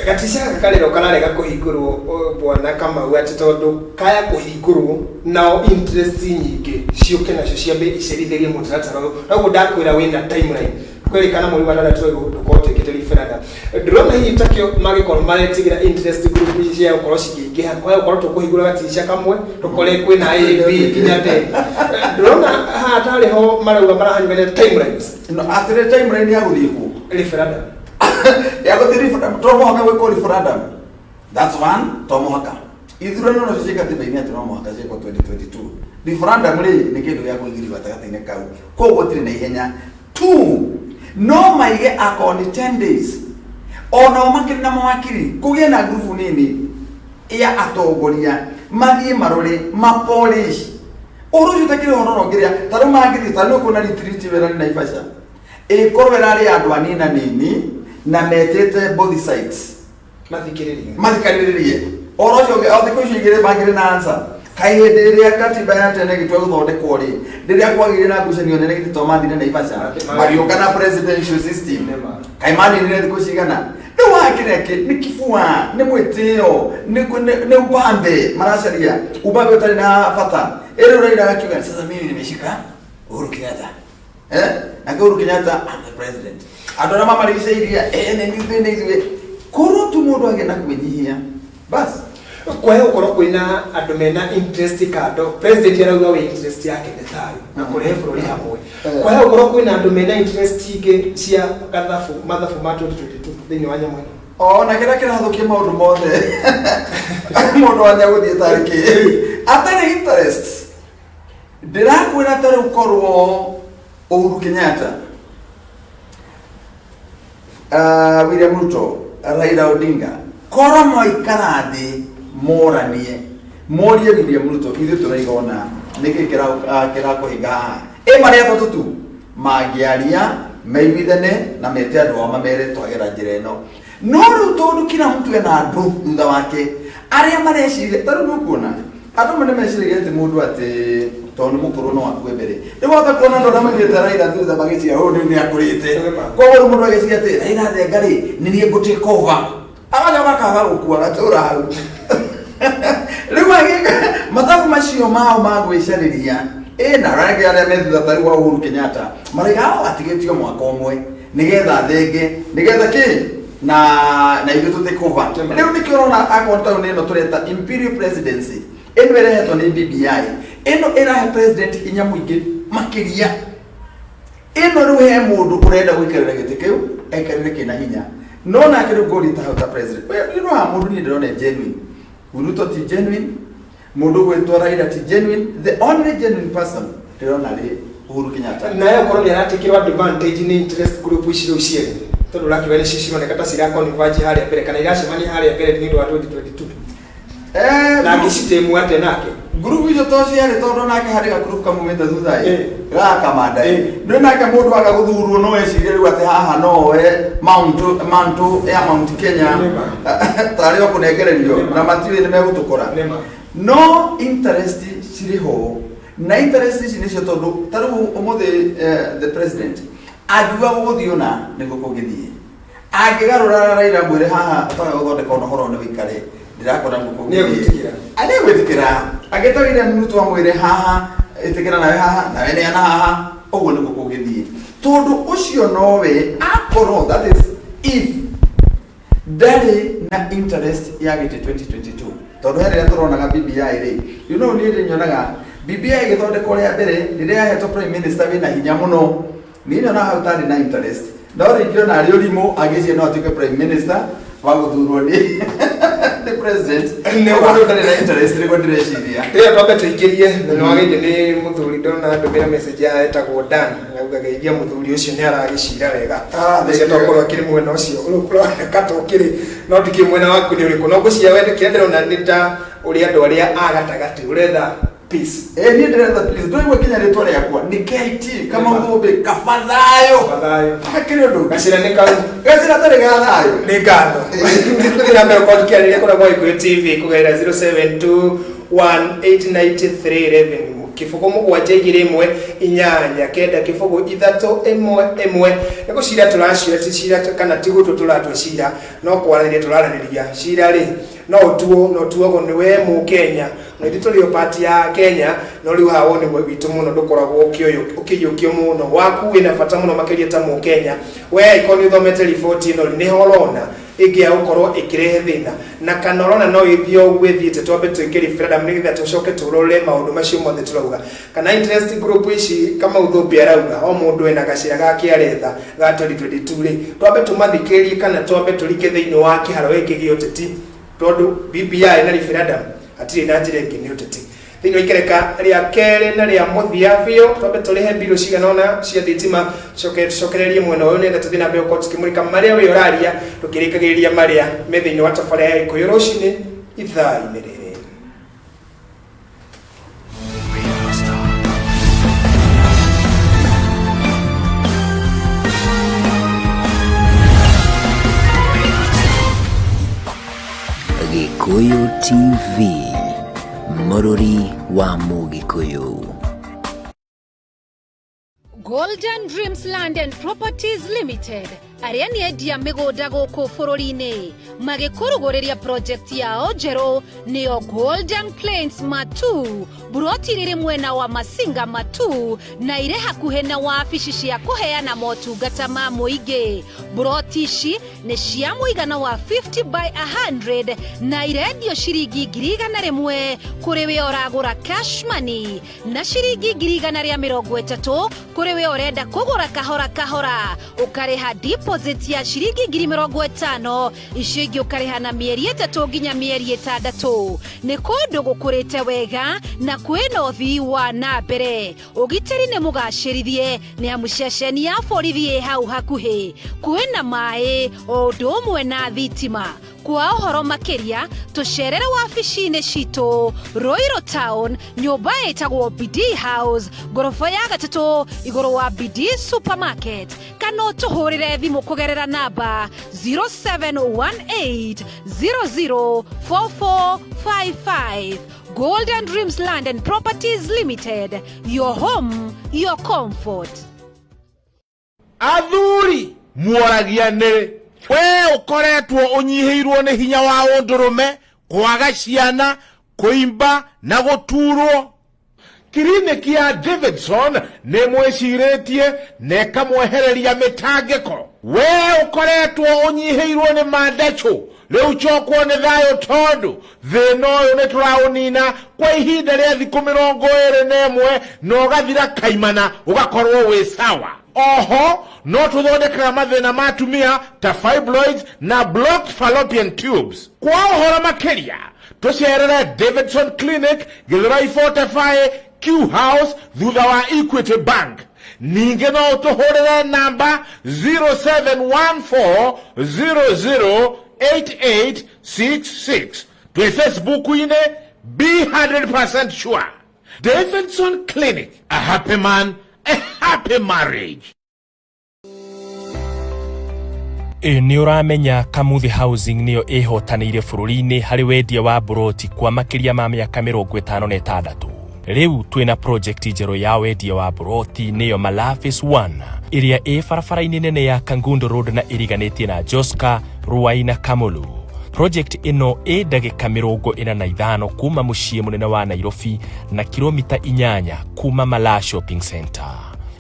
Gatica gaka karĩro kararega kũhingũrwo, bwana Kamau, atĩ tondũ kaya kũhingũrwo nao interest nyingĩ ciũke nacio ciambe icerithĩrie mũtaratara ũyũ. Noguo ndakwĩra wĩna timeline, kwerĩkana mweri wa 6 ũyũ ndũkorwo twĩkĩte referendum. Ndĩrona hihi takĩo magĩkorwo maretigĩra interest group ici cia gũkorwo cikĩingĩha, kwaya gũkorwo tũkũhingũra gatirisha kamwe tũkore kwĩna A, B nginya D. Ndĩrona haha tarĩ ho marauga marahanyũkania timelines. No, atĩrĩ, timeline ya gũthiĩ kũ? Referendum. Ya gũthiĩ referendum, to mũhaka gwĩkwo referendum, that's one. To mũhaka ithurano nacio ciĩ katiba-inĩ atĩ no mũhaka ciĩkwo 2022. Referendum rĩ, nĩ kĩndũ gĩa kũigĩrio gatagatĩ-inĩ kau, koguo gũtirĩ na ihenya. Two, no maige akorwo nĩ 10 days, onao makĩrĩ na mawakiri, kũgĩe na ngurubu nini ya atongoria mathiĩ marore mapolish ũhoro ũcio ũtakĩrĩ ũhoro ũrongĩrĩa. Ta rĩu mangĩthiĩ, ta rĩu kuona retreat ĩyo ĩrarĩ Naivasha, ĩkorwo ĩrarĩ ya andũ anini anini na metĩte both sides. Mathikĩrĩrie. Mathikanĩrĩrie ũhoro ũcio ũngĩ, o thikũ icio igĩrĩ mangĩrĩ na answer. Kaĩ hĩndĩ ĩrĩa katiba ya tene ĩgĩtua gũthondekwo rĩ, rĩrĩa kwagĩire na ngucanio nene, githĩ to mathire Naivasha magĩũka na presidential system? Kaĩ maninire thikũ cigana? Rĩu wakĩrĩa kĩ nĩ kibua, nĩ mwĩtĩo, nĩ upambe maracaria, upambe ũtarĩ na bata. Ĩrĩ Raila akiuga, "Sasa mimi nimeshika Uhuru Kenyatta, eh, nake Uhuru Kenyatta, I'm the president." Andũ arĩa mamarigicĩirie, nĩ ithuĩ, nĩ ithuĩ. Korwo tu mũndũ agĩa na kwĩnyihia, bas. Kwahe gũkorwo kwĩna andũ mena interest kando, president arauga we interest yake nĩ thayũ na kũrehe bũrũri hamwe. Kwahe gũkorwo kwĩna andũ mena interest ingĩ cia gathabu mathabu ma 2022 thĩinĩ wa nyamũ ĩno. Ona kĩrĩa kĩrathũkia maũndũ mothe, mũndũ wanya gũthiĩ tarĩ kĩ atarĩ interest. Ndĩrakwĩra, ta rĩu korwo Uhuru Kenyatta, William Ruto, Raila Odinga, korwo moikara thĩ moranie, morie William Ruto, ithuĩ tũraiga ona nĩkĩ kĩrakũhinga haha, ĩ marĩ atatũ tu mangĩaria maiguithane na mete andũ ao mamere twagera njĩra ĩno. No rĩu tondũ kila mtu ena andũ thutha wake arĩa mareciria, ta rĩu nĩũkuona andũ amwe nĩmeciragia atĩ mũndũ atĩ tondũ nĩ mũkũrũ no akue mbere. Rĩu wahota kuona andũ arĩa maigĩte Raila thutha magĩciria ũyũ rĩu nĩ akũrĩte, koguo rĩu mũndũ agĩciria atĩ Raila thenga rĩ, nĩ niĩ ngũ take over, agacoka akaga gũkua gatũra hau. Rĩu mathabu macio mao ma gwĩcarĩria ĩna arĩa arĩa me thutha, ta rĩu wa Uhuru Kenyatta, maraiga o atigĩtio mwaka ũmwe nĩgetha thenge, nĩgetha kĩ na ithuĩ tũ take over. Rĩu nĩkĩo ũrona akorwo taũni ĩno tũreta imperial presidency, ĩno ĩrehetwo nĩ BBI, ĩno ĩrahe president hinya mũingĩ makĩria. Ĩno rĩu he mũndũ ũrenda gũikarĩra gĩtĩ kĩu, aikarĩre kĩna hinya. No nake rĩu ngũria ta hau ta president we, you know, ha mũndũ niĩ ndĩrona genuine, Ruto ti genuine, mũndũ gwĩtwo Raila ti genuine. The only genuine person ndĩrona rĩ Uhuru Kenyatta. Naye okorwo nĩ aratakĩrwo advantage nĩ interest group ici rĩu cierĩ, tondũ ũrakiuga nĩcio cironeka ta cira converge harĩa mbere kana iracemania harĩa mbere nĩ ũndũ wa 2022. Na angĩcitĩmwo atĩa nake? Ngurubu icio to ciarĩ, tondũ nake harĩ gakurubu kamumĩte thutha ĩ gaka manda ĩ nĩ nake mũndũ aga gũthurwo no ecirie rĩu atĩ haha no oe mount mantle ya Mount Kenya tarĩ o kũnengererio na matiũĩ nĩ megũtũkora. No interest cirĩ ho, na interest ici nĩcio, tondũ ta rĩu ũmũthĩ the president angiuga gũgũthiĩ ũna nĩguo kũngĩthiĩ, angĩgarũra Raila mwĩre haha twaga gũthondeka ona ũhoro nĩ wĩikare ndirakora nĩguo kũngĩthiĩ. Nĩegwĩtĩkĩra. Nĩegwĩtĩkĩra. Angĩta William Ruto amwĩre haha ĩtĩkĩra, nawe haha, nawe neana haha, ũguo nĩguo kũngĩthiĩ, tondũ ũcio nowe akorwo, that is if ndarĩ na interest ya gĩtĩ 2022, tondũ he rĩrĩa tũronaga BBI rĩ, niĩ rĩ nyonaga BBI ĩgĩthondekwo rĩa mbere rĩrĩa yahetwo prime minister wĩna hinya mũno, niĩ nyonaga hau tarĩ na interest, no rĩngĩ ona arĩ ũrimũ agĩcie no atuĩke prime minister wa gũthurwo nĩ president. Ũguo ndarĩ na interest, nĩguo ndĩreciria. Rĩrĩa twambe tũingĩrie na nĩ wagĩire nĩ mũthuri, ndona ndũmĩra message ya etagwo Dan, arauga geithia mũthuri ũcio, nĩ aragĩcira wega. Thank ũcio you. Tokorwo akĩrĩ mwena ũcio ũroneka ta ũkĩrĩ, no ndikĩũĩ mwena waku nĩ ũrĩkũ, no ngwĩciria we kĩrĩa ndĩrona nĩ ta ũrĩa andũ arĩa a gatagatĩ ũretha peace. Ĩ, niĩ ndĩretha peace. Ndũigua nginya rĩtwa rĩakwa nĩ KT Kamau Thũmbĩ, kaba thayũ. Thayũ. Hakĩrĩ ũndũ ũngĩ. Gacĩra nĩ kau. Gacĩra tarĩ ga thayũ. Nĩ ngatho. Tũthiĩ na mbere gũkorwo tũkĩarĩria kũrĩa gwa Gĩkũyũ TV kũgerera 0721890311 0 7 2 8 3 8 9 0 8 3 1 nĩ gũcira tũracira, ti cira kana ti gũtũ tũratua cira, no kwaranĩria tũraranĩria. Cira rĩ, no ũtuo no ũtuagwo nĩ we Mũkenya, na ithuĩ tũrĩ o part ya Kenya, no rĩu haha woni witũ mũno ndũkoragwo ũkĩiyũkio mũno. Waku wĩna bata mũno makĩria ta Mũkenya. We angĩkorwo nĩ ũthomete riboti ĩno rĩ, nĩho ũrona ĩngĩaga gũkorwo ĩkĩrehe thĩna, na kana ũrona no ĩthiĩ o ũguo ĩthiĩte? Twambe twĩke referendum nĩgetha tũcoke tũrore maũndũ macio mothe tũrauga, kana interest group ici Kamau Thũmbĩ arauga o mũndũ ena gacĩra gake aretha ga 2022 rĩ, twambe tũmathikĩrĩrie kana twambe tũrike thĩinĩ wa kĩharo gĩkĩ gĩa ũteti? Tondũ BBI na referendum hatirĩ na njĩra ĩngĩ, nĩ ũteti. Thĩinĩ wa ikereka rĩa kerĩ na rĩa mũthia biũ, twambe tũrĩhe mbirũ cigana ũna cia thitima, coke tũcokererie mwena ũyũ nĩgetha tũthiĩ na mbere gũkorwo tũkĩmũrĩka marĩa we ũraria, tũkĩrĩkagĩrĩria marĩa me thĩinĩ wa tabarĩra ya Gĩkũyũ Rũcinĩ ithaa-inĩ rĩrĩ. Gĩkũyũ TV, mũrũri wa Mũgĩkũyũ. Golden Dreams Land and Properties Limited arĩa nĩ endia mĩgũnda gũkũ bũrũri-inĩ magĩkũrugũrĩria project yao njerũ, nĩyo Golden Plains Matu, buroti rĩrĩ mwena wa Masinga Matu na irĩ hakuhĩ na wabici cia kũheana motungata ma mũingĩ. Buroti ici nĩ cia mũigana wa 50 by 100 na irendio ciringi 100,000 kũrĩ we ũragũra cash money, na ciringi 130,000 kũrĩ we ũrenda kũgũra kahora kahora, ũkarĩha deposit ya ciringi 50,000, icio ingĩ ũkarĩha na mĩeri 3 nginya mĩeri 6. Nĩ kũndũ gũkũrĩte wega na kwĩna ũthii wa na mbere. Ũgitĩri nĩ mũgacĩrithie nĩ amu ceceni ya borithi ĩ hau hakuhĩ, kwĩna maĩ o ũndũ ũmwe na thitima. Kwa ũhoro makĩria tũcerere wabici-inĩ citũ Ruiru Town, nyũmba ĩtagwo BD House, ngoroba ya gatatũ igũrũ wa BD Supermarket, kana ũtũhũrĩre thimũ kũgerera namba 0718 004455. Golden Dreams Land and Properties Limited, your home, your comfort. Athuri muoragia nĩ we ũkoretwo ũnyihĩirwo nĩ hinya wa ũndũrũme, kwaga ciana, kũimba na gũturwo. Kiriniki ya Davidson nĩ mwĩcirĩtie na ĩkamwehereria mĩtangĩko. We ũkoretwo ũnyihĩirwo nĩ mandacũ, rĩu cokwo nĩ thayũ, tondũ thĩna ũyũ nĩ tũraũnina kwa ihinda rĩa thikũ 21 na ũgathira kaimana, ũgakorwo wĩ sawa. Oho no tũthondekaga mathĩna ma atumia ta fibroids na blocked fallopian tubes. Kwa ũhoro makĩria tũcerere Davidson Clinic, Gĩthũrai 45, Q House, thutha wa Equity Bank. Ningĩ no ũtũhũrĩre namba 0714008866. Twĩ Facebook-inĩ, be 100% sure. Davidson Clinic, a happy man, a happy marriage. Ĩ nĩ ũramenya Kamuthi Housing nĩyo ĩhotanĩire bũrũri-inĩ harĩ wendia wa mburoti kwa makĩria ma mĩaka 56? Rĩu twĩna project njerũ ya wendia wa mburoti, nĩyo Malafis 1, ĩrĩa ĩ barabara-inĩ nene ya Kangundo Road na ĩriganĩtie na Joska, Ruai na Kamulu. Project ĩno ĩ ndagĩka 45 kuma mũciĩ mũnene wa Nairobi na kilomita 8 kuma Malaa Shopping Center.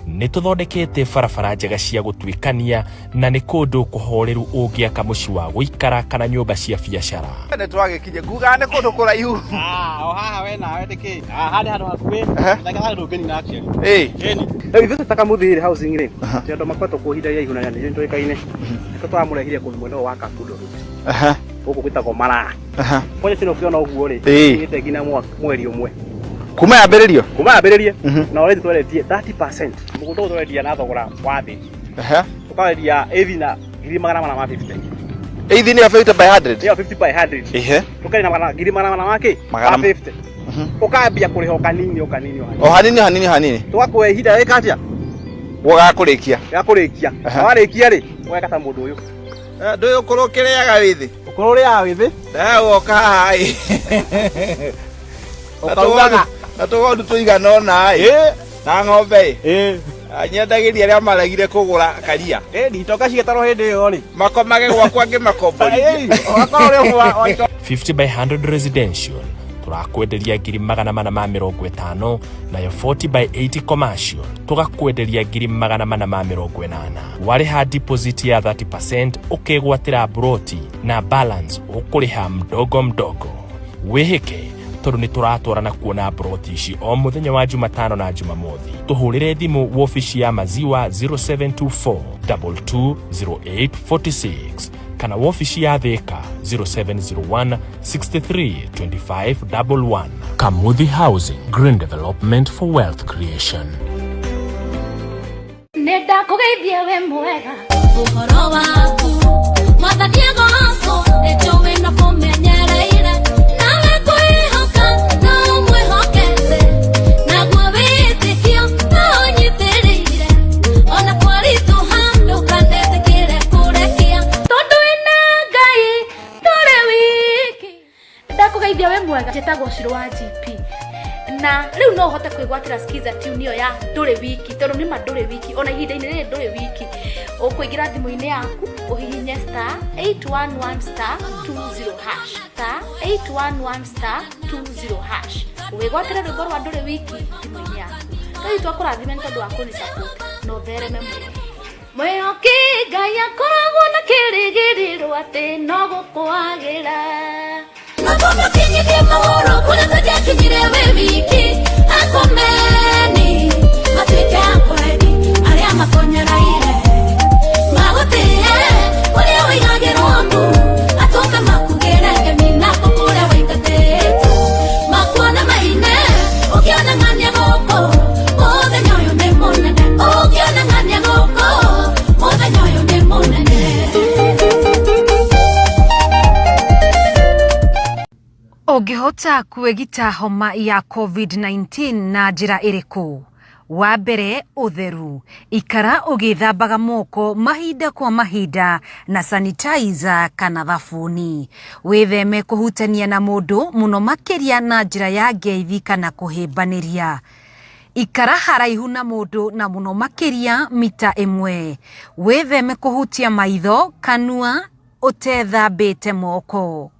Nĩ tũthondekete barabara njega cia gũtuĩkania na nĩ kũndũ kũhoreru ũngĩaka mũciĩ wa gũikara kana nyũmba cia biacara. Nĩ twagĩkinye ngugaga nĩ kũndũ kũraihu. Ah, o haha we nawe ndĩkĩ? Ah, haha nĩ handũ hakuhĩ. Ndagĩka ndũngĩnina actually. Ĩĩ. Ĩni. Rĩu ithuĩ ta Kamuthi Housing rĩ, tũrĩ andũ makoretwo kuo ihinda iraihu na nĩ tũĩkaine. Nĩkĩo tũramũrehire kũndũ mwena ũyũ wa Kangundo Road. Gũkũ gwĩtagwo Maraa. Project ĩno ũkĩona ũguo rĩ, ĩkinyĩte nginya mweri ũmwe. Kuma yambĩrĩrio? Kuma yambĩrĩrie. Na already twendetie 30%. Mũgũnda ũyũ tũrendia na thogora wa thĩ. Tũkawendia ĩthi na 450,000. Ĩthi nĩyo 50 by 100? Ĩyo 50 by 100. Tũkendia na 400,000 ma kĩ? Ma 50. Ũkambia kũrĩha o kanini o kanini o O hanini hanini hanini. Tũgakũhe ihinda rĩka atĩa? Gũgakũrĩkia. Gakũrĩkia. Warĩkia rĩ, ũgeka ta mũndũ ũyũ. Ndũĩ ũkũrũ ũkĩrĩaga wĩ thĩ? Ũkũrũ ũrĩaga wĩ thĩ? Woka haha ĩ. Ũkaugaga. Na tũgondu tũigana ũna ĩ. Na ng'ombe ĩ. Nyendagĩria arĩa maregire kũgũra karia. Ĩni, itonga cigĩtarwo hĩndĩ ĩyo rĩ. Makomage gwakwa ngĩmakomborithia. Ũgakorwo ũrĩ ũmwe wa 50 by 100 residential tũrakwenderia 450,000, nayo 40 by 80 commercial tũgakwenderia 480,000. Warĩha deposit ya 30% ũkegwatĩra mburoti na balance ũkũrĩha mdogo mdogo. Wĩhĩke tondũ nĩ tũratwarana kuona mburoti ici o mũthenya wa Jumatano na Jumamothi. Tũhũrĩre thimũ wobici ya Maziwa 0724 220846 kana wobici ya Thika 0701 63 25 11. Kamuthi Housing, green development for wealth creation. Nĩ ndakũgeithia wĩ mwega. Ũhoro waku Mwathani agocwo, nĩ njũĩ no kũmenyereire nawe kwĩhoka no ũmwĩhokete, naguo wĩtĩkio no ũnyitĩrĩire, ona kwaritũha ndũkanetĩkĩre kũrekia, tondũ wĩna Ngai ndũrĩ wiki. Ndakũgeithia wĩ mwega, njĩtagwo Shiro wa GP, na rĩu no ũhote kwĩgwatĩra skiza tune ĩyo ya ndũrĩ wiki, tondũ nĩma ndũrĩ wiki ona ihinda-inĩ rĩrĩ ndũrĩ wiki. Ũkũingĩra thimũ-inĩ yaku ũhihinye star 811 star 20 hash, star 811 star 20 hash, wĩgwatĩre rwĩmbo rwa ndũrĩ wiki thimũ-inĩ yaku. Ngai twakũrathime nĩ tondũ wa kũni support na ũthereme mũno. Mwĩhoki Ngai akoragwo na kĩrĩgĩrĩro atĩ no gũkwagĩra. Makombe kinyithie mahoro kũrĩa tũngĩakinyire wĩ wiki, akomeni matuĩke akwendi arĩa makonyeraire magũtĩe kũrĩa wĩigagĩrwo mbu, atũme makugĩre ngemi nako kũrĩa waingatĩtwo makuona maine ũkĩona ng'ania gũkũ mũthenya ũyũ nĩ mũnene, ũkĩona ng'ania gũkũ mũthenya ũyũ nĩ mũnene. Ũngĩhota kwĩgita homa ya COVID-19 na njĩra ĩrĩkũ? Wa mbere, ũtheru. Ikara ũgĩthambaga moko mahinda kwa mahinda na sanitizer kana thabuni. Wĩtheme kũhutania na mũndũ mũno makĩria na njĩra ya ngeithi kana kũhĩmbanĩria. Ikara haraihu na mũndũ na mũno makĩria mita 1. Wĩtheme kũhutia maitho, kanua ũtethambĩte moko.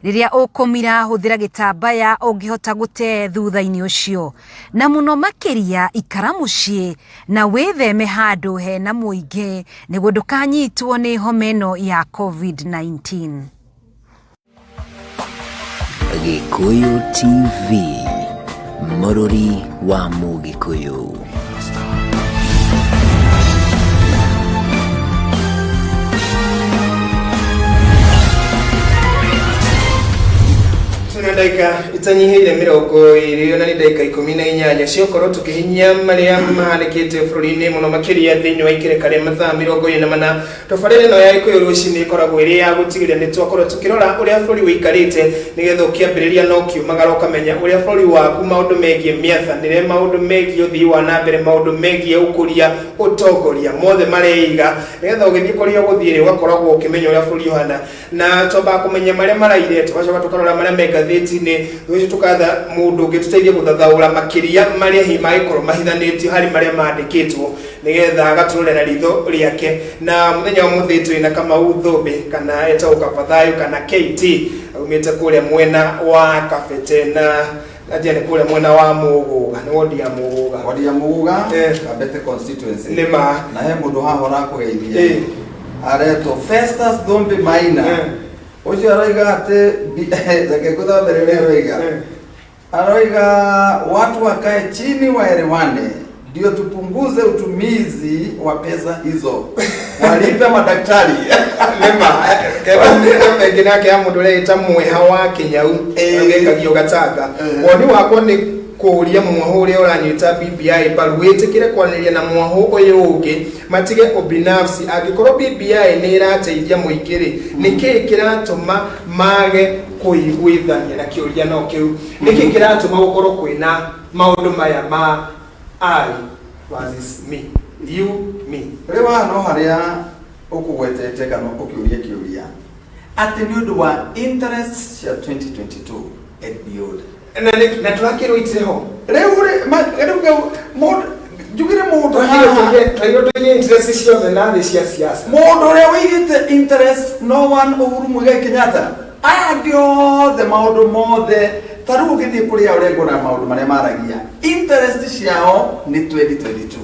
Rĩrĩa ũkũmira hũthĩra gĩtambaya ũngĩhota gũte thutha-inĩ ũcio. Na mũno makĩria ikara mũciĩ na wĩtheme handũ hena mũingĩ nĩguo ndũkanyitwo nĩ homa ĩno ya COVID-19. Gĩkũyũ TV, mũrũri wa Mũgĩkũyũ. Ndagĩka itanyihĩire 20 na nĩ ndagĩka 18 ciokorwo tũkĩhinyia marĩa mahanĩkĩte bũrũri-inĩ mũno makĩria thĩinĩ wa ikereka rĩa mathaa 24. Tabarĩra ĩno ya Gĩkũyũ rũcinĩ ĩkoragwo ĩrĩ ya gũtigĩrĩra nĩ twakorwo tũkĩrora ũrĩa bũrũri ũikarĩte, nĩgetha ũkĩambĩrĩria na ũkiumagara ũkamenya ũrĩa bũrũri waku, maũndũ megiĩ mĩathanĩre, maũndũ megiĩ ũthii wa na mbere, maũndũ megiĩ ũkũria, ũtongoria, mothe mareiga, nĩgetha ũgĩthiĩ kũrĩa ũgũthiĩ rĩ, ũgakoragwo ũkĩmenya ũrĩa bũrũri ũhana. Na twambaga kũmenya marĩa maraire, tũgacoka tũkarora marĩa me ngathĩti-inĩ, thutha ũcio tũkatha mũndũ ũngĩ tũteithie gũthathaũra makĩria marĩa hihi mangĩkorwo mahithanĩtio harĩ marĩa mandĩkĩtwo, nĩgetha agatũrore na ritho rĩake. Na mũthenya wa mũthĩ twĩ na Kamau Thũmbĩ, kana etagwo Kabathayo kana KT, aumĩte kũrĩa mwena wa Kabete, na anjia nĩ kũrĩa mwena wa Mũgũga, nĩ wondi ya Mũgũga. Wodi ya Mũgũga, Kabete constituency. Nĩ ma. Na he mũndũ haha ũrakũgeithia aretwo Festus Thũmbĩ Maina. Ũcio aroiga atĩ reke ngũthomere ũrĩa aroiga. Aroiga watu wakae chini waelewane, ndio tupunguze utumizi wa pesa hizo, walipe madaktari. Nĩma ĩngĩ nake ya mũndũ ũrĩa ĩta Mweha wa Kĩnyau ũgĩkagio Gatanga. Woni wakwa nĩ kũũria mwahũ ũrĩa ũranyita BBI mbaru wĩtĩkĩre kwanĩria na mwahũ ũyũ ũngĩ, matige ubinafsi. Angĩkorwo BBI nĩ ĩrateithia mũingĩ rĩ, nĩkĩĩ kĩratũma mage kũiguithania? Na kĩũria no kĩu, nĩkĩĩ kĩratũma gũkorwo kwĩna maũndũ maya ma I versus me, you me? Rĩu haha no harĩa ũkũgwetete kana ũkĩũria kĩũria atĩ nĩ ũndũ wa interests cia 2022 and beyond. Na tũrakĩrwo itire ho. Rĩu rĩ, rĩu mũndũ njugire mũndũ haha tũrakĩrwo tũige interest ciothe na thĩ cia siasa. Mũndũ ũrĩa ũigĩte interest no one, Uhuru Muigai Kenyatta. Aya angĩ othe, maũndũ mothe, ta rĩu ũngĩthiĩ kũrĩa ũrĩa nguona maũndũ marĩa maragia, interest ciao nĩ 2022.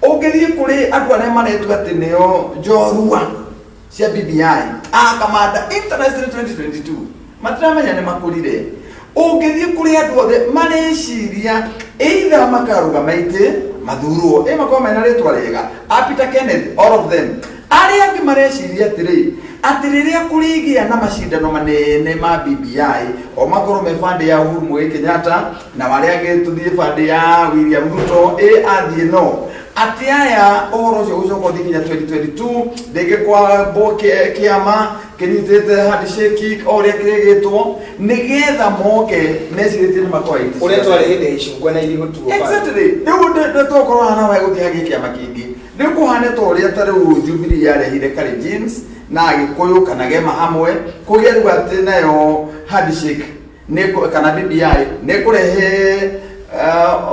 Ũngĩthiĩ kũrĩ andũ arĩa maretua atĩ nĩo njorua cia BBI, akamanda, interest nĩ 2022, matiramenya nĩ makũrire. Ũngĩthiĩ kũrĩ andũ othe, mareciria either makarũgama itĩ mathurwo, ĩ makorwo mena rĩtwa rĩega, a Peter Kenneth, all of them. Arĩa angĩ mareciria atĩrĩ, atĩ rĩrĩa kũrĩgĩa na macindano manene ma BBI, o makorwo me bandĩ ya Uhuru Muigai Kenyatta na arĩa angĩ tũthiĩ bandĩ ya William Ruto, ĩ athiĩ no atĩ aya ũhoro ũcio gũcoka ũthiĩ nginya 2022, rĩngĩ kwambwo kĩama kĩnyitĩte handshake o ũrĩa kĩrĩgĩtwo, nĩgetha moke mecirĩtie nĩ makoya itĩ. Ũrĩa twarĩ hĩndĩ ya icungwa na irigũtuo. Exactly. Rĩu ndĩtokorwo hana wa gũthiĩ hagĩe kĩama kĩngĩ, rĩu kũhane ta ũrĩa ta rĩu Jubilee yarehire Kalenjins na Agĩkũyũ kana Gema hamwe, kũgĩa rĩu atĩ nayo handshake kana BBI nĩ kũrehe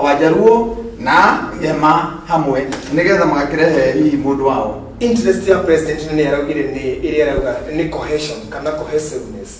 Wajaruo na Gema hamwe, nĩgetha magakĩrehe hihi mũndũ wao. Interest ya president nĩ araugire nĩ ĩrĩa arauga nĩ cohesion kana cohesiveness,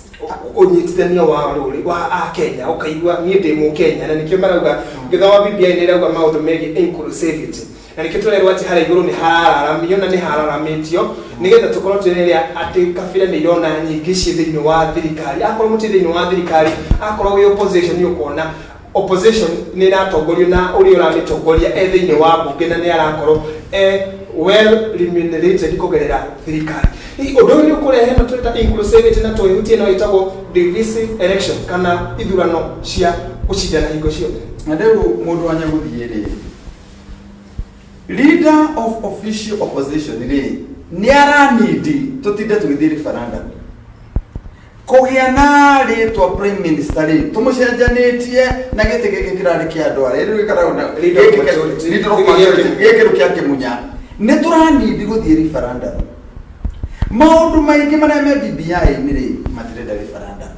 ũnyitithania wa rũrĩ wa akenya, ũkaigua niĩ ndĩ mũkenya. Na nĩkĩo marauga ngĩthoma BBI nĩ ĩrauga maũndũ megiĩ inclusivity, na nĩkĩo tũrerwo atĩ harĩa igũrũ nĩ harararamio na nĩ harararamĩtio, nĩgetha tũkorwo twĩrĩrĩa atĩ kabira nĩ irona nyingĩ ciĩ thĩinĩ wa thirikari. Akorwo mũtirĩ thĩinĩ wa thirikari, akorwo wĩ opposition, ũkona opposition nĩ ĩratongorio na ũrĩa ũramĩtongoria e thĩinĩ wa mbunge, na nĩ arakorwo e well remunerated kũgerera thirikari. Hihi ũndũ ũyũ nĩ ũkũrehe no tũreta inclusivity na twĩhutie no ĩtagwo divisive election kana ithurano cia gũcindana hingo ciothe? Na rĩu mũndũ wa nyagũthiĩ rĩ, leader of official opposition rĩ, nĩ aranindi tũtinde tũgĩthiĩ referendum kũgĩa na rĩtwa prime minister rĩ, tũmũcenjanĩtie na gĩtĩ gĩkĩ kĩrarĩ kĩa andũ arĩa rĩu gĩkoragwo na Leader of majority. Leader of majority, gĩkĩ rĩu kĩa kĩmunya. Nĩ tũranindi gũthiĩ referendum. Maũndũ maingĩ marĩa me BBI-inĩ rĩ, matirenda referendum,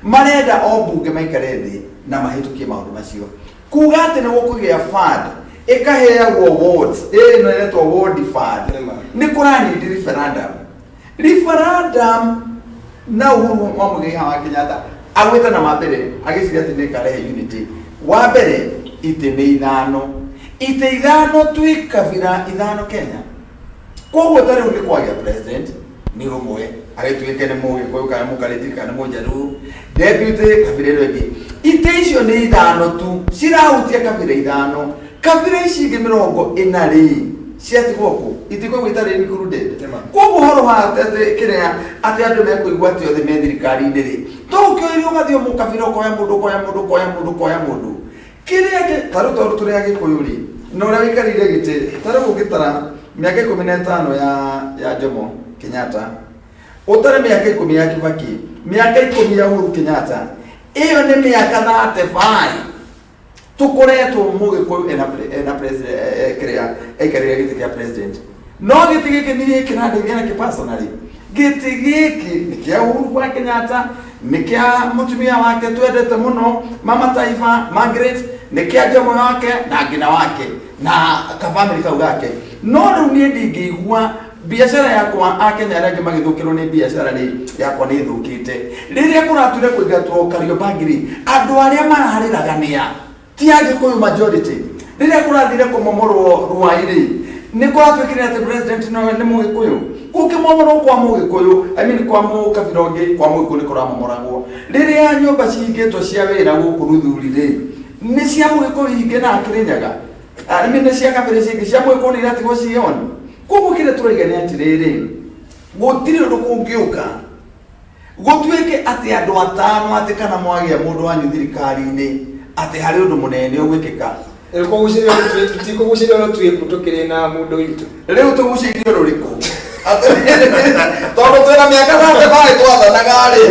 marenda o mbunge maikare thĩ na mahĩtũkie maũndũ macio. Kuga atĩ nĩ gũkũgĩa fund ĩkaheagwo wards, ĩno ĩretwo ward fund, nĩ kũranindi referendum. Referendum na Uhuru wa Muigai wa Kenyatta agwĩte na mbere agĩciria atĩ nĩ ĩkarehe unity. Wa mbere, itĩ nĩ ithano, itĩ ithano, twĩ kabira ithano Kenya. Koguo ta rĩu nĩ kwagĩa president nĩ ũmwe, agĩtuĩke nĩ Mũgĩkũyũ kana Mũkalenjin kana Mũjaruo, deputy kabira ĩno ĩngĩ. Itĩ icio nĩ ithano tu, cirahutia kabira ithano. Kabira ici ingĩ 40 rĩ, Ciatigwo kũ? Itikũigua itarĩ included. Koguo ũhoro wa atĩ kĩrĩa atĩ andũ mekũigua atĩ othe me thirikari-inĩ rĩ, to ũkĩoire ũgathiĩ o mũkabira, ũkoya mũndũ, ũkoya mũndũ, ũkoya mũndũ, ũkoya mũndũ. Kĩrĩa ta rĩu tondũ tũrĩ Agĩkũyũ rĩ, na ũrĩa wĩikarĩire gĩtĩ, ta rĩu ũngĩtara mĩaka 15 ya Jomo Kenyatta, ũtare mĩaka 10 ya Kibaki, mĩaka 10 ya Uhuru Kenyatta, ĩyo nĩ mĩaka 35 tukoretwo mũgĩkũyũ ena president, kĩrĩa aikarĩire gĩtĩ kĩa president. No gĩtĩ gĩkĩ niĩ kĩrandeithia nakĩ personally? Gĩtĩ gĩkĩ nĩ kĩa Uhuru wa Kenyatta, nĩ kĩa mũtumia wake twendete mũno, mama taifa Margaret, nĩ kĩa Jomo wake na ngina wake na kabamĩrĩ kau gake. No rĩu niĩ ndingĩigua biacara yakwa, akenya arĩa angĩ magĩthũkĩrwo nĩ biacara rĩ, yakwa nĩ ĩthũkĩte. Rĩrĩa kũrature kũingatwo Kariobangi rĩ, andũ arĩa mararĩraga nĩa? Ti Agĩkũyũ majority? Rĩrĩa kũrathire kũmomorwo Ruai rĩ, nĩ kũratuĩkire atĩ president no nĩ Mũgĩkũyũ? Gũkĩmomorwo kwa Mũgĩkũyũ, I mean kwa mũkabira ũngĩ, kwa Mũgĩkũyũ nĩ kũramomoragwo. Rĩrĩa nyũmba cihingĩtwo cia wĩra gũkũ Ruthuri rĩ, nĩ cia Mũgĩkũyũ hinge na Kĩrĩnyaga? I mean nĩ cia kabĩrĩ cingĩ, cia Mũgĩkũyũ nĩ iratigwo ciĩ on. Koguo kĩrĩa tũraiga nĩ atĩrĩrĩ, gũtirĩ ũndũ kũngĩũka gũtuĩke atĩ andũ atano atĩ kana mwagĩa mũndũ wanyu thirikari-inĩ atĩ harĩ ũndũ mũnene ũgwĩkĩka. Tikũgucĩrĩrio rũtuĩku tũkĩrĩ na mũndũ witũ. Rĩu tũgucĩirio rũrĩkũ? Tondũ twĩna mĩaka 35 twathanaga rĩ,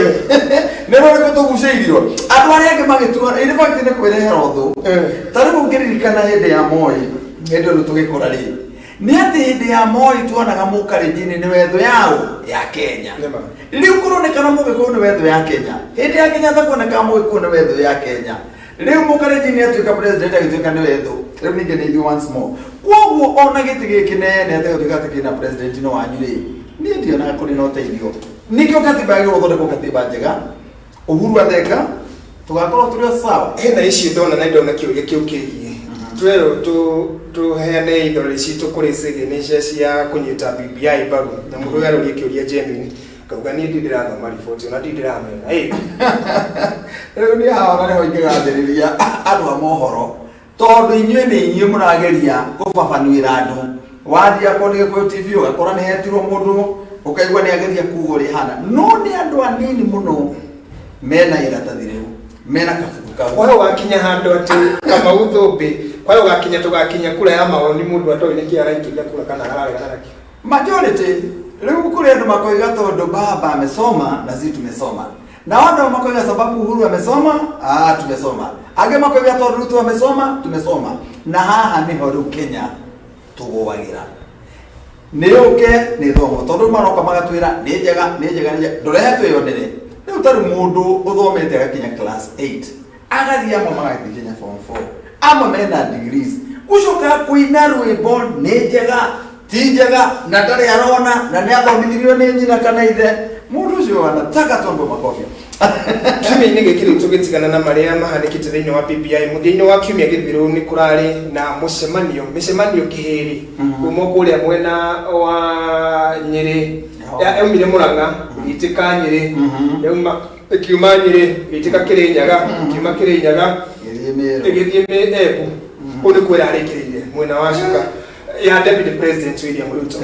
nĩ rũrĩkũ tũgucĩirio? Andũ arĩa angĩ magĩtua, in fact nĩ kwĩrehera ũthũ. Ta rĩu ũngĩririkana hĩndĩ ya Moi, hĩndĩ ĩyo tũgĩkũra rĩ, nĩ atĩ hĩndĩ ya Moi tuonaga mũkarenjini nĩ wetho yao ya Kenya. Rĩu kũronekana Mũgĩkũyũ nĩ wetho ya Kenya. Hĩndĩ ya Kenyatta kuonekaga Mũgĩkũyũ nĩ wetho ya Kenya. Rĩu mũkarenjini atuĩka president, agĩtuĩka nĩ wetho. Rĩu ningĩ nĩ ithuĩ once more. Koguo ona gĩtĩ gĩkĩ nene atĩ gũtuĩka atĩ kĩna president nĩ wanyu rĩ, niĩ ndionaga kũrĩ na ũteithio. Nĩkĩo katiba yagĩrĩirwo gũthondekwo, katiba njega. Uhuru athenga, tũgakorwo tũrĩ o sawa. Hena issue ndona na ndona kĩũria kĩu kĩgiĩ twerwo tũheane ithore citũ kũrĩ signature cia kũnyita BBI mbaru, na mũndũ ũyũ aroria kĩũria genuine, ngauga niĩ ndirĩ ndĩrathoma riboti ona ndirĩ ndĩramĩona. Ĩ. Rĩu niĩ haha ona nĩho ingĩgathĩrĩria andũ a mohoro, tondũ inyuĩ nĩ inyuĩ mũrageria kũbabanuĩra andũ. Wathiĩ akorwo nĩ Gĩkũyũ TV, ũgakora nĩ hetirwo mũndũ, ũkaigua nĩ ageria kuga ũrĩa ĩhana, no nĩ andũ anini mũno mena iratathi rĩu, mena kabuku kau. Kwaga ũgakinya handũ atĩ Kamau Thũmbĩ, kwaga ũgakinya tũgakinya kura ya mawoni, mũndũ atoĩ nĩkĩ araikĩria kura kana araregana nakĩo. Majority rĩu kũrĩ andũ makoiga tondũ baba amesoma na sisi tumesoma, na andũ makoiga sababu Uhuru amesoma, ah, tumesoma. Angĩ makoiga tondũ Ruto amesoma, tumesoma. Na haha nĩho rĩu Kenya tũgũagĩra. Nĩ yũke nĩ thomo, tondũ maroka magatwĩra nĩ njega, nĩ njega, nĩ njega, ndũrehe twĩyonere. Rĩu tarĩ mũndũ ũthomete agakinya class 8, agathiĩ, amwe magathiĩ nginya form 4, amwe mena degrees, gũcoka kũina rwĩmbo nĩ njega ti njega, na ndarĩ arona na nĩ athomithirio nĩ nyina kana ithe. Mũndũ ũcio anataka tuombe makobi. Kiumia-inĩ gĩkĩ rĩu, tũgĩtigana na marĩa mahanĩkĩte thĩinĩ wa BBI, mũthia-inĩ wa kiumia gĩthiru nĩ kũrarĩ na mũcemanio, mĩcemanio kĩhĩrĩ kuma kũrĩa mwena wa Nyĩrĩ. Yaumire Mũrang'a ĩgĩitĩka Nyĩrĩ, yauma ĩkiuma Nyĩrĩ ĩgĩitĩka Kĩrĩnyaga, ĩkiuma Kĩrĩnyaga ĩgĩthiĩ Embu. Kũu nĩkuo ĩrarĩkĩrĩire mwena wa Cuka ya Deputy President William Ruto.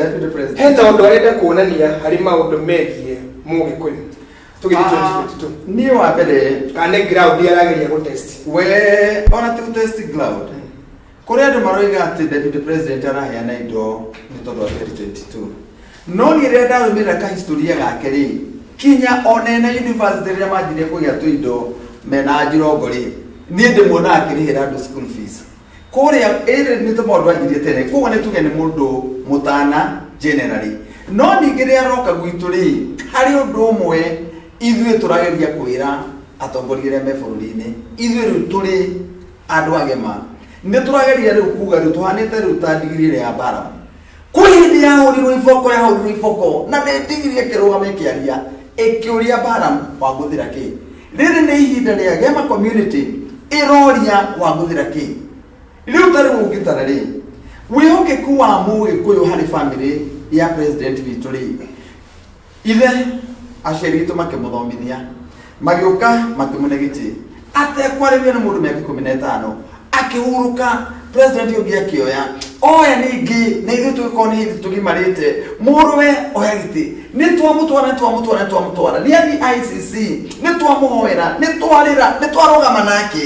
Hena ũndũ arenda kuonania harĩ maũndũ megiĩ Mũgĩkũyũ tũgĩthiĩ 2022? Niĩ wa mbere Kana nĩ ground arageria gũtest? We ona ti test ground. Kũrĩ andũ maroiga atĩ Deputy President araheana indo nĩ tondũ wa 2022, no niĩ rĩrĩa ndarũmĩrĩra kahistoria gake rĩ, kinya ona ena university rĩrĩa manjirie kũgĩa tũindo mena Njirongo rĩ, niĩ ndĩmuonaga akĩrĩhĩra andũ school fees kũrĩa ĩrĩ nĩ tũmaũndũ anjirie tene. Koguo nĩ tuge nĩ mũndũ mũtana generally, no ningĩ rĩrĩa aroka gwitũ rĩ, harĩ ũndũ ũmwe ithuĩ tũrageria kwĩra atongoria arĩa me bũrũri-inĩ. Ithuĩ rĩu tũrĩ andũ agema nĩ tũrageria rĩu kuga rĩu tũhanĩte rĩu ta ndigiri ĩrĩa ya Balaam. Kwĩ hĩndĩ yahũrirwo iboko, yahũrirwo iboko na nĩ ndigiri ĩkĩrũgama ĩkĩaria ĩkĩũria Balaam, wangũthĩra kĩ? Rĩrĩ nĩ ihinda rĩa Gema community ĩroria, wangũthĩra kĩ? Rĩu ta rĩu ũngĩtara rĩ, wĩhokeku wa Mũgĩkũyũ harĩ family ya president witũ rĩ, ithe aciari itũ makĩmũthomithia, magĩũka makĩmũne gĩtĩ atekwarĩrio nĩ mũndũ mĩaka 15, akĩhurũka, president ũngĩ akĩoya. Oya ningĩ na ithuĩ tũgĩkorwo nĩ hĩndĩ tũgimarĩte, mũrũwe oya gĩtĩ. Nĩ twamũtwara, nĩ twamũtwara, nĩ twamũtwara, nĩ athi ICC, nĩ twamũhoera, nĩ twarĩra, nĩ twarũgama nake.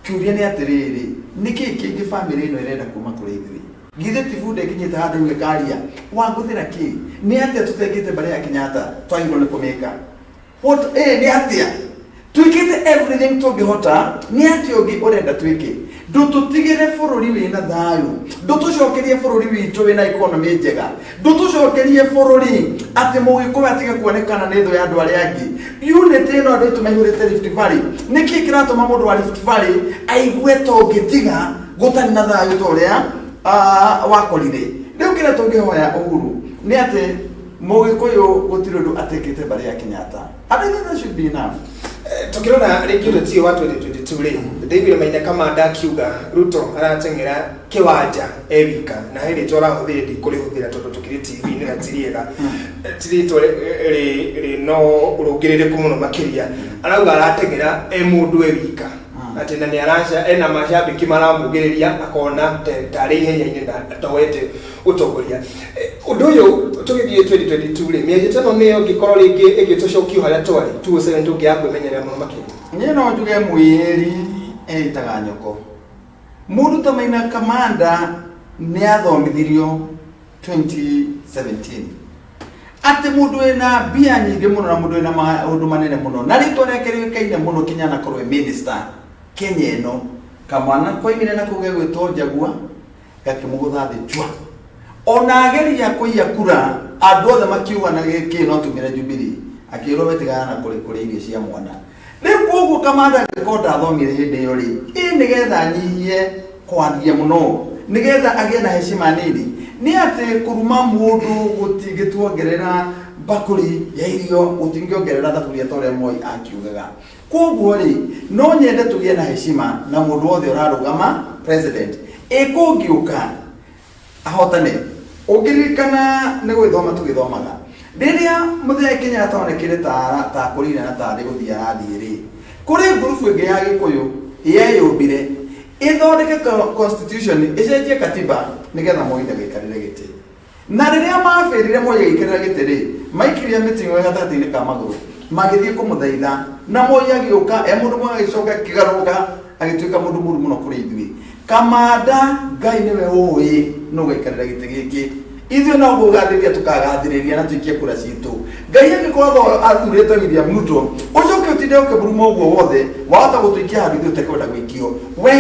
Kĩũria nĩ atĩrĩrĩ, nĩkĩ kĩngĩ bamĩrĩ ĩno ĩrenda kuma kũrĩ ithuĩ? Githĩ ti bunda ĩkinyĩte handũ rĩu ĩkaria wangũthĩra kĩ? Nĩ atĩa tũtekĩte mbarĩ ya Kenyatta twagĩrĩirwo nĩ kũmĩka? What, nĩ atĩa twĩkĩte everything tũngĩhota? Nĩ atĩa ũngĩ ũrenda twĩke? Ndũtũtigĩre bũrũri wĩna thayũ, ndũtũcokerie bũrũri witũ wĩna economy njega, ndũtũcokerie bũrũri atĩ mũgĩkũyũ atige kuonekana nĩ thũ ya andũ arĩa angĩ. Unity ĩno andũ aitũ maihũrĩte Rift Valley, nĩkĩ kĩratũma mũndũ wa Rift Valley aigue ta ũngĩtiga gũtarĩ na thayũ ta ũrĩa wakorire? Rĩu kĩrĩa tũngĩhoya Uhuru nĩ atĩ mũgĩkũyũ gũtirĩ ũndũ atekĩte mbarĩ ya Kenyatta. And I think that should be enough. Tukirora rĩngĩ ũteti ũyũ wa 2022 rĩ, David Maina Kamanda akiuga Ruto arateng'era kĩwanja e wika, na he rĩtwa arahũthĩrire, ndikũrĩhũthĩra tondũ tũkĩrĩ TV-inĩ na ti rĩega, ti rĩtwa rĩ no ũrũngĩrĩrĩku mũno makĩria. Arauga arateng'era e mũndũ e wika, atĩ na nĩ araca ena macambĩki maramugĩrĩria, akona tarĩ ihenya-inĩ na atoete ũtongoria. Ũndũ ũyũ tũgĩthiĩ 2022 rĩ, mĩario ta ĩno nĩyo ĩngĩkorwo rĩngĩ ĩgĩtũcokia harĩa twarĩ 2007, tũngĩaga kwĩmenyerera mũno makĩria. Niĩ no njuge mwĩĩri eĩtaga nyoko. Mũndũ ta Maina Kamanda nĩ athomithirio 2017 atĩ mũndũ wĩna mbia nyingĩ mũno na mũndũ wĩna maũndũ manene mũno na rĩtwa rĩake rĩũĩkaine mũno kinya anakorwo e minister Kenya ĩno, kamwana koimire na kũu gegwĩtwo Njagua gakĩmũgũtha thĩ chwa. Ona ageria kũiya kura, andũ othe makiuga na gĩkĩ no tumire Jubilee, akĩrwo we tigana na kũrĩ kũrĩa irio cia mwana. Rĩu koguo Kamanda angĩkorwo ndathomire hĩndĩ ĩyo rĩ, ĩ nĩgetha anyihie kwaria mũno, nĩgetha agĩe na heshima nini, nĩ atĩ kũruma mũndũ gũtingĩtuongerera mbakũri ya irio, gũtingĩongerera thaburia ta ũrĩa Moi akiugaga. Koguo rĩ, no nyende tũgĩe na heshima na mũndũ wothe ũrarũgama president. Ĩ kũngĩũka ahotane, ũngĩririkana nĩ gũgĩthoma tũgĩthomaga rĩrĩa Mũthee Kenyatta onekire ta akũrire na tarĩ gũthiĩ arathiĩ rĩ, kũrĩ ngurubu ĩngĩ ya Gĩkũyũ yeyũmbire ĩthondeke constitution, ĩcenjie katiba nĩgetha Moi ndagaikarĩre gĩtĩ. Na rĩrĩa maabĩrire Moi agĩikarĩra gĩtĩ-rĩ, maikirie mĩting'oe gatagatĩ-inĩ ka magũrũ, magĩthiĩ kũmũthaitha. Na Moi agĩũka e mũndũ mwega, agĩcoka akĩgarũrũka agĩtuĩka mũndũ mũũru mũno kũrĩ ithuĩ. Kamanda, Ngai nĩwe ũĩ nũ ũgaikarĩra gĩtĩ gĩkĩ. Ithuĩ no kũgathĩrĩria tũkagathĩrĩria na tũikie kura citũ. Ngai angĩkorwo athurĩte William Ruto, ũcoke ũtinde ũkĩmũruma ũguo wothe, wahota gũtũikia handũ ithuĩ tũtekwenda gũikio. We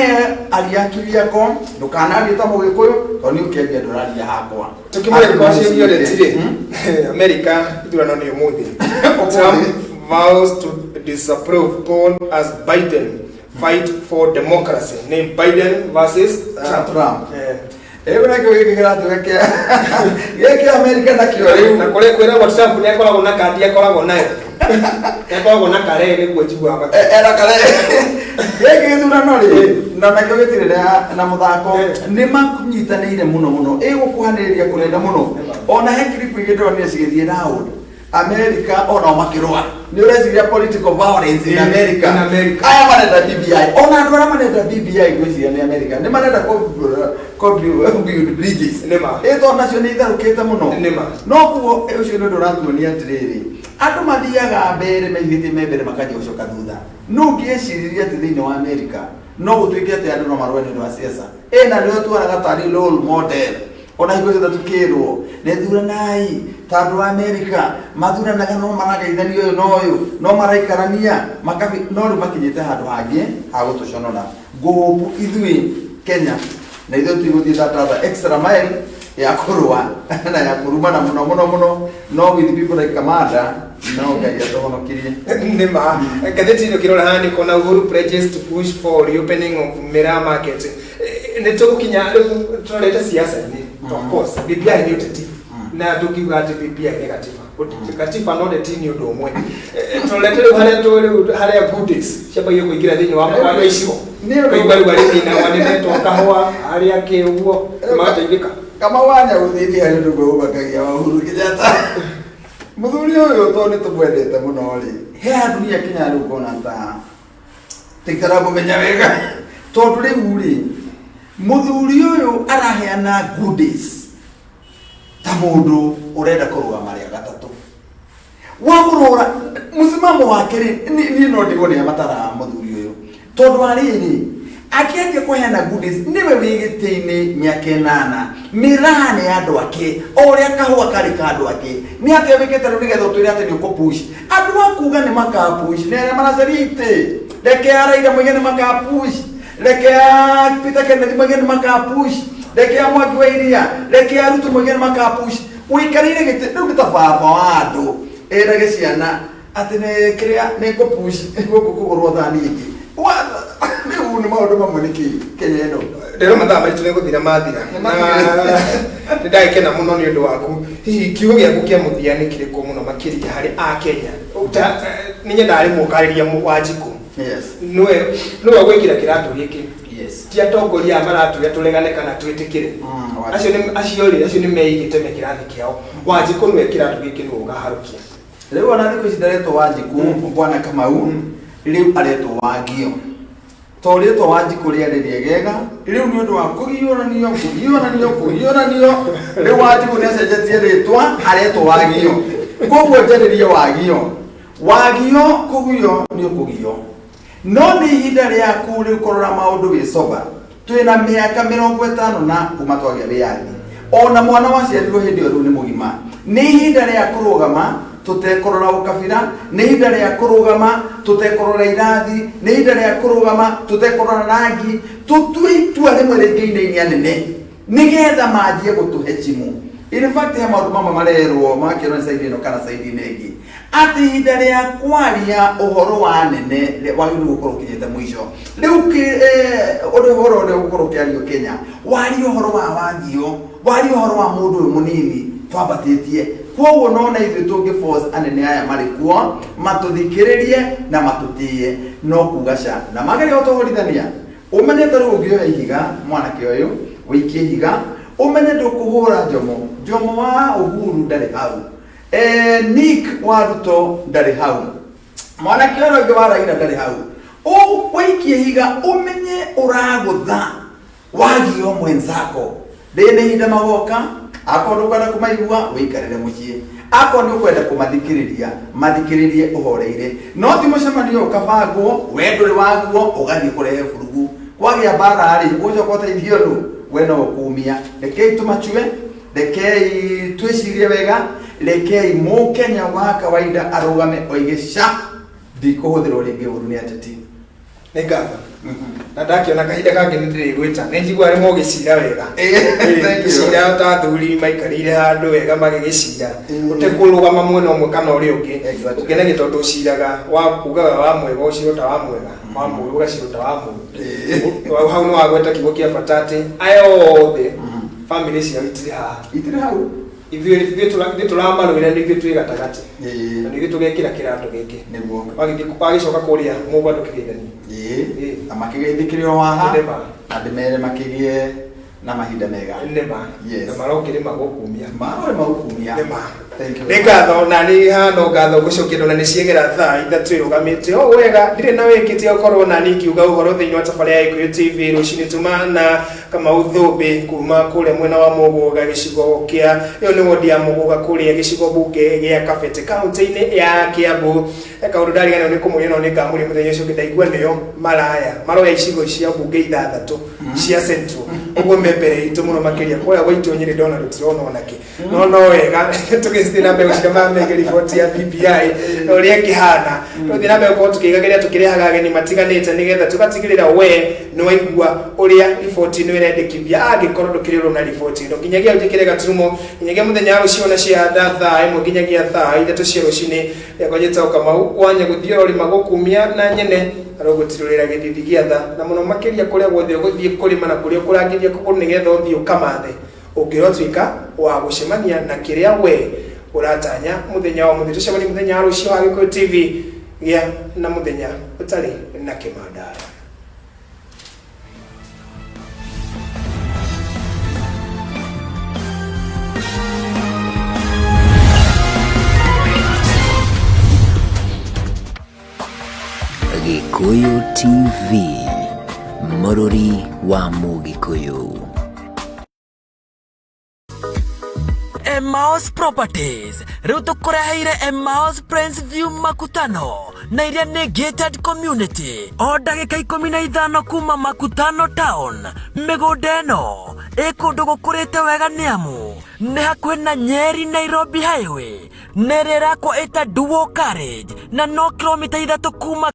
aria kivyako, ndũkanarie ta mũgĩkũyũ, tondũ niĩ ũkĩaria ndũraria hakwa. Tukimũrĩ kwa ciĩgiĩ ũteti rĩ, Amerika ithurano nĩ ũmũthĩ. Trump vows to disapprove poll as Biden fight for democracy. Nĩ Biden versus Trump. Trump. Ĩyo nakĩo gĩkĩ kĩratuĩka kĩa gĩkĩ Amerika nakĩo rĩu. Na kũrĩa kwĩragwo Trump nĩ akoragwo na kandi, akoragwo nayo. Nĩ akoragwo na kare nĩguo njiguaga. Era kare. Gĩkĩ gĩthurano rĩ, na nakĩo gĩtirĩ na mũthako, nĩ manyitanĩire mũno mũno. Ĩgũkuhanĩrĩria kũrenda mũno. Ona he clip ingĩ ndĩronire cigĩthiĩ round. America onao makĩrũa. Nĩ ũreciria political violence in America. In America. Aya marenda BBI. Ona andũ arĩa marenda BBI ngwĩciria nĩ America. Nĩ marenda build bridges. Ĩ tondũ nacio nĩ itharũkĩte mũno. No kuo ũcio nĩ ũndũ ũratuonia atĩrĩrĩ, andũ mathiaga mbere meihĩtie me mbere makanjia gũcoka thutha. Nũ ũngĩeciririe atĩ thĩinĩ wa America no gũtuĩke atĩ andũ no marũe nĩ ũndũ wa siasa? Ĩ na nĩo tuonaga tarĩ role model. Ona hingo ciothe tukĩrwo nĩ thuranai ta andũ a Amerika mathuranaga, no marageithania ũyũ na ũyũ, no maraikarania makabi, no rĩu makinyĩte handũ hangĩ ha gũtũconora. Ngũhũpu ithuĩ Kenya na ithuĩ tũigũthiĩ that other extra mile ya kũrũa na ya kũrumana mũno mũno mũno, no with people like Kamanda, no Ngai atũhonokirie. Nĩ ma ngathĩti ĩno kĩrora haha nĩ kuona Uhuru pledges to push for reopening of Miraa market. Nĩ tũgũkinya rĩu tũrorete siasa-inĩ. Of course BBI nĩ ũteti, na ndũngiuga atĩ BBI nĩ gatiba. Gatiba na ũteti nĩ ũndũ ũmwe. Tũrorete rĩu harĩa tũ rĩu harĩa good days ciambagia kũingĩra thĩinĩ wa wa icigo, kũigua rĩu arĩmi nao nĩmetwo kahũa arĩa kĩ ũguo nĩmagateithĩka. Kamau wa Nyagũthĩni harĩ ũndũ ũmwe ũmakagia wa Uhuru Kenyatta. Mũthuri ũyũ tondũ nĩ tũmwendete mũno rĩ, he handũ niĩ akinya rĩu ngona ta tikaramũmenya wega, tondũ rĩu rĩ Mũthuri ũyũ araheana goodies ta mũndũ ũrenda kũrũgama rĩa gatatũ. Wamũrora mũsimamo wake rĩ, niĩ no ndigwo nĩ abataraga mũthuri ũyũ, tondũ wa rĩrĩ, akĩanjia kũheana goodies nĩwe wĩ gĩtĩ-inĩ mĩaka 8, mĩraha nĩ ya andũ ake, o ũrĩa kahũa karĩ ka andũ ake. Nĩ atĩa wĩkĩte rĩu nĩgetha ũtwĩre atĩ nĩ ũkũ-push? Andũ a kuga nĩ maka-push nĩ arĩa maracaria itĩ. Reke a Raila moige nĩ maka-push, reke a Peter Kenneth moige nĩ maka-push, reke a Mwangi wa Iria, reke a Ruto moige nĩ maka-push. Ũikarĩire gĩtĩ rĩu nĩ ta baba wa andũ ĩrage ciana atĩ nĩ kĩrĩa nĩ ngũ-push gũkũ kũgũrwo thani ĩngĩ. Rĩu nĩ maũndũ mamwe nĩkĩ Kenya ĩno. Rĩrĩa mathaa maitũ nĩ gũthira mathira, na nĩ ndagĩkena mũno nĩ ũndũ waku. Hihi kiugo gĩaku kĩa mũthia nĩ kĩrĩkũ mũno makĩria harĩ Akenya? Nĩ nyendaga rĩmwe ũkarĩria Wanjikũ. Nĩwe nĩwe ũgwĩkĩra kĩratũ gĩkĩ. Ti atongoria aya maratwĩra tũregane kana twĩtĩkĩre. Acio nĩ acio rĩ, acio nĩ meigĩte me kĩrathi kĩao. Wanjikũ nĩwe kĩratũ gĩkĩ nĩwe ũkaharũkia. Rĩu ona thikũ ici ndaretwo Wanjikũ, bwana Kamau, rĩu aretwo Wangio. To rĩtwa Wanjikũ rĩarĩ rĩegega, rĩu nĩ ũndũ wa kũgiũranio, kũgiũranio, kũgiũranio, rĩu Wanjikũ nĩ acenjetie rĩtwa, aretwo Wagio. Koguo njarĩrie Wagio. Wagio kũgio nĩ ũkũgio. No nĩ ihinda rĩaku rĩu kũrora maũndũ wĩ sober. Twĩna mĩaka 50 na kuma twagĩa wĩyathi. Ona mwana waciarirwo hĩndĩ ĩyo rĩu nĩ mũgima. Nĩ ihinda rĩa kũrũgama tũtekũrora ũkabira, nĩ ihinda rĩa kũrũgama tũtekũrora irathi, nĩ ihinda rĩa kũrũgama tũtekũrora rangi, tũtue itua rĩmwe rĩngĩinainia anene nĩgetha manjie gũtũhecimu. In fact he maũndũ mamwe marerwo makĩrwo nĩ side ĩno kana side ĩno ĩngĩ, atĩ ihinda rĩa kwaria ũhoro wa anene wagĩrĩirwo gũkorwo ũkinyĩte mũico. Rĩu ũndũ ũhoro ũrĩa ũgũkorwo ũkĩario Kenya, warie ũhoro wa Wangio, warie ũhoro wa mũndũ ũyũ mũnini twambatĩtie. Koguo nona ithuĩ tũngĩ force anene aya marĩ kuo matũthikĩrĩrie na matũtĩe, no kuga ca na mageria gũtũhũrithania. Ũmenye ta rĩu ũngĩoya ihiga mwanake ũyũ ũikie ihiga, ũmenye ndũkũhũra Jomo. Jomo wa Uhuru ndarĩ hau. Nick wa Ruto ndarĩ hau. Mwanake ũrĩa ũngĩ wa Raila ndarĩ hau. Ũikie ihiga ũmenye ũragũtha Wagio mwenzako. Rĩrĩ nĩ ihinda magoka, akorwo ndũkwenda kũmaigua wĩikarĩre mũciĩ, akorwo nĩ ũkwenda kũmathikĩrĩria mathikĩrĩrie ũhoreire, no ti mũcemanio ũkabangwo we ndũrĩ waguo ũgathiĩ kũrehe burugu. Kwagĩa mbara rĩ, ũgũcoka ũteithio nũ? We no ũkumia. Rekei tũmachue, rekei twĩcirie wega, rekei mũkenya wa kawaida arũgame oige ca, ndikũhũthĩrwo rĩngĩ ũru nĩ ateti. Nĩ ngatho na ndakĩona kahinda kangĩ nĩ ndĩrĩgwĩta, nĩ njiguaga rĩmwe ũgĩcira wega. Thank you. Gĩcira ta athuri maikarĩire handũ wega magĩgĩcira ũtekũrũgama mwena ũmwe kana ũrĩa ũngĩ. Ũngenagia tondũ ũciraga wa ugaga wa mwega ũcira ta wa mwega, wa mũũru ũgacira ta wa mũũru. Hau nĩ wagweta kiugo kĩa bata atĩ aya othe bamĩrĩ ciao itirĩ haha. Itirĩ hau. Ithuĩ tũramarũĩra nĩ ithuĩ twĩ gatagatĩ na nĩ ithuĩ tũgekĩra kĩratũ gĩkĩ. Nĩguo. Wagĩcoka kũrĩa mũgwa ndũkĩgeithanie. Na makĩgeithĩkĩre o haha na ndĩmere makĩgĩe na mahinda mega. Nĩma. Yes. Na marokĩrĩma gũkumia. Marorĩma gũkumia. Nĩma. Thank you. Nĩ ngatho na nĩ hano ngatho ngũcokia ndona nĩ ciegera thaa 3 ĩrũgamĩte o wega, ndirĩ na wĩkĩtie ũkorwo na niĩ ngiuga ũhoro thĩinĩ wa tabarĩra ya Gĩkũyũ TV rũcinĩ tuma na Kamau Thũmbĩ kuma kũrĩa mwena wa Mũgũga gĩcigo kĩa ĩyo nĩ wodi ya Mũgũga kũrĩa gĩcigo mbunge gĩa Kabete kaunti-inĩ ya Kiambu. Kaũndũ ndariganĩrwo nĩ kũmũria no nĩ ngamũria mũthenya ũcio ũngĩ, ndaigua nĩo maraya maroya icigo cia mbunge ithathatũ cia Central, ũguo me mbere itũ mũno makĩria kũrĩa gwaitũ Nyĩrĩ ndona tũtirona onakĩ, no wega tũgĩthiĩ na mbere gũcira mamenge riboti ya BBI na ũrĩa ĩkĩhana, tũgĩthiĩ na mbere gũkorwo tũkĩigagĩrĩra tũkĩrehaga ageni matiganĩte nĩgetha tũgatigĩrĩra we nĩ waigua ũrĩa riboti ĩno ĩrendekithia angĩkorwo ndũkĩrĩ ũrona riboti ĩno. Nginyagia njĩkĩre gaturumo, nginyagia mũthenya wa rũciũ na cia thaa 1 nginyagia thaa 3 cia rũcinĩ, rĩakwa njĩtagwo Kamau wa Nyagũthiĩ ũrorĩma gũkumia na nyene arogũtirũrĩra gĩthithi gĩa tha na mũno makĩria kũrĩa guothe ũgũthiĩ kũrĩma na kũrĩa ũkũrangithia kũgũrũ nĩgetha ũthiĩ ũkamathe ũngĩrotuĩka wa gũcemania na kĩrĩa we ũratanya mũthenya wa ũmũthĩ. Tũcemanie mũthenya wa rũciũ wa Gĩkũyũ TV. Gĩa na mũthenya ũtarĩ na kĩmandara. Gĩkũyũ TV, Mũrũri wa Mũgĩkũyũ. Emmaus Properties rĩu tũkũreheire Emmaus Prince View Makutano na iria nĩ gated community o ndagĩka 15 kuma Makutano town. Mĩgũnda ĩno ĩ kũndũ gũkũrĩte wega nĩ amu nĩ hakuhĩ na Nyeri Nairobi Highway na ĩrĩa ĩrakwo ĩta dual carriage na no kilomita 3 kuma.